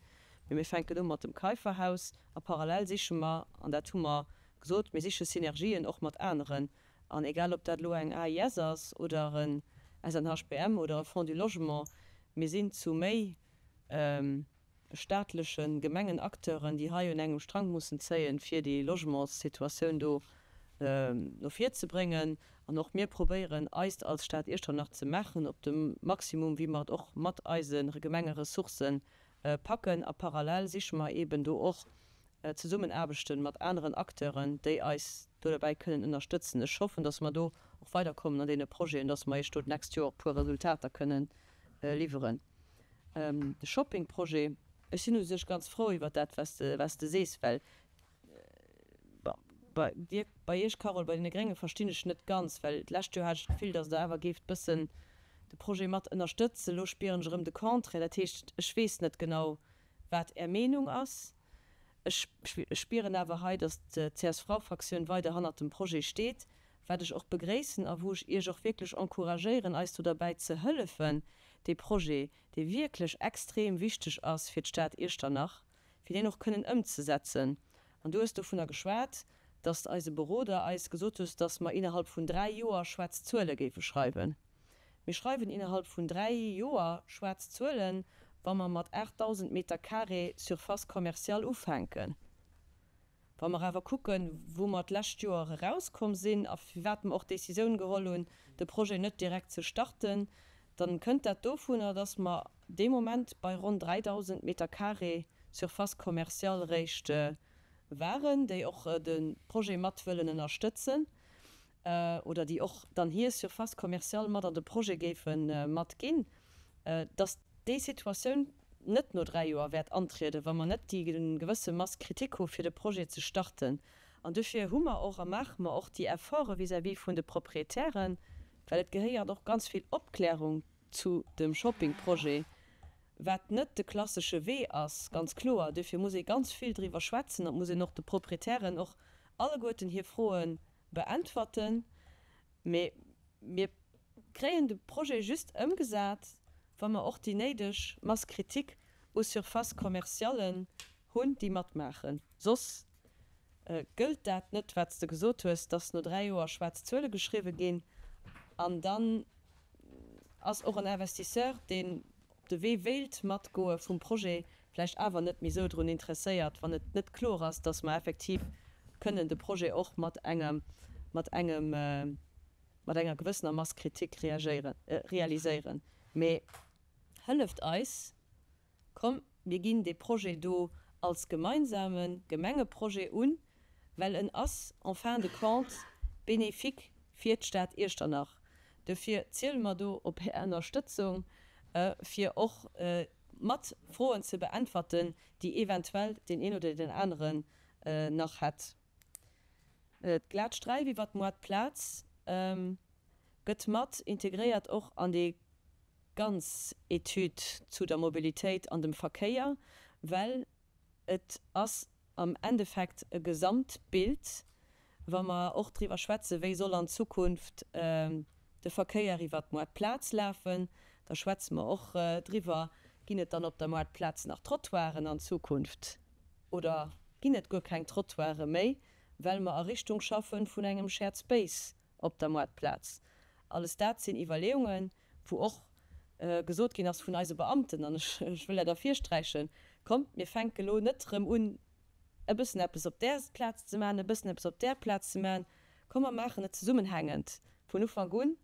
Mee mir fänken u mat dem Keiferhaus a parallel siche mer, an dat hu mer gesot, mir siche Synergien och mat aneren. An egal ob dat elo eng AIS ass oder en SNHBM oder e Fonds du Logement, mir sinn zu méi staatleche Gemengenacteuren, déi hei un engem Strang mussen zéien, fir déi Logementssituatioun do no vir ze bréngen. An och mir probéieren eist als Stad Iechternach ze maachen op dem Maximum, wéi mer et och mat eise Gemengeressourcen packen. A parallel siche mer eeben do och Zesummenaarbechte mat aneren Acteuren, déi eis do derbäi kënnen ënnerstëtzen. Ech hoffen, dass mer do och weiderkommen an deene Projeten, dass mer Iech do d'nächst Joer och e puer Resultater kënnen liwweren. De Shoppingprojet. Ech sinn u sech ganz frou iwwert dat, wat s de, wat s de sees, well, bon, bei dir, bei Iech, Carole, bei deene Grénge verstinn ech net ganz, well d'lescht Joer hat ech d'Gefill, datt Der awer géift bëssen de Projet mat ënnerstëtzen. Elo spieren ech erëm de Contraire. Dat heescht, ech weess net genau, wat Är Meenung ass. Ech spieren awer hei, datt d'CSV-Fraktioun weider hannert dem Projet steet, wat ech och begréissen a wou ech Iech och wierklech encouragéieren, eis do derbäi ze hëllefen, dee Projet, dee wierklech extrem wichteg ass fir d'Stad Iechternach, fir deen och kënnen ëmzesetzen. An du hues dovunner geschwat, datt eise Beroder eis gesot hues, datt mer innerhalb vun dräi Joer schwaarz Zuele géife schreiwen. Mir schreiwen innerhalb vun 3 Joer schwaarz Zuelen, wa mer mat 8.000 Meter carré Surface commerciale ufänken. Wa mer awer kucken, wou mer d'lescht Joer erauskomm sinn a firwat mer och d'Décisioun geholl hunn, de Projet net direkt ze starten, dann kënnt dat dovunner, dass mer dee Moment bei ronn 3.000 Meter carré Surface commerciale réischt waren, déi och de Projet mat wëllen ënnerstëtzen. oder déi och dann hir Surface commerciale mat an de Projet géife matginn, dass déi Situatioun net no 3 Joer wäert antrieden, wa mer net déi gewësse Masse critique hu fir de Projet ze starten. An dofir hu mer och a maache mer och déi Efforte vis-à-vis vun de Proprietären, well et gehéiert och ganz vill Opklärung zu dem Shoppingprojet, wat net de klassesche Wee ass, ganz kloer. Dofir muss ee ganz vill driwwer schwätzen an et muss een och de Proprietären och alleguerten hir Froe beäntwerten. Mee mir kréien de Projet just ëmgesat, wa mer och déi néideg Masse critique u Surfaces commerciallen hunn, déi matmaachen. Soss gëllt dat net, wat s de gesot hues, dass no 3 Joer schwaarz Zuele geschriwwe ginn an dann ass och en Investisseur, deen op de Wee wéilt matgoe vum Projet, vläicht awer net méi esou drun interesséiert, wann et net kloer ass, dass mer effektiv kënnen de Projet och mat engem, mat engem, mat enger gewëssener Masse critique reagéieren, realiséieren. Mee hëlleft eis, komm mir ginn dee Projet do als gemeinsame Gemengeprojet un, well en ass en fin de compte bénéfique fir d'Stad Iechternach. Dofir ziele mer do op Är Ënnerstëtzung, fir och mat Froen ze beäntwerten, déi eventuell deen een oder deen aneren nach hätt. D'glat Sträif iwwert d'Moartplaz gëtt mat integréiert och an déi ganz Etüd zu der Mobilitéit an dem Verkéier, well et ass am Endeffekt e Gesamtbild, wa mer och driwwer schwätzen, wéi soll an Zukunft de Verkéier iwwert d'Moartplaz lafen, da schwätze mer och driwwer, ginn et dann op der Moartplaz nach Trottoiren an Zukunft oder ginn et guer keng Trottoire méi, well mer a Richtung schaffe vun engem Shared Space op der Moartplaz. Alles dat sinn Iwwerleeungen, wou och gesot ginn ass vun eise Beamten, an ech wëll dat ervirsträichen, Kommt, mir fänke lo net erëm un, e bëssen eppes op där Plaz ze maachen, e bëssen eppes op där Plaz ze maachen. Komm, mer maachen et zesummenhängend vun Ufank un.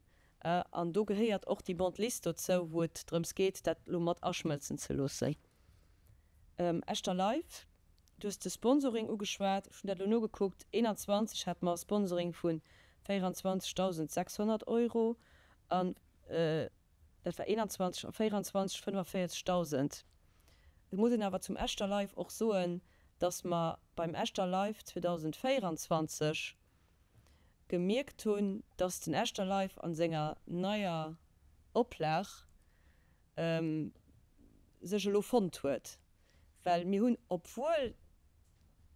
An do gehéiert och déi Bande lisse dozou, wou et drëms geet, dat elo mat aschmëlzen ze loossen. Echter Live, du hues de Sponsoring ugeschwat. Ech hunn dat elo nogekuckt, 21 hate mer e Sponsoring vu 24.600 Euro an dat war 21 a 24 45.000. Et muss een awer zum Echter Live och soen, dass mer beim Echter Live 2024 gemierkt hunn, dass den Echter Live a senger neier Oplag sech elo fonnt huet, well mir hunn, obwuel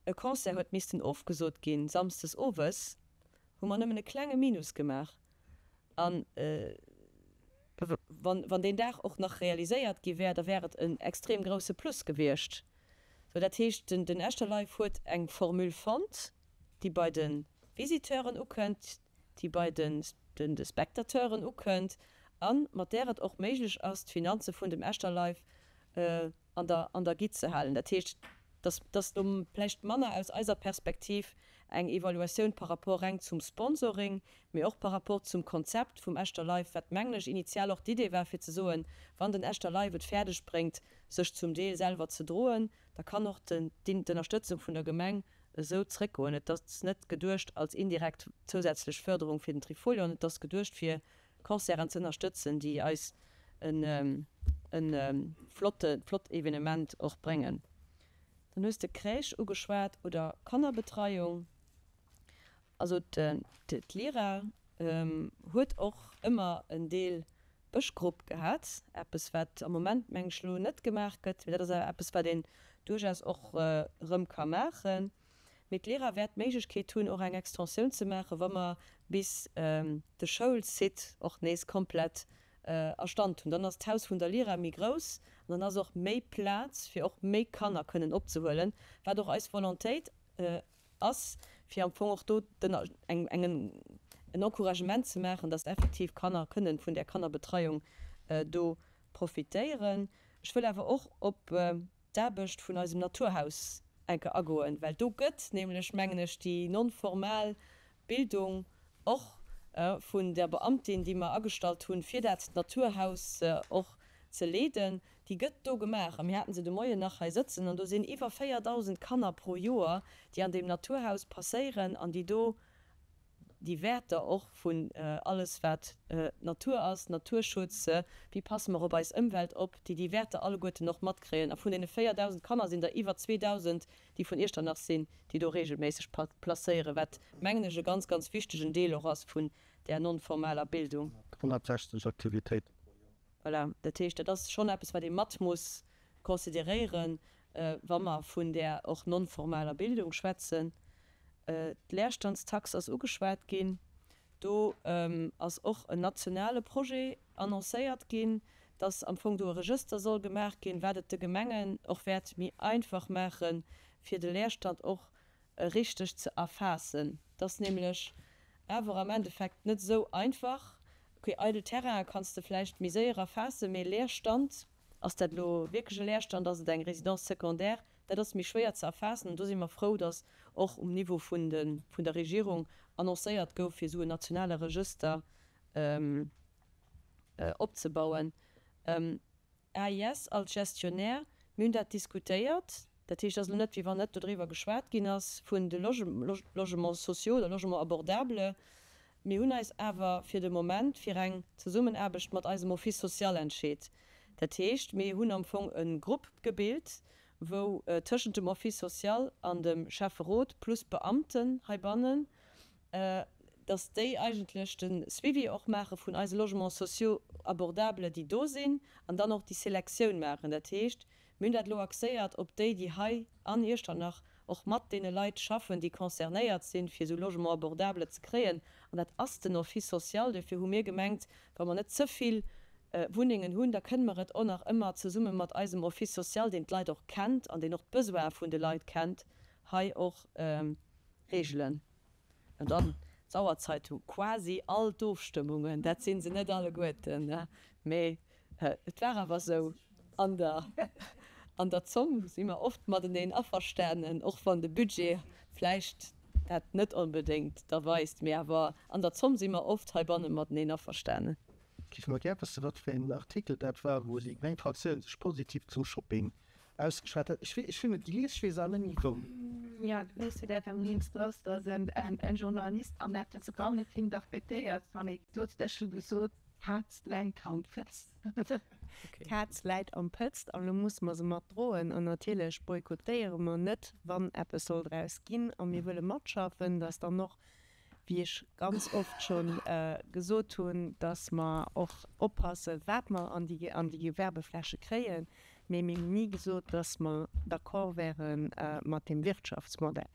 e Concert huet missten ofgesot ginn samsdes owes, hu mer nëmmen e klenge Minus gemaach. An wann deen Dag och nach realiséiert gi wär, da wär et en extrem grousse Plus gewiescht. Sou, dat heescht, den Echterlife huet eng Formule fonnt, déi bei de Visiteuren ukënnt, déi bei de Spectateuren ukënnt a mat där et och méiglech ass, d'Finanze vun dem Echterlife an der an der Gitt ze halen. Dat heescht, dass dass do vläicht manner aus eiser Perspektiv eng Evaluatioun par rapport reng zum Sponsoring, mee och par rapport zum Konzept vum Echter Live, wat mengen ech initial och d'Idee war fir ze soen, wann den Echter Live et fäerdeg bréngt sech zum Deel selwer ze droen, da kann och d'Ënnerstëtzung vun der Gemeng esou zréckgoen. Et ass net geduecht als indirekt zousätzlech Förderung fir den Trifolion, et ass geduecht fir Concerten ze ënnerstëtzen, déi eis en. e flotte, flott Evenement och bréngen. Dann hues de Crèche ugeschwat oder Kannerbetreiung. Also d'Lyra huet och ëmmer en Deel Bëschgrupp gehat, eppes wat am Moment meng ech elo net gemaach gëtt, mee dat ass awer eppes wat een duerchaus och erëm ka maachen. Mee d'Lyra wäert d'Méiglechkeet hunn och eng Extensioun ze maachen, wa mer bis de Schoulsite och nees komplett a Stand hunn. Dann ass d'Haus vun der Lyra méi grouss an dann ass och méi Plaz fir och méi Kanner kënnen opzehuelen, wat och eis Volontéit ass, fir am Fong och do den eng eng en Encouragement ze maachen, dass effektiv Kanner kënnen vun där Kannerbetreiung do profitéieren. Ech wëll awer och op d'Aarbecht vun eisem Naturhaus enke agoen, well do gëtt nämlech, mengen ech, déi non-formal Bildung och vun der Beamtin, déi mer agestallt hunn, fir dat Naturhaus och ze leeden, déi gëtt do gemaach. A mir haten se de Moien nach hei sëtzen an do sinn iwwer 4.000 Kanner pro Joer, déi an deem Naturhaus passéieren an déi do déi Wäerter och vun alles wat Natur ass, Naturschutz, wéi passe mer op eis Ëmwelt op, déi déi Wäerter alleguerten och matkréien. A vun deene 4.000 Kanner sinn der iwwer 2.000, déi vun Iechternach sinn, déi do regelméisseg placéieren, wat, mengen ech, e ganz, ganz wichtegen Deel och ass vun där non-formaler Bildung. 160 Aktivitéite pro Joer. Voilà, dat heescht, dat ass schonn eppes, wat ee mat muss consideréieren, wa mer vun där och non-formaler Bildung schwätzen. D'Leerstandstax ass ugeschwat ginn. Do ass och en nationale Projet annoncéiert ginn, dass am Fong do e Regëster soll gemaach ginn, wat et de Gemengen och wäert méi einfach maachen, fir de Leerstand och richteg ze erfaassen. Et ass nämlech awer am Endeffekt net esou einfach. Ok, eidel Terrainen kanns de vläicht méi séier erfaassen, mee Leerstand, ass dat elo wierklech e Leerstand, ass et eng Résidence secondaire, dat ass méi schwéier ze erfaassen. An do si mer frou, dass och um Niveau vun de vun der Regierung annoncéiert gouf, fir esou en nationale Regëster opzebauen. AIS als Gestionnaire, mir hunn dat diskutéiert, dat heescht, et ass elo net, wéi wann net dodriwwer geschwat ginn ass, vun de Logements sociaux oder Logements abordables. Mir hunn eis awer fir de Moment fir eng Zesummenaarbecht mat eisem Office social entscheet. Dat heescht, mir hunn am Fong e Grupp gebilt, wou tëschent dem Office social an dem Schäfferot plus Beamten heibannen, dass déi eigentlech de Suivi och maache vun eise Logements sociaux abordables, déi do sinn, an dann och déi Selektioun maachen. Dat heescht, mir hunn dat elo axéiert op déi, déi hei an Iechternach och mat deene Leit schaffen, déi concernéiert sinn, fir esou Logements abordables ze kréien. An dat ass den Office social. Duerfir hu mir gemengt, wa mer net ze vill Wunnengen hunn, da kënne mer et och nach ëmmer zesumme mat eisem Office social, deen d'Leit och kennt an deen och d'Besoine vun de Leit kennt, hei och regelen. An dann d'Sauerzeitung, quasi all d'Ofstëmmungen, dat si se net alleguerten, mee et war awer esou, an der an der Zomm si mer oft mateneen averstanen, och wann de Budget vläicht dat net onbedéngt da weist, mee awer an der Zomm si mer oft heibanne mateneen averstanen. Giff mer gär wëssen, wat fir een Artikel dat war, wou déi gréng Fraktioun sech positiv zum Shopping ausgeschwat huet. Ech hunn et gelies, ech weess awer net méi wou. Jo, du weess jo dat am Dienst ass, dass en Journalist an eppes eran interpretéiert, wann ee gesot, ech hu gesot, d'Kaz läit am Pëtz. D'Kaz läit am Pëtz an elo musse mer se mat droen. An natierlech boykottéiere mer net, wann eppes soll draus ginn. A mir wëlle matschaffen, dass dann och wéi ech ganz oft scho gesot hunn, dass mer och oppassen, wat mer an déi an déi Gewerbefläche kréien, mee mir hunn ni gesot, dass mer d'accord wäre mat deem Wirtschaftsmodell.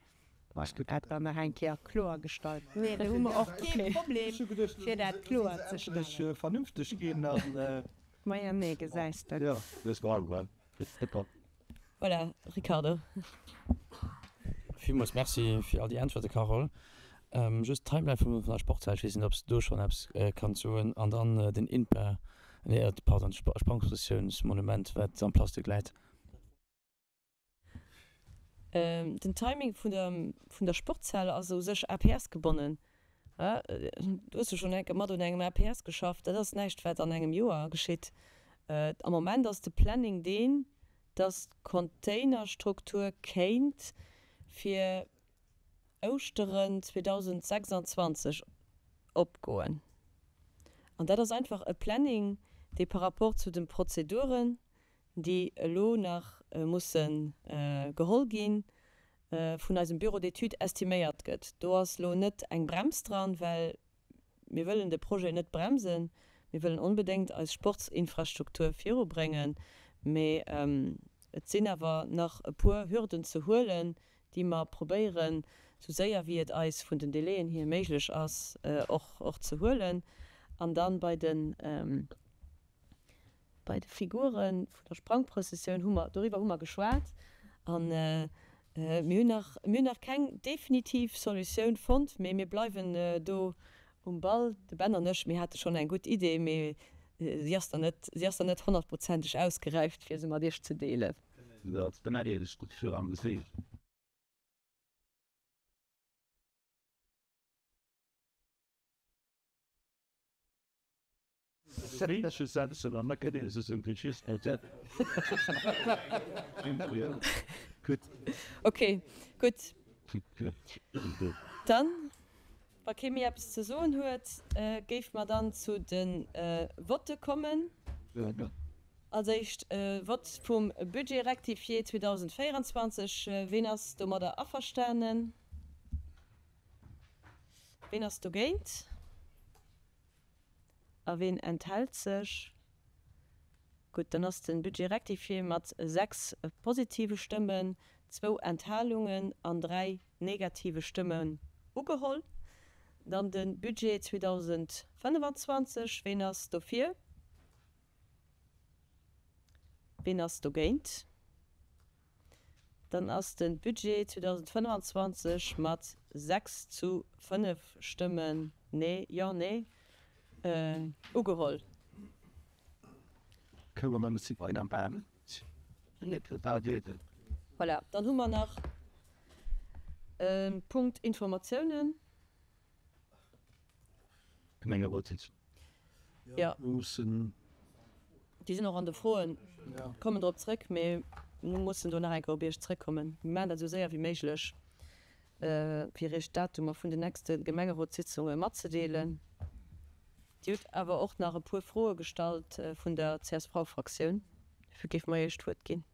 Voilà, dat dann nach eng Kéier kloergestallt. Nee, do hu mer och kee Problem, fir dat kloerzestellen. Vernünfteg ginn an. Maja, nee, gesäis de. Voilà, Ricardo. Villmools Merci fir all déi Äntwerte, Carole. Just d'Timeline vun der Sportshal, ech weess net, ob s de do schonn eppes kanns soen. An dann den INPA, nee, pardon, d'Sprangprozessiounsmonument, wat am Plastik läit. Den Timing vun der vun der Sportshal ass u sech APS gebonnen. Du hues jo schonn eng Kéier mat un engem APS geschafft. Dat ass näischt, wat an engem Joer geschitt. Am Moment ass de Planning deen, dass d'Containerstruktur kéint fir Ouschteren 2026 opgoen. An dat ass einfach e Planning, Dee par rapport zu de Prozeduren, déi elo nach musse geholl ginn, vun eisem Bureau d'études estiméiert gëtt. Do ass elo net eng Brems dran, well mir wëllen de Projet net bremsen. Mir wëllen onbedéngt eis Sportsinfrastruktur virubréngen, mee et sinn awer nach e puer Hürden ze huelen, déi mer probéieren, esou séier wéi et eis vun den Délaiën hier méiglech ass, och ze huelen. An dann bei de. Bei de Figure vun der Sprangprëssessioun hu mer, doriwwer hu mer geschwat a mir hunn nach, mir hunn nach keng definitiv Solutioun fonnt, mee mir bleiwen do um Ball. De Ben an ech, mir hate schonn eng gutt Idee, mee si ass dann net, si ass dann net honnertprozenteg ausgeräift, fir se mat Iech ze deelen. Ok, gutt. Dann, wa kee méi eppes ze soen huet, géife mer dann zu de Votte kommen. Als éischt Vott vum Budget rectifié 2024. Ween ass domadder averstanen? Ween ass dogéint? A ween enthält sech? Gutt, dann ass de Budget rectifié mat 6 positive Stëmmen, zwou Enthalungen an 3 negative Stëmmen ugeholl. Dann de Budget 2025. Ween ass dofir? Ween ass dogéint? Dann ass de Budget 2025 mat 6 zu 5 Stëmmen, nee, jo, nee, ugeholl. Voilà, dann hu mer nach e Punkt Informatiounen. Gemengerotssitzung. Jo, déi sinn och an de Froen, kommen drop zrëck, mee mir mussen do nach eng Kéier op Iech zrëckkommen. Mir maachen dat esou séier wéi méiglech, fir Iech d'Datumer vun den nächste Gemengerotssitzunge matzedeelen. Dir hutt awer och nach e puer Froe gestallt vun der CSV-Fraktioun. Dofir géife mer Iech d'Wuert ginn.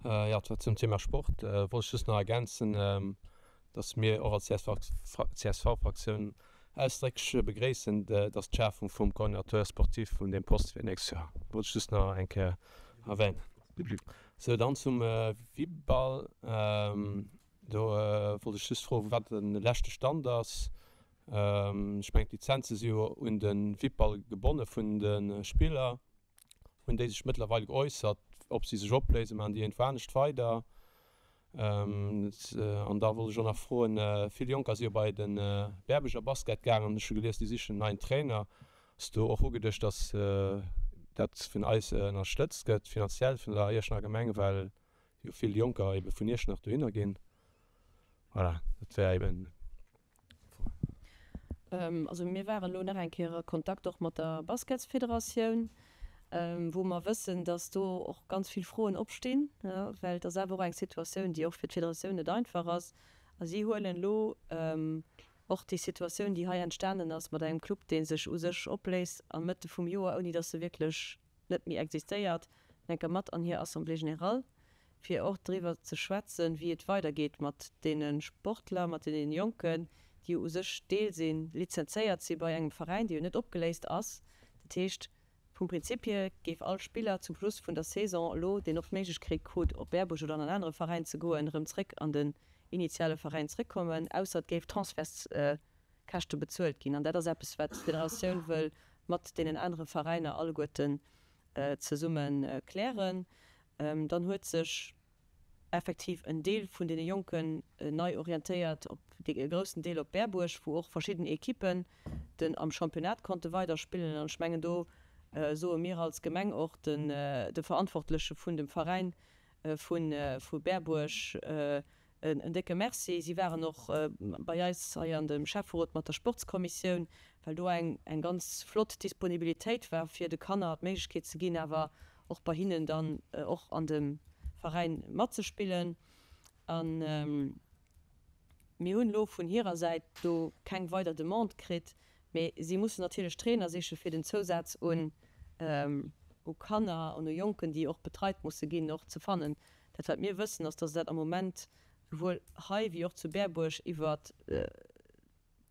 Jo, zwar zum Thema Sport wollt ech just nach ergänzen, dass mir och als CSV-Fraktioun ausdrécklech begréissen, dass d'Schafung vum Coordinateur sportif vun deem Poste fir d'nächst Joer, wollt ech just nach eng Kéier erwänen. Sou, dann zum Vibal. Do wollt ech just froen, wat de leschte Stand ass. Ech mengen, d'Lizenze si jo un de Vibal gebonne vun de Spiller. Hunn déi sech mëttlerweil geäussert, ob si sech opléisen? Maachen déi iergendwou anescht weider? An da wollt ech och nach froen, vill Jonker si jo bei de Berbuerger Basket gaangen. Ech hu gelies, déi sichen en neien Trainer. Ass do och ugeduecht, datt dat vun eis ënnerstëtzt gëtt, finanziell vun der Iechternacher Gemeng, well jo vill Jonker ebe vun Iechternach dohinner ginn? Voilà, dat wär eben. Also mir waren elo nach eng Kéier a Kontakt och mat der Basketsfederatioun, wou mer wëssen, datt do och ganz vill Froen opstinn, well et ass awer och eng Situatioun, déi och fir d'Federatioun net einfach ass. A si huelen elo och déi Situatioun, déi hei entstanen ass mat engem Club, dee sech u sech opléist am Mëtte vum Joer, ouni datt e wierklech net méi existéiert, enker mat an hir Assemblée générale, fir och driwwer ze schwätzen, wéi et weidergeet mat deene Sportler, mat deene Jonken, déi jo u sech Deel sinn, lizenzéiert si bei engem Veräin, dee jo net opgeléist ass. Dat heescht, vum Prinzip hier géif all Spiller zum Schluss vun der Saison elo, deen och d'Méiglechkeet krut, op Berbuerg oder an en anere Veräin ze goen, erëm zréck an den initiale Veräin zréckkommen, ausser et géif Transfertskäschte bezuelt ginn. An dat ass eppes, wat d'Federatioun wëll mat deenen anere Veräiner alleguerten zesumme klären. Dann huet sech effektiv en Deel vun deene Jonken nei orientéiert, op e groussen Deel op Berbuerg, wou och verschidden Ekippen den am Championnat konnte weiderspillen. An ech mengen, do soe mir als Gemeng och de Verantwortleche vun dem Veräin vu Berbuerg En décke Merci. Si waren och bei eis hei an dem Schäfferot mat der Sportskommissioun, well do eng eng ganz flott Disponibilitéit war, fir de Kanner d'Méiglechkeet ze ginn, awer och bei hinnen dann och an dem Veräin matzespillen. A mir hunn elo vun hirer Säit do keng weider Demande kritt. Mee si mussen natierlech Trainer siche fir den Zousaz un u Kanner an u Jonken, déi och betreit musse ginn, och ze fannen. Dat wat mir wëssen, ass, datt dat am Moment souwuel hei wéi och zu Berbuerg iwwer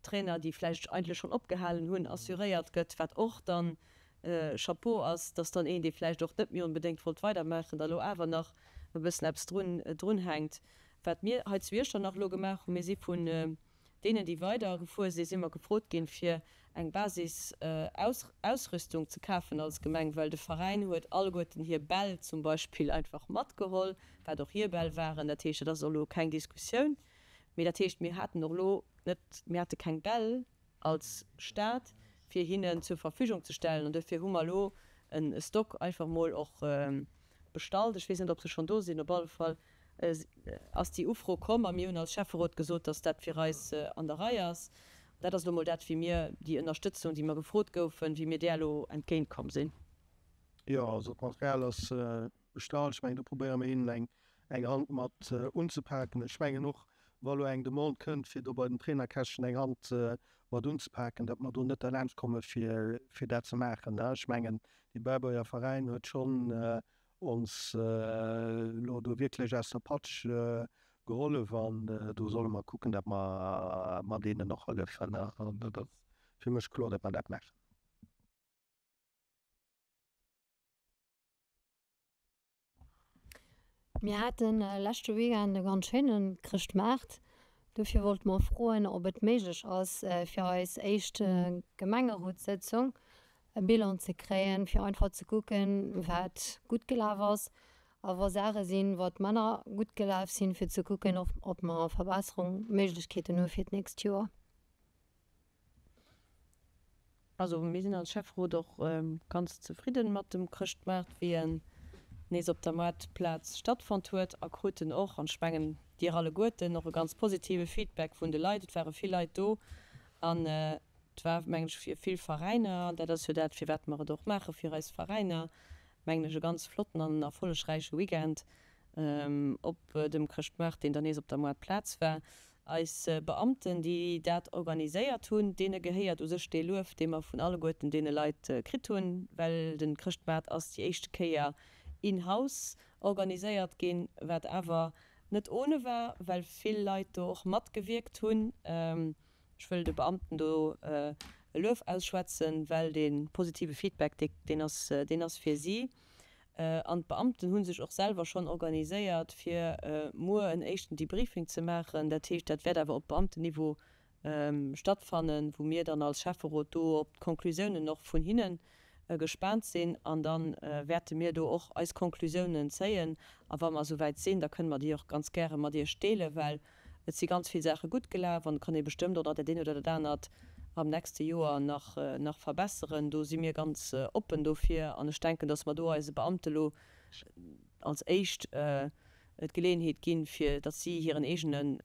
Trainer, déi vläicht eigentlech schonn opgehalen hunn, assuréiert gëtt, wat och dann Chapeau ass, dass dann een, dee vläicht och net méi onbedéngt wollt weidermaachen, da lo awer nach e bëssen eppes drun drunhänkt. Wat mir hei zu Iechternach elo gemaach hunn, mir si vun deenen, déi weider gefuer sinn, si mer gefrot ginn, fir eng Basis-Ausrüstung ze kafen als Gemeng, well de Veräin huet alleguerten hir Bäll zum Beispill einfach matgeholl, wat och hir Bäll waren. Dat heescht, dat ass och elo keng Diskussioun. Mee dat heescht, mir haten och elo net, mir hate keng Bäll als Stad, fir hinnen zur Verfügung ze stellen. An duerfir hu mer elo e Stock einfach mol och bestallt. Ech weess net, ob se schonn do sinn. Op alle Fall ass déi Ufro komm a mir hunn als Schäfferot gesot, dass dat fir eis an der Rei ass. Dat ass elo mol dat, wéi mir déi Ënnerstëtzung, déi mer gefrot goufen, wéi mir där elo entgéintkomm sinn. Jo, also d'Material ass bestallt. Ech mengen, do probéiere mir hinnen eng eng Hand mat unzepaken. Ech mengen och, wa elo eng Demande kënnt, fir do bei den Trainerkäschten eng Hand mat unzepaken, datt mer do net derlaanscht komme fir fir dat ze maachen. Ech mengen, dee Berbuerger Veräin huet schonn ons elo do wierklech aus der Patsch gehollef an do solle mer kucken, datt mer mer deenen och hëllefen. An dat ass fir mech kloer, datt mer dat maachen. Mir hate leschte Weekend e ganz schéine Chrëschtmaart. Dofir wollte mer froen, ob et méiglech ass, fir eis éischt Gemengerotssëtzung e Bilan ze kréien, fir einfach ze kucken, wat gutt gelaf ass a wa Saache sinn, wat manner gutt gelaf sinn, fir ze kucken, ob mer Verbesserungsméiglechkeeten hu fir d'nächst Joer. Also mir sinn als Schäfferot och ganz zefridden mat dem Chrëschtmaart wéi en nees op der Moartplaz stattfonnt huet a kruten och, an ech mengen dir alleguerten, och e ganz positive Feedback vun de Leit. Et ware vill Leit do an et war mengen ech fir vill Veräiner, an dat ass jo dat firwat mer et och maache fir eis Veräiner, mengen ech e ganz flotten an erfollegräiche Weekend op dem Chrëschtmaart deen dann nees op der Moartplaz war. Eis Beamten, déi dat organiséiert hunn, deene gehéiert u sech dee Luef, dee mer vun alleguerten deene Leit kritt hunn, well de Chrëschtmaart ass déi éischte Kéier in-house organiséiert ginn, wat awer net ohne war, well vill Leit do och matgewierkt hunn. Ech wëll de Beamten do e Luef ausschwätzen, well dee positive Feedback, deen ass, deen ass fir si. An d'Beamten hu sech och selwer schonn organiséiert, fir muer en éischten Debriefing ze maachen. Dat heescht, dat wäert awer op Beamtenniveau stattfannen, wou mir dann als Schäfferot do op d'Konklusiounen och vun hinne gespaant sinn. An da wäerte mir do och eis Konklusiounen zéien. A wa mer esouwäit sinn, da kënne mer déi och ganz gäre mat Iech deelen, well Et si ganz vill Saache gutt gelaf an et kann ee bestëmmt och nach dat eent oder dat anert am nächste Joer nach nach verbesseren. Do si mir ganz oppen dofir an ech denken, dass mer do eise Beamte lo als éischt d'Geleeënheet ginn, fir datt si hiren eegenen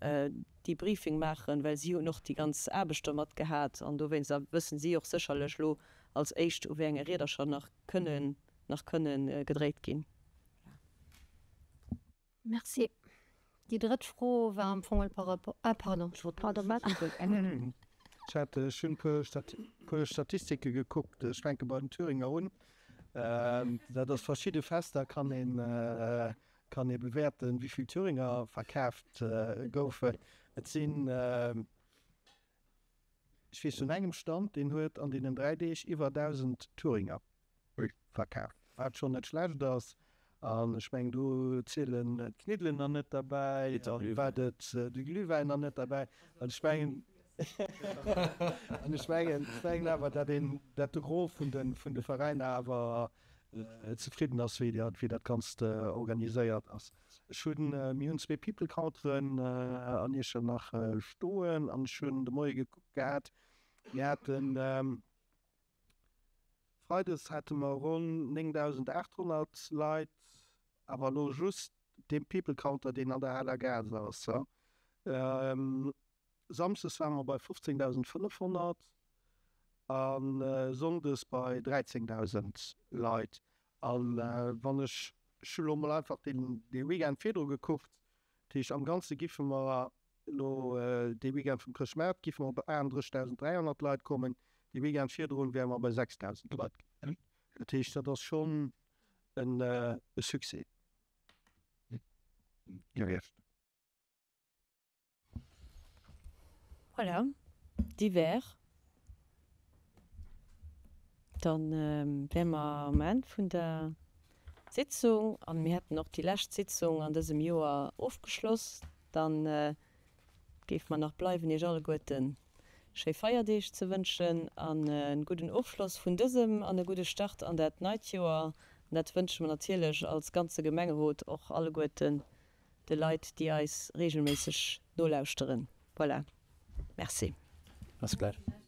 Debriefing maachen, well si hunn och déi ganz Aarbecht domat gehat an dowéinst wëssen si och sécherlech lo als éischt, u wéi enge Riedercher nach kënnen nach kënne gedréit ginn. Merci. Déi drëtt Fro war am Fong par rapport, ah pardon, pardon, wat? Ech hat, ech hunn e puer Statistike gekuckt. Ech fänke bei den Thüringer un. Dat ass verschidde Fester kann een, kann ee bewäerten, wéi vill Thüringer verkaaft goufen. Et sinn, ech weess vun engem Stand, deen huet an deenen 3 Deeg iwwer 1.000 Thüringer verkaf, wat schonn net schlecht ass. An ech mengen, do zielen d'Kniddelen nach net derbäi, wat et, de Glühwäin nach net derbäi. An ech mengen, an ech mengen, ech mengen awer, datt een, datt de Gros vun de, vun de Veräiner awer zefridden ass, wéi dat, wéi dat Ganzt organiséiert ass. Ech hunn, mir hunn zwee People Counteren an Iechternach stoen an ech hunn de Moie gekuckt gehat, mir haten, Freides hate mer ronn 9.800 Leit, awer elo just dee People Counter, deen an der Aler Gare ass. Samsdes ware mer bei 15.500 a sonndes bei 13.000 Leit. A wann ech, ech hu lo mol einfach dee Weekend virdru gekuckt, dat heescht am Ganze giffe mer elo dee Weekend vum Chrëschtmaart giffe mer op 38.300 Leit kommen. De Weekend virdrun wäre mer bei 6.000 Leit gewiescht. Dat heescht, dat ass schonn e Succès gewiescht. Voilà, divers. Dann wäre mer um Enn vun der Sitzung an mir hätten och déi lescht Sitzung an dësem Joer ofgeschloss. Dann géif mer nach bleiwen Iech alleguerten schéi Feierdeeg ze wënschen an e gudden Ofschloss vun dësem an e gudde Start an dat neit Joer. An dat wënsche mer natierlech als ganze Gemengerot och alleguerten de Leit, déi eis regelméisseg nolauschteren. Voilà. Merci. Merci.